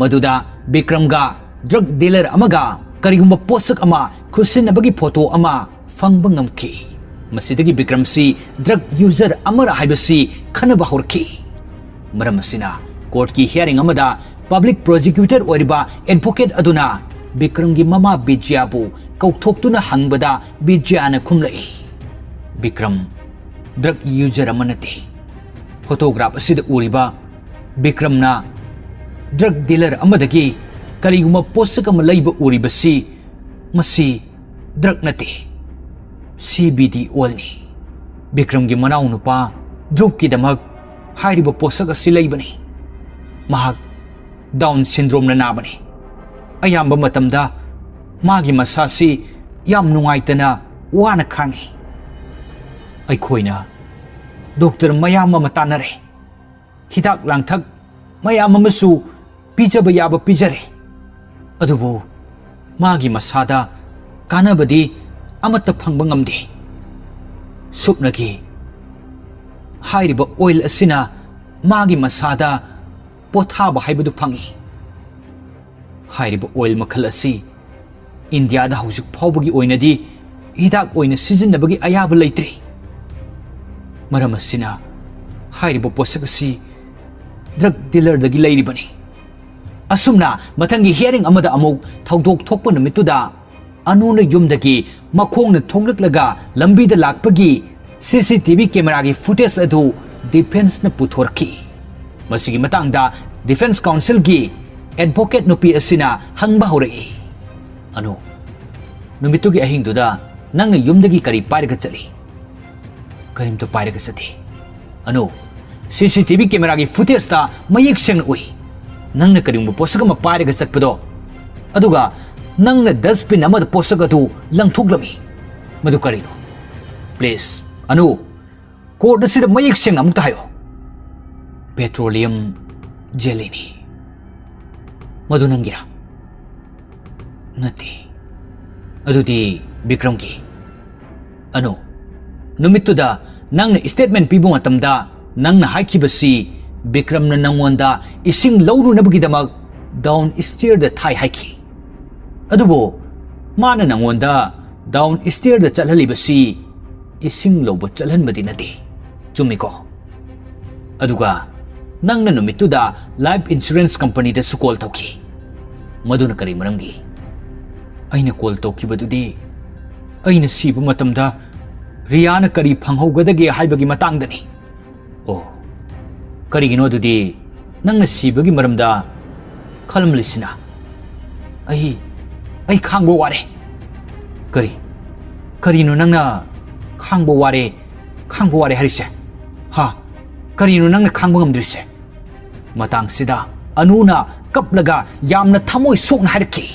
ꯃꯗꯨꯗ ꯕꯤꯀ꯭ꯔꯝꯒ ꯗ꯭ꯔꯒ ꯗꯤꯂꯔ ꯑꯃꯒ ꯀꯔꯤꯒꯨꯝꯕ ꯄꯣꯠꯁꯛ ꯑꯃ ꯈꯨꯠꯁꯤꯟꯅꯕꯒꯤ ꯐꯣꯇꯣ ꯑꯃ ꯐꯪꯕ ꯉꯝꯈꯤ꯫ ꯃꯁꯤꯗꯒꯤ ꯕꯤꯀ꯭ꯔꯝꯁꯤ ꯗ꯭ꯔꯒ ꯌꯨꯖꯔ ꯑꯃꯔ ꯍꯥꯏꯕꯁꯤ ꯈꯟꯅꯕ ꯍꯧꯔꯛꯈꯤ꯫ ꯃꯔꯝ ꯑꯁꯤꯅ ꯀꯣꯔꯠꯀꯤ ꯍꯤꯌꯥꯔꯤꯡ ꯑꯃꯗ ꯄꯕ꯭ꯂꯤꯛ ꯄ꯭ꯔꯣꯁꯤꯀ꯭ꯌꯨꯇꯔ ꯑꯣꯏꯔꯤꯕ ꯑꯦꯗꯚꯣꯀꯦꯠ ꯑꯗꯨꯅ ꯕꯤꯀ꯭ꯔꯝꯒꯤ ꯃꯃꯥ ꯕꯤꯖ꯭ꯌꯥꯕꯨ ꯀꯧꯊꯣꯛꯇꯨꯅ ꯍꯪꯕꯗ ꯕꯤꯖ꯭ꯌꯥꯅ ꯈꯨꯝꯂꯛꯏ, "ꯕꯤꯀ꯭ꯔꯝ ꯗ꯭ꯔꯒ ꯌꯨꯖꯔ ꯑꯃ ꯅꯠꯇꯦ꯫ ꯐꯣꯇꯣꯒ꯭ꯔꯥꯐ ꯑꯁꯤꯗ ꯎꯔꯤꯕ ꯕꯤꯀ꯭ꯔꯝꯅ ꯗ꯭ꯔꯒ ꯗꯤꯂꯔ ꯑꯃꯗꯒꯤ ꯀꯔꯤꯒꯨꯝꯕ ꯄꯣꯠꯁꯛ ꯑꯃ ꯂꯩꯕ ꯎꯔꯤꯕꯁꯤ, ꯃꯁꯤ ꯗ꯭ꯔꯒ ꯅꯠꯇꯦ, ꯁꯤ ꯕꯤ ꯗꯤ ꯑꯣꯏꯜꯅꯤ꯫ ꯕꯤꯀ꯭ꯔꯝꯒꯤ ꯃꯅꯥꯎꯅꯨꯄꯥ ꯙ꯭ꯔꯨꯕꯀꯤꯗꯃꯛ ꯍꯥꯏꯔꯤꯕ ꯄꯣꯠꯁꯛ ꯑꯁꯤ ꯂꯩꯕꯅꯤ꯫ ꯃꯍꯥꯛ ꯗꯥꯎꯟ ꯁꯤꯟꯗ꯭ꯔꯣꯝꯅ ꯅꯥꯕꯅꯤ꯫ ꯑꯌꯥꯝꯕ ꯃꯇꯝꯗ ꯃꯥꯒꯤ ꯃꯁꯥꯁꯤ ꯌꯥꯝ ꯅꯨꯡꯉꯥꯏꯇꯅ ꯋꯥꯅ ꯈꯥꯡꯏ꯫ ꯑꯩꯈꯣꯏꯅ ꯗꯣꯛꯇꯔ ꯃꯌꯥꯝ ꯑꯃ ꯇꯥꯟꯅꯔꯦ꯫ ꯍꯤꯗꯥꯛ ꯂꯥꯡꯊꯛ ꯃꯌꯥꯝ ꯑꯃꯁꯨ ꯄꯤꯖꯕ ꯌꯥꯕ ꯄꯤꯖꯔꯦ꯫ ꯑꯗꯨꯕꯨ ꯃꯥꯒꯤ ꯃꯁꯥꯗ ꯀꯥꯟꯅꯕꯗꯤ ꯑꯃꯠꯇ ꯐꯪꯕ ꯉꯝꯗꯦ꯫ ꯁꯨꯞꯅꯒꯤ ꯍꯥꯏꯔꯤꯕ ꯑꯣꯏꯜ ꯑꯁꯤꯅ ꯃꯥꯒꯤ ꯃꯁꯥꯗ ꯄꯣꯊꯥꯕ ꯍꯥꯏꯕꯗꯨ ꯐꯪꯏ꯫ ꯍꯥꯏꯔꯤꯕ ꯑꯣꯏꯜ ꯃꯈꯜ ꯑꯁꯤ ꯏꯟꯗꯤꯌꯥꯗ ꯍꯧꯖꯤꯛ ꯐꯥꯎꯕꯒꯤ ꯑꯣꯏꯅꯗꯤ ꯍꯤꯗꯥꯛ ꯑꯣꯏꯅ ꯁꯤꯖꯤꯟꯅꯕꯒꯤ ꯑꯌꯥꯕ ꯂꯩꯇ꯭ꯔꯤ꯫ ꯃꯔꯝ ꯑꯁꯤꯅ ꯍꯥꯏꯔꯤꯕ ꯄꯣꯠꯁꯛ ꯑꯁꯤ ꯗ꯭ꯔꯒ ꯗꯤꯂꯔꯗꯒꯤ ꯂꯩꯔꯤꯕꯅꯤ"꯫ ꯑꯁꯨꯝꯅ ꯃꯊꯪꯒꯤ ꯍꯤꯌꯥꯔꯤꯡ ꯑꯃꯗ ꯑꯃꯨꯛ ꯊꯧꯗꯣꯛ ꯊꯣꯛꯄ ꯅꯨꯃꯤꯠꯇꯨꯗ ꯑꯅꯨꯅ ꯌꯨꯝꯗꯒꯤ ꯃꯈꯣꯡꯅ ꯊꯣꯛꯂꯛꯂꯒ ꯂꯝꯕꯤꯗ ꯂꯥꯛꯄꯒꯤ ꯁꯤ ꯁꯤ ꯇꯤ ꯚꯤ ꯀꯦꯃꯦꯔꯥꯒꯤ ꯐꯨꯇꯦꯖ ꯑꯗꯨ ꯗꯤꯐꯦꯟꯁꯅ ꯄꯨꯊꯣꯔꯛꯈꯤ꯫ ꯃꯁꯤꯒꯤ ꯃꯇꯥꯡꯗ ꯗꯤꯐꯦꯟꯁ ꯀꯥꯎꯟꯁꯤꯜꯒꯤ ꯑꯦꯗꯚꯣꯀꯦꯠ ꯅꯨꯄꯤ ꯑꯁꯤꯅ ꯍꯪꯕ ꯍꯧꯔꯛꯏ, "ꯑꯅꯨ, ꯅꯨꯃꯤꯠꯇꯨꯒꯤ ꯑꯍꯤꯡꯗꯨꯗ ꯅꯪꯅ ꯌꯨꯝꯗꯒꯤ ꯀꯔꯤ ꯄꯥꯏꯔꯒ ꯆꯠꯂꯤ?" "ꯀꯔꯤꯝꯇ ꯄꯥꯏꯔꯒ ꯆꯠꯇꯦ꯫ ꯑꯅꯨ, ꯁꯤ ꯁꯤ ꯇꯤ ꯚꯤ ꯀꯦꯃꯦꯔꯥꯒꯤ ꯐꯨꯇꯦꯖꯇ ꯃꯌꯦꯛ ꯁꯦꯡꯅ ꯎꯏ꯫ ꯅꯪꯅ ꯀꯔꯤꯒꯨꯝꯕ ꯄꯣꯠꯁꯛ ꯑꯃ ꯄꯥꯏꯔꯒ ꯆꯠꯄꯗꯣ꯫ ꯑꯗꯨꯒ ꯅꯪꯅ ꯗꯁꯕꯤꯟ ꯑꯃꯗ ꯄꯣꯠꯁꯛ ꯑꯗꯨ ꯂꯪꯊꯣꯛꯂꯝꯃꯤ꯫ ꯃꯗꯨ ꯀꯔꯤꯅꯣ? ꯄ꯭ꯂꯤꯖ, ꯑꯅꯨ, ꯀꯣꯔꯠ ꯑꯁꯤꯗ ꯃꯌꯦꯛ ꯁꯦꯡꯅ ꯑꯃꯨꯛꯇ ꯍꯥꯏꯌꯨ꯫" "ꯄꯦꯇ꯭ꯔꯣꯂꯤꯌꯝ ꯖꯦꯂꯤꯅꯤ꯫ ꯃꯗꯨ ꯅꯪꯒꯤꯔꯥ?" "ꯅꯠꯇꯦ꯫" "ꯑꯗꯨꯗꯤ ꯕꯤꯀ꯭ꯔꯝꯒꯤ?" "ꯑꯅꯨ, ꯅꯨꯃꯤꯠꯇꯨꯗ ꯅꯪꯅ ꯁ꯭ꯇꯦꯠꯃꯦꯟ ꯄꯤꯕ ꯃꯇꯝꯗ ꯅꯪꯅ ꯍꯥꯏꯈꯤꯕꯁꯤ ꯕꯤꯀ꯭ꯔꯝꯅ ꯅꯪꯉꯣꯟꯗ ꯏꯁꯤꯡ ꯂꯧꯔꯨꯅꯕꯒꯤꯗꯃꯛ ꯗꯥꯎꯟ ꯁ꯭ꯇꯤꯌꯔꯗ ꯊꯥꯏ ꯍꯥꯏꯈꯤ꯫ ꯑꯗꯨꯕꯨ ꯃꯥꯅ ꯅꯪꯉꯣꯟꯗ ꯗꯥꯎꯟ ꯁ꯭ꯇꯦꯌꯔꯗ ꯆꯠꯍꯜꯂꯤꯕꯁꯤ ꯏꯁꯤꯡ ꯂꯧꯕ ꯆꯠꯍꯟꯕꯗꯤ ꯅꯠꯇꯦ, ꯆꯨꯝꯃꯤꯀꯣ? ꯑꯗꯨꯒ ꯅꯪꯅ ꯅꯨꯃꯤꯠꯇꯨꯗ ꯂꯥꯏꯐ ꯏꯟꯁꯨꯔꯦꯟꯁ ꯀꯝꯄꯅꯤꯗꯁꯨ ꯀꯣꯜ ꯇꯧꯈꯤ꯫ ꯃꯗꯨꯅ ꯀꯔꯤ ꯃꯔꯝꯒꯤ? ꯑꯩꯅ ꯀꯣꯜ ꯇꯧꯈꯤꯕꯗꯨꯗꯤ ꯑꯩꯅ ꯁꯤꯕ ꯃꯇꯝꯗ ꯔꯤꯌꯥꯅ ꯀꯔꯤ ꯐꯪꯍꯧꯒꯗꯒꯦ ꯍꯥꯏꯕꯒꯤ ꯃꯇꯥꯡꯗꯅꯤ꯫ ꯑꯣ, ꯀꯔꯤꯒꯤꯅꯣ ꯑꯗꯨꯗꯤ ꯅꯪꯅ ꯁꯤꯕꯒꯤ ꯃꯔꯝꯗ ꯈꯜꯂꯝꯂꯤꯁꯤꯅ? ꯑꯩ, ꯑꯩ ꯈꯥꯡꯕ ꯋꯥꯔꯦ꯫ ꯀꯔꯤ? ꯀꯔꯤꯅꯣ ꯅꯪꯅ ꯈꯥꯡꯕ ꯋꯥꯔꯦ, ꯈꯥꯡꯕ ꯋꯥꯔꯦ ꯍꯥꯏꯔꯤꯁꯦ? ꯍꯥ? ꯀꯔꯤꯅꯣ ꯅꯪꯅ ꯈꯥꯡꯕ ꯉꯝꯗ꯭ꯔꯤꯁꯦ? ꯃꯇꯥꯡꯁꯤꯗ ꯑꯅꯨꯅ ꯀꯞꯂꯒ ꯌꯥꯝꯅ ꯊꯃꯣꯏ ꯁꯣꯛꯅ ꯍꯥꯏꯔꯛꯈꯤ꯫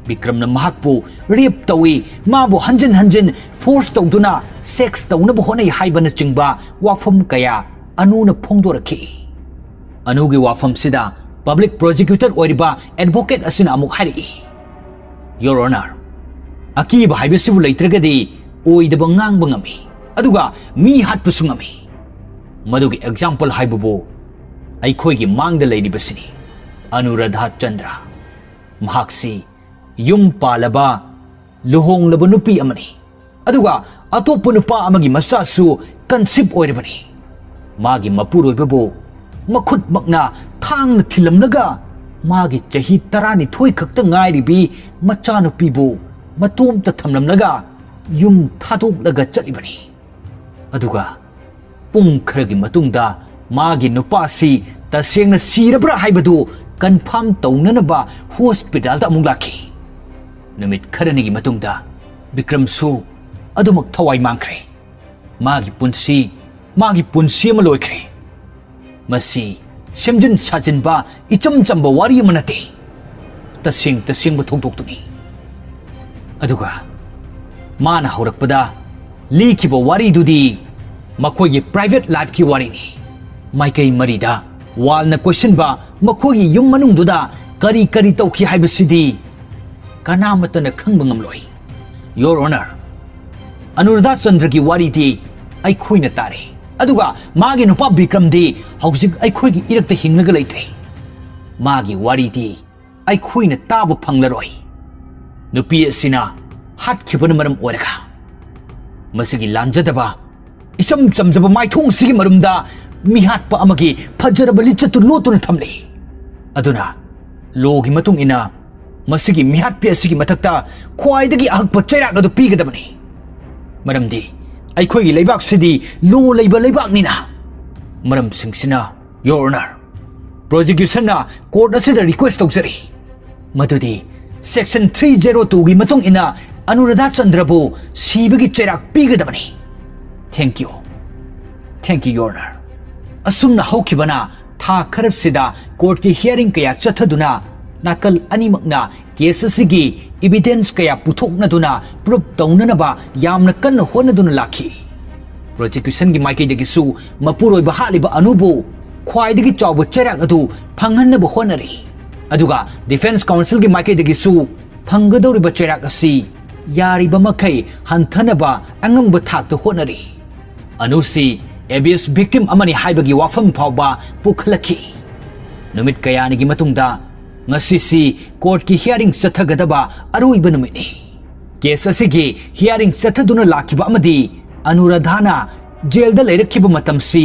ꯕꯤꯀ꯭ꯔꯝꯅ ꯃꯍꯥꯛꯄꯨ ꯔꯦꯞ ꯇꯧꯏ, ꯃꯥꯕꯨ ꯍꯟꯖꯤꯟ ꯍꯟꯖꯤꯟ ꯐꯣꯔꯁ ꯇꯧꯗꯨꯅ ꯁꯦꯛꯁ ꯇꯧꯅꯕ ꯍꯣꯠꯅꯩ ꯍꯥꯏꯕꯅꯆꯤꯡꯕ ꯋꯥꯐꯝ ꯀꯌꯥ ꯑꯅꯨꯅ ꯐꯣꯡꯗꯣꯔꯛꯈꯤ꯫ ꯑꯅꯨꯒꯤ ꯋꯥꯐꯝꯁꯤꯗ ꯄꯕ꯭ꯂꯤꯛ ꯄ꯭ꯔꯣꯁꯤꯀ꯭ꯌꯨꯇꯔ ꯑꯣꯏꯔꯤꯕ ꯑꯦꯗꯚꯣꯀꯦꯠ ꯑꯁꯤꯅ ꯑꯃꯨꯛ ꯍꯥꯏꯔꯛꯏ, "ꯌꯣꯔ ꯑꯣꯅꯔ, ꯑꯀꯤꯕ ꯍꯥꯏꯕꯁꯤꯕꯨ ꯂꯩꯇ꯭ꯔꯒꯗꯤ ꯑꯣꯏꯗꯕ ꯉꯥꯡꯕ ꯉꯝꯃꯤ, ꯑꯗꯨꯒ ꯃꯤ ꯍꯥꯠꯄꯁꯨ ꯉꯝꯃꯤ꯫ ꯃꯗꯨꯒꯤ ꯑꯦꯛꯖꯥꯝꯄꯜ ꯍꯥꯏꯕꯕꯨ ꯑꯩꯈꯣꯏꯒꯤ ꯃꯥꯡꯗ ꯂꯩꯔꯤꯕꯁꯤꯅꯤ, ꯑꯅꯨꯔꯥꯙꯥ ꯆꯟꯗ꯭ꯔ꯫ ꯃꯍꯥꯛꯁꯤ ꯌꯨꯝ ꯄꯥꯜꯂꯕ, ꯂꯨꯍꯣꯡꯂꯕ ꯅꯨꯄꯤ ꯑꯃꯅꯤ, ꯑꯗꯨꯒ ꯑꯇꯣꯞꯄ ꯅꯨꯄꯥ ꯑꯃꯒꯤ ꯃꯆꯥꯁꯨ ꯀꯟꯁꯤꯞ ꯑꯣꯏꯔꯕꯅꯤ꯫ ꯃꯥꯒꯤ ꯃꯄꯨꯔꯣꯏꯕꯕꯨ ꯃꯈꯨꯠꯃꯛꯅ ꯊꯥꯡꯅ ꯊꯤꯜꯂꯝꯂꯒ ꯃꯥꯒꯤ ꯆꯍꯤ ꯇꯔꯥꯅꯤꯊꯣꯏ ꯈꯛꯇ ꯉꯥꯏꯔꯤꯕꯤ ꯃꯆꯥꯅꯨꯄꯤꯕꯨ ꯃꯇꯣꯝꯇ ꯊꯝꯂꯝꯂꯒ ꯌꯨꯝ ꯊꯥꯗꯣꯛꯂꯒ ꯆꯠꯂꯤꯕꯅꯤ꯫ ꯑꯗꯨꯒ ꯄꯨꯡ ꯈꯔꯒꯤ ꯃꯇꯨꯡꯗ ꯃꯥꯒꯤ ꯅꯨꯄꯥꯁꯤ ꯇꯁꯦꯡꯅ ꯁꯤꯔꯕ꯭ꯔꯥ ꯍꯥꯏꯕꯗꯨ ꯀꯟꯐꯥꯔꯝ ꯇꯧꯅꯅꯕ ꯍꯣꯁꯄꯤꯇꯥꯜꯗ ꯑꯃꯨꯛ ꯂꯥꯛꯈꯤ꯫ ꯅꯨꯃꯤꯠ ꯈꯔꯅꯤꯒꯤ ꯃꯇꯨꯡꯗ ꯕꯤꯀ꯭ꯔꯝꯁꯨ ꯑꯗꯨꯃꯛ ꯊꯋꯥꯏ ꯃꯥꯡꯈ꯭ꯔꯦ꯫ ꯃꯥꯒꯤ ꯄꯨꯟꯁꯤ, ꯃꯥꯒꯤ ꯄꯨꯟꯁꯤ ꯑꯃ ꯂꯣꯏꯈ꯭ꯔꯦ꯫ ꯃꯁꯤ ꯁꯦꯝꯖꯤꯟ ꯁꯥꯖꯤꯟꯕ ꯏꯆꯝ ꯆꯝꯕ ꯋꯥꯔꯤ ꯑꯃ ꯅꯠꯇꯦ꯫ ꯇꯁꯦꯡ ꯇꯁꯦꯡꯕ ꯊꯧꯗꯣꯛꯇꯨꯅꯤ꯫ ꯑꯗꯨꯒ ꯃꯥꯅ ꯍꯧꯔꯛꯄꯗ ꯂꯤꯈꯤꯕ ꯋꯥꯔꯤꯗꯨꯗꯤ ꯃꯈꯣꯏꯒꯤ ꯄ꯭ꯔꯥꯏꯚꯦꯠ ꯂꯥꯏꯐꯀꯤ ꯋꯥꯔꯤꯅꯤ꯫ ꯃꯥꯏꯀꯩ ꯃꯔꯤꯗ ꯋꯥꯜꯅ ꯀꯣꯏꯁꯤꯟꯕ ꯃꯈꯣꯏꯒꯤ ꯌꯨꯝ ꯃꯅꯨꯡꯗꯨꯗ ꯀꯔꯤ ꯀꯔꯤ ꯇꯧꯈꯤ ꯍꯥꯏꯕꯁꯤꯗꯤ ꯀꯅꯥꯃꯠꯇꯅ ꯈꯪꯕ ꯉꯝꯂꯣꯏ꯫ ꯌꯣꯔ ꯑꯣꯅꯔ, ꯑꯅꯨꯔꯥꯙꯥ ꯆꯟꯗ꯭ꯔꯒꯤ ꯋꯥꯔꯤꯗꯤ ꯑꯩꯈꯣꯏꯅ ꯇꯥꯔꯦ, ꯑꯗꯨꯒ ꯃꯥꯒꯤ ꯅꯨꯄꯥ ꯕꯤꯀ꯭ꯔꯝꯗꯤ ꯍꯧꯖꯤꯛ ꯑꯩꯈꯣꯏꯒꯤ ꯏꯔꯛꯇ ꯍꯤꯡꯂꯒ ꯂꯩꯇ꯭ꯔꯦ꯫ ꯃꯥꯒꯤ ꯋꯥꯔꯤꯗꯤ ꯑꯩꯈꯣꯏꯅ ꯇꯥꯕ ꯐꯪꯂꯔꯣꯏ꯫ ꯅꯨꯄꯤ ꯑꯁꯤꯅ ꯍꯥꯠꯈꯤꯕꯅ ꯃꯔꯝ ꯑꯣꯏꯔꯒ ꯃꯁꯤꯒꯤ ꯂꯥꯟꯖꯗꯕ, ꯏꯆꯝ ꯆꯝꯖꯕ ꯃꯥꯏꯊꯣꯡ ꯑꯁꯤꯒꯤ ꯃꯔꯨꯝꯗ ꯃꯤꯍꯥꯠꯄ ꯑꯃꯒꯤ ꯐꯖꯔꯕ ꯂꯤꯆꯠꯇꯨ ꯂꯣꯠꯇꯨꯅ ꯊꯝꯂꯤ꯫ ꯑꯗꯨꯅ ꯂꯣꯒꯤ ꯃꯇꯨꯡ ꯏꯟꯅ ꯃꯁꯤꯒꯤ ꯃꯤꯍꯥꯠꯄꯤ ꯑꯁꯤꯒꯤ ꯃꯊꯛꯇ ꯈ꯭ꯋꯥꯏꯗꯒꯤ ꯑꯍꯛꯄ ꯆꯩꯔꯥꯛ ꯑꯗꯨ ꯄꯤꯒꯗꯕꯅꯤ꯫ ꯃꯔꯝꯗꯤ ꯑꯩꯈꯣꯏꯒꯤ ꯂꯩꯕꯥꯛꯁꯤꯗꯤ ꯂꯣ ꯂꯩꯕ ꯂꯩꯕꯥꯛꯅꯤꯅ꯫ ꯃꯔꯝꯁꯤꯡꯁꯤꯅ, Your Honor, prosecutionꯅ court ꯑꯁꯤꯗ request ꯇꯧꯖꯔꯤ ꯃꯗꯨꯗꯤ section three zero twoꯒꯤ ꯃꯇꯨꯡ ꯏꯟꯅ ꯑꯅꯨꯔꯥꯙꯥ ꯆꯟꯗ꯭ꯔꯕꯨ ꯁꯤꯕꯒꯤ ꯆꯩꯔꯥꯛ ꯄꯤꯒꯗꯕꯅꯤ꯫ Thank you꯫ Thank you, Your Honor꯫ ꯑꯁꯨꯝꯅ ꯍꯧꯈꯤꯕꯅ ꯊꯥ ꯈꯔꯁꯤꯗ courtꯀꯤ hearing ꯀꯌꯥ ꯆꯠꯊꯗꯨꯅ ꯅꯥꯀꯜ ꯑꯅꯤꯃꯛꯅ case ꯑꯁꯤꯒꯤ evidence ꯀꯌꯥ ꯄꯨꯊꯣꯛꯅꯗꯨꯅ proof ꯇꯧꯅꯅꯕ ꯌꯥꯝꯅ ꯀꯟꯅ ꯍꯣꯠꯅꯗꯨꯅ ꯂꯥꯛꯈꯤ꯫ Prosecutionꯒꯤ ꯃꯥꯏꯀꯩꯗꯒꯤꯁꯨ ꯃꯄꯨꯔꯣꯏꯕ ꯍꯥꯠꯂꯤꯕ ꯑꯅꯨꯕꯨ ꯈ꯭ꯋꯥꯏꯗꯒꯤ ꯆꯥꯎꯕ ꯆꯩꯔꯥꯛ ꯑꯗꯨ ꯐꯪꯍꯟꯅꯕ ꯍꯣꯠꯅꯔꯤ꯫ ꯑꯗꯨꯒ defence counselꯒꯤ ꯃꯥꯏꯀꯩꯗꯒꯤꯁꯨ ꯐꯪꯒꯗꯧꯔꯤꯕ ꯆꯩꯔꯥꯛ ꯑꯁꯤ ꯌꯥꯔꯤꯕ ꯃꯈꯩ ꯍꯟꯊꯅꯕ ꯑꯉꯝꯕ ꯊꯥꯛꯇ ꯍꯣꯠꯅꯔꯤ꯫ ꯑꯅꯨꯁꯤ abuse victim ꯑꯃꯅꯤ ꯍꯥꯏꯕꯒꯤ ꯋꯥꯐꯝ ꯐꯥꯎꯕ ꯄꯨꯈꯠꯂꯛꯈꯤ꯫ ꯅꯨꯃꯤꯠ ꯀꯌꯥꯅꯤꯒꯤ ꯃꯇꯨꯡꯗ ꯉꯁꯤꯁꯤ courtꯀꯤ hearing ꯆꯠꯊꯒꯗꯕ ꯑꯔꯣꯏꯕ ꯅꯨꯃꯤꯠꯅꯤ꯫ Case ꯑꯁꯤꯒꯤ hearing ꯆꯠꯊꯗꯨꯅ ꯂꯥꯛꯈꯤꯕ ꯑꯃꯗꯤ ꯑꯅꯨꯔꯥꯙꯥꯅ jailꯗ ꯂꯩꯔꯛꯈꯤꯕ ꯃꯇꯝꯁꯤ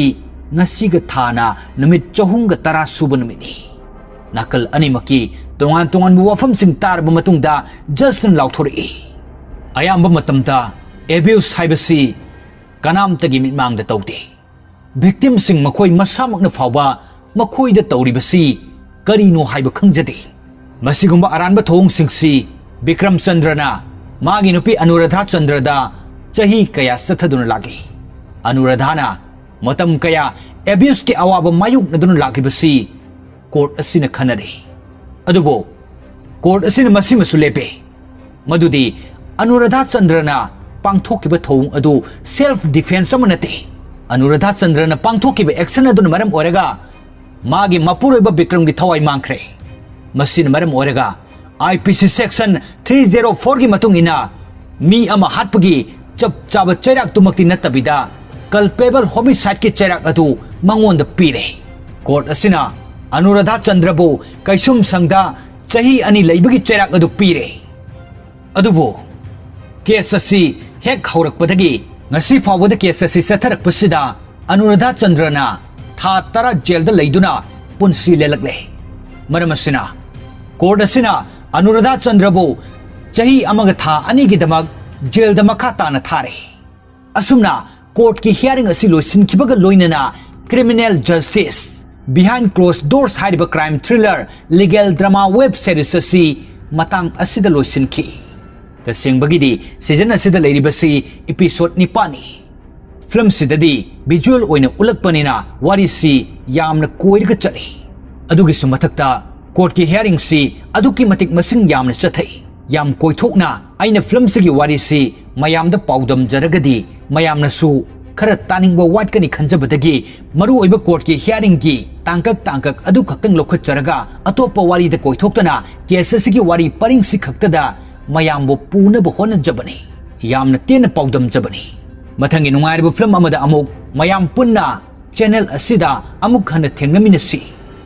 ꯉꯁꯤꯒ ꯊꯥꯅ ꯅꯨꯃꯤꯠ ꯆꯍꯨꯝꯒ ꯇꯔꯥ ꯁꯨꯕ ꯅꯨꯃꯤꯠꯅꯤ꯫ ꯅꯥꯀꯜ ꯑꯅꯤꯃꯛꯀꯤ ꯇꯣꯉꯥꯟ ꯇꯣꯉꯥꯟꯕ ꯋꯥꯐꯝꯁꯤꯡ ꯇꯥꯔꯕ ꯃꯇꯨꯡꯗ judgeꯅ ꯂꯥꯎꯊꯣꯔꯛꯏ, "ꯑꯌꯥꯝꯕ ꯃꯇꯝꯗ abuse ꯍꯥꯏꯕꯁꯤ ꯀꯅꯥꯝꯇꯒꯤ ꯃꯤꯠꯃꯥꯡꯗ ꯇꯧꯗꯦ꯫ Victimꯁꯤꯡ ꯃꯈꯣꯏ ꯃꯁꯥꯃꯛꯅ ꯐꯥꯎꯕ ꯃꯈꯣꯏꯗ ꯇꯧꯔꯤꯕꯁꯤ ꯀꯔꯤꯅꯣ ꯍꯥꯏꯕ ꯈꯪꯖꯗꯦ꯫ ꯃꯁꯤꯒꯨꯝꯕ ꯑꯔꯥꯟꯕ ꯊꯧꯑꯣꯡꯁꯤꯡꯁꯤ ꯕꯤꯀ꯭ꯔꯝ ꯆꯟꯗ꯭ꯔꯅ ꯃꯥꯒꯤ ꯅꯨꯄꯤ ꯑꯅꯨꯔꯥꯙꯥ ꯆꯟꯗ꯭ꯔꯗ ꯆꯍꯤ ꯀꯌꯥ ꯆꯠꯊꯗꯨꯅ ꯂꯥꯛꯂꯤ꯫ ꯑꯅꯨꯔꯥꯙꯥꯅ ꯃꯇꯝ ꯀꯌꯥ abuseꯀꯤ ꯑꯋꯥꯕ ꯃꯥꯌꯣꯛꯅꯗꯨꯅ ꯂꯥꯛꯂꯤꯕꯁꯤ court ꯑꯁꯤꯅ ꯈꯟꯅꯔꯤ꯫ ꯑꯗꯨꯕꯨ court ꯑꯁꯤꯅ ꯃꯁꯤꯃꯁꯨ ꯂꯦꯞꯄꯤ ꯃꯗꯨꯗꯤ ꯑꯅꯨꯔꯥꯙꯥ ꯆꯟꯗ꯭ꯔꯅ ꯄꯥꯡꯊꯣꯛꯈꯤꯕ ꯊꯧꯑꯣꯡ ꯑꯗꯨ self defence ꯑꯃ ꯅꯠꯇꯦ꯫ ꯑꯅꯨꯔꯥꯙꯥ ꯆꯟꯗ꯭ꯔꯅ ꯄꯥꯡꯊꯣꯛꯈꯤꯕ action ꯑꯗꯨꯅ ꯃꯔꯝ ꯑꯣꯏꯔꯒ ꯃꯥꯒꯤ ꯃꯄꯨꯔꯣꯏꯕ ꯕꯤꯀ꯭ꯔꯝꯒꯤ ꯊꯋꯥꯏ ꯃꯥꯡꯈ꯭ꯔꯦ꯫ ꯃꯁꯤꯅ ꯃꯔꯝ ꯑꯣꯏꯔꯒ I P C section three zero fourꯒꯤ ꯃꯇꯨꯡ ꯏꯟꯅ ꯃꯤ ꯑꯃ ꯍꯥꯠꯄꯒꯤ ꯆꯞ ꯆꯥꯕ ꯆꯩꯔꯥꯛꯇꯨꯃꯛꯇꯤ ꯅꯠꯇꯕꯤꯗ culpable homicideꯀꯤ ꯆꯩꯔꯥꯛ ꯑꯗꯨ ꯃꯉꯣꯟꯗ ꯄꯤꯔꯦ꯫ Court ꯑꯁꯤꯅ ꯑꯅꯨꯔꯥꯙꯥ ꯆꯟꯗ꯭ꯔꯕꯨ ꯀꯩꯁꯨꯝꯁꯪꯗ ꯆꯍꯤ ꯑꯅꯤ ꯂꯩꯕꯒꯤ ꯆꯩꯔꯥꯛ ꯑꯗꯨ ꯄꯤꯔꯦ꯫ ꯑꯗꯨꯕꯨ ꯀꯦꯁ ꯑꯁꯤ ꯍꯦꯛ ꯍꯧꯔꯛꯄꯗꯒꯤ ꯉꯁꯤ ꯐꯥꯎꯕꯗ ꯀꯦꯁ ꯑꯁꯤ ꯆꯠꯊꯔꯛꯄꯁꯤꯗ ꯑꯅꯨꯔꯥꯙ ꯆꯟꯗ꯭ꯔꯅ ꯊꯥ ꯇꯔꯥ ꯖꯦꯜꯗ ꯂꯩꯗꯨꯅ ꯄꯨꯟꯁꯤ ꯂꯦꯜꯂꯛꯂꯦ꯫ ꯃꯔꯝ ꯑꯁꯤꯅ ꯀꯣꯔꯠ ꯑꯁꯤꯅ ꯑꯅꯨꯔꯥꯙ ꯆꯟꯗ꯭ꯔꯕꯨ ꯆꯍꯤ ꯑꯃꯒ ꯊꯥ ꯑꯅꯤꯒꯤꯗꯃꯛ ꯖꯦꯜꯗ ꯃꯈꯥ ꯇꯥꯅ ꯊꯥꯔꯦ꯫ ꯑꯁꯨꯝꯅ ꯀꯣꯔꯠꯀꯤ ꯍꯤꯌꯥꯔꯤꯡ ꯑꯁꯤ ꯂꯣꯏꯁꯤꯟꯈꯤꯕꯒ ꯂꯣꯏꯅꯅ Criminal Justice Behind Closed Doors ꯍꯥꯏꯔꯤꯕ crime thriller legal drama web series ꯑꯁꯤ ꯃꯇꯥꯡ ꯑꯁꯤꯗ ꯂꯣꯏꯁꯤꯟꯈꯤ꯫ ꯇꯁꯦꯡꯕꯒꯤꯗꯤ ꯁꯤꯖꯟ ꯑꯁꯤꯗ ꯂꯩꯔꯤꯕꯁꯤ ꯏꯄꯤꯁꯣꯗ ꯅꯤꯄꯥꯟꯅꯤ꯫ ꯐꯤꯂꯝꯁꯤꯗꯗꯤ ꯚꯤꯖꯨꯑꯦꯜ ꯑꯣꯏꯅ ꯎꯠꯂꯛꯄꯅꯤꯅ ꯋꯥꯔꯤꯁꯤ ꯌꯥꯝꯅ ꯀꯣꯏꯔꯒ ꯆꯠꯂꯤ꯫ ꯑꯗꯨꯒꯤꯁꯨ ꯃꯊꯛꯇ ꯀꯣꯔꯠꯀꯤ ꯍꯤꯌꯥꯔꯤꯡꯁꯤ ꯑꯗꯨꯛꯀꯤ ꯃꯇꯤꯛ ꯃꯁꯤꯡ ꯌꯥꯝꯅ ꯆꯠꯊꯩ꯫ ꯌꯥꯝ ꯀꯣꯏꯊꯣꯛꯅ ꯑꯩꯅ ꯐꯤꯂꯝꯁꯤꯒꯤ ꯋꯥꯔꯤꯁꯤ ꯃꯌꯥꯝꯗ ꯄꯥꯎꯗꯝꯖꯔꯒꯗꯤ ꯃꯌꯥꯝꯅꯁꯨ ꯈꯔ ꯇꯥꯅꯤꯡꯕ ꯋꯥꯠꯀꯅꯤ ꯈꯟꯖꯕꯗꯒꯤ ꯃꯔꯨꯑꯣꯏꯕ ꯀꯣꯔꯠꯀꯤ ꯍꯤꯌꯥꯔꯤꯡꯒꯤ ꯇꯥꯡꯀꯛ ꯇꯥꯡꯀꯛ ꯑꯗꯨ ꯈꯛꯇꯪ ꯂꯧꯈꯠꯆꯔꯒ ꯑꯇꯣꯞꯄ ꯋꯥꯔꯤꯗ ꯀꯣꯏꯊꯣꯛꯇꯅ ꯀꯦꯁ ꯑꯁꯤꯒꯤ ꯋꯥꯔꯤ ꯄꯔꯤꯡꯁꯤ ꯈꯛꯇꯗ ꯃꯌꯥꯝꯕꯨ ꯄꯨꯅꯕ ꯍꯣꯠꯅꯖꯕꯅꯤ꯫ ꯌꯥꯝꯅ ꯇꯦꯟꯅ ꯄꯥꯎꯗꯝꯖꯕꯅꯤ꯫ ꯃꯊꯪꯒꯤ ꯅꯨꯡꯉꯥꯏꯔꯕ ꯐꯤꯂꯝ ꯑꯃꯗ ꯑꯃꯨꯛ ꯃꯌꯥꯝ ꯄꯨꯟꯅ ꯆꯦꯅꯦꯜ ꯑꯁꯤꯗ ꯑꯃꯨꯛ ꯍꯟꯅ ꯊꯦꯡꯅꯃꯤꯟꯅꯁꯤ꯫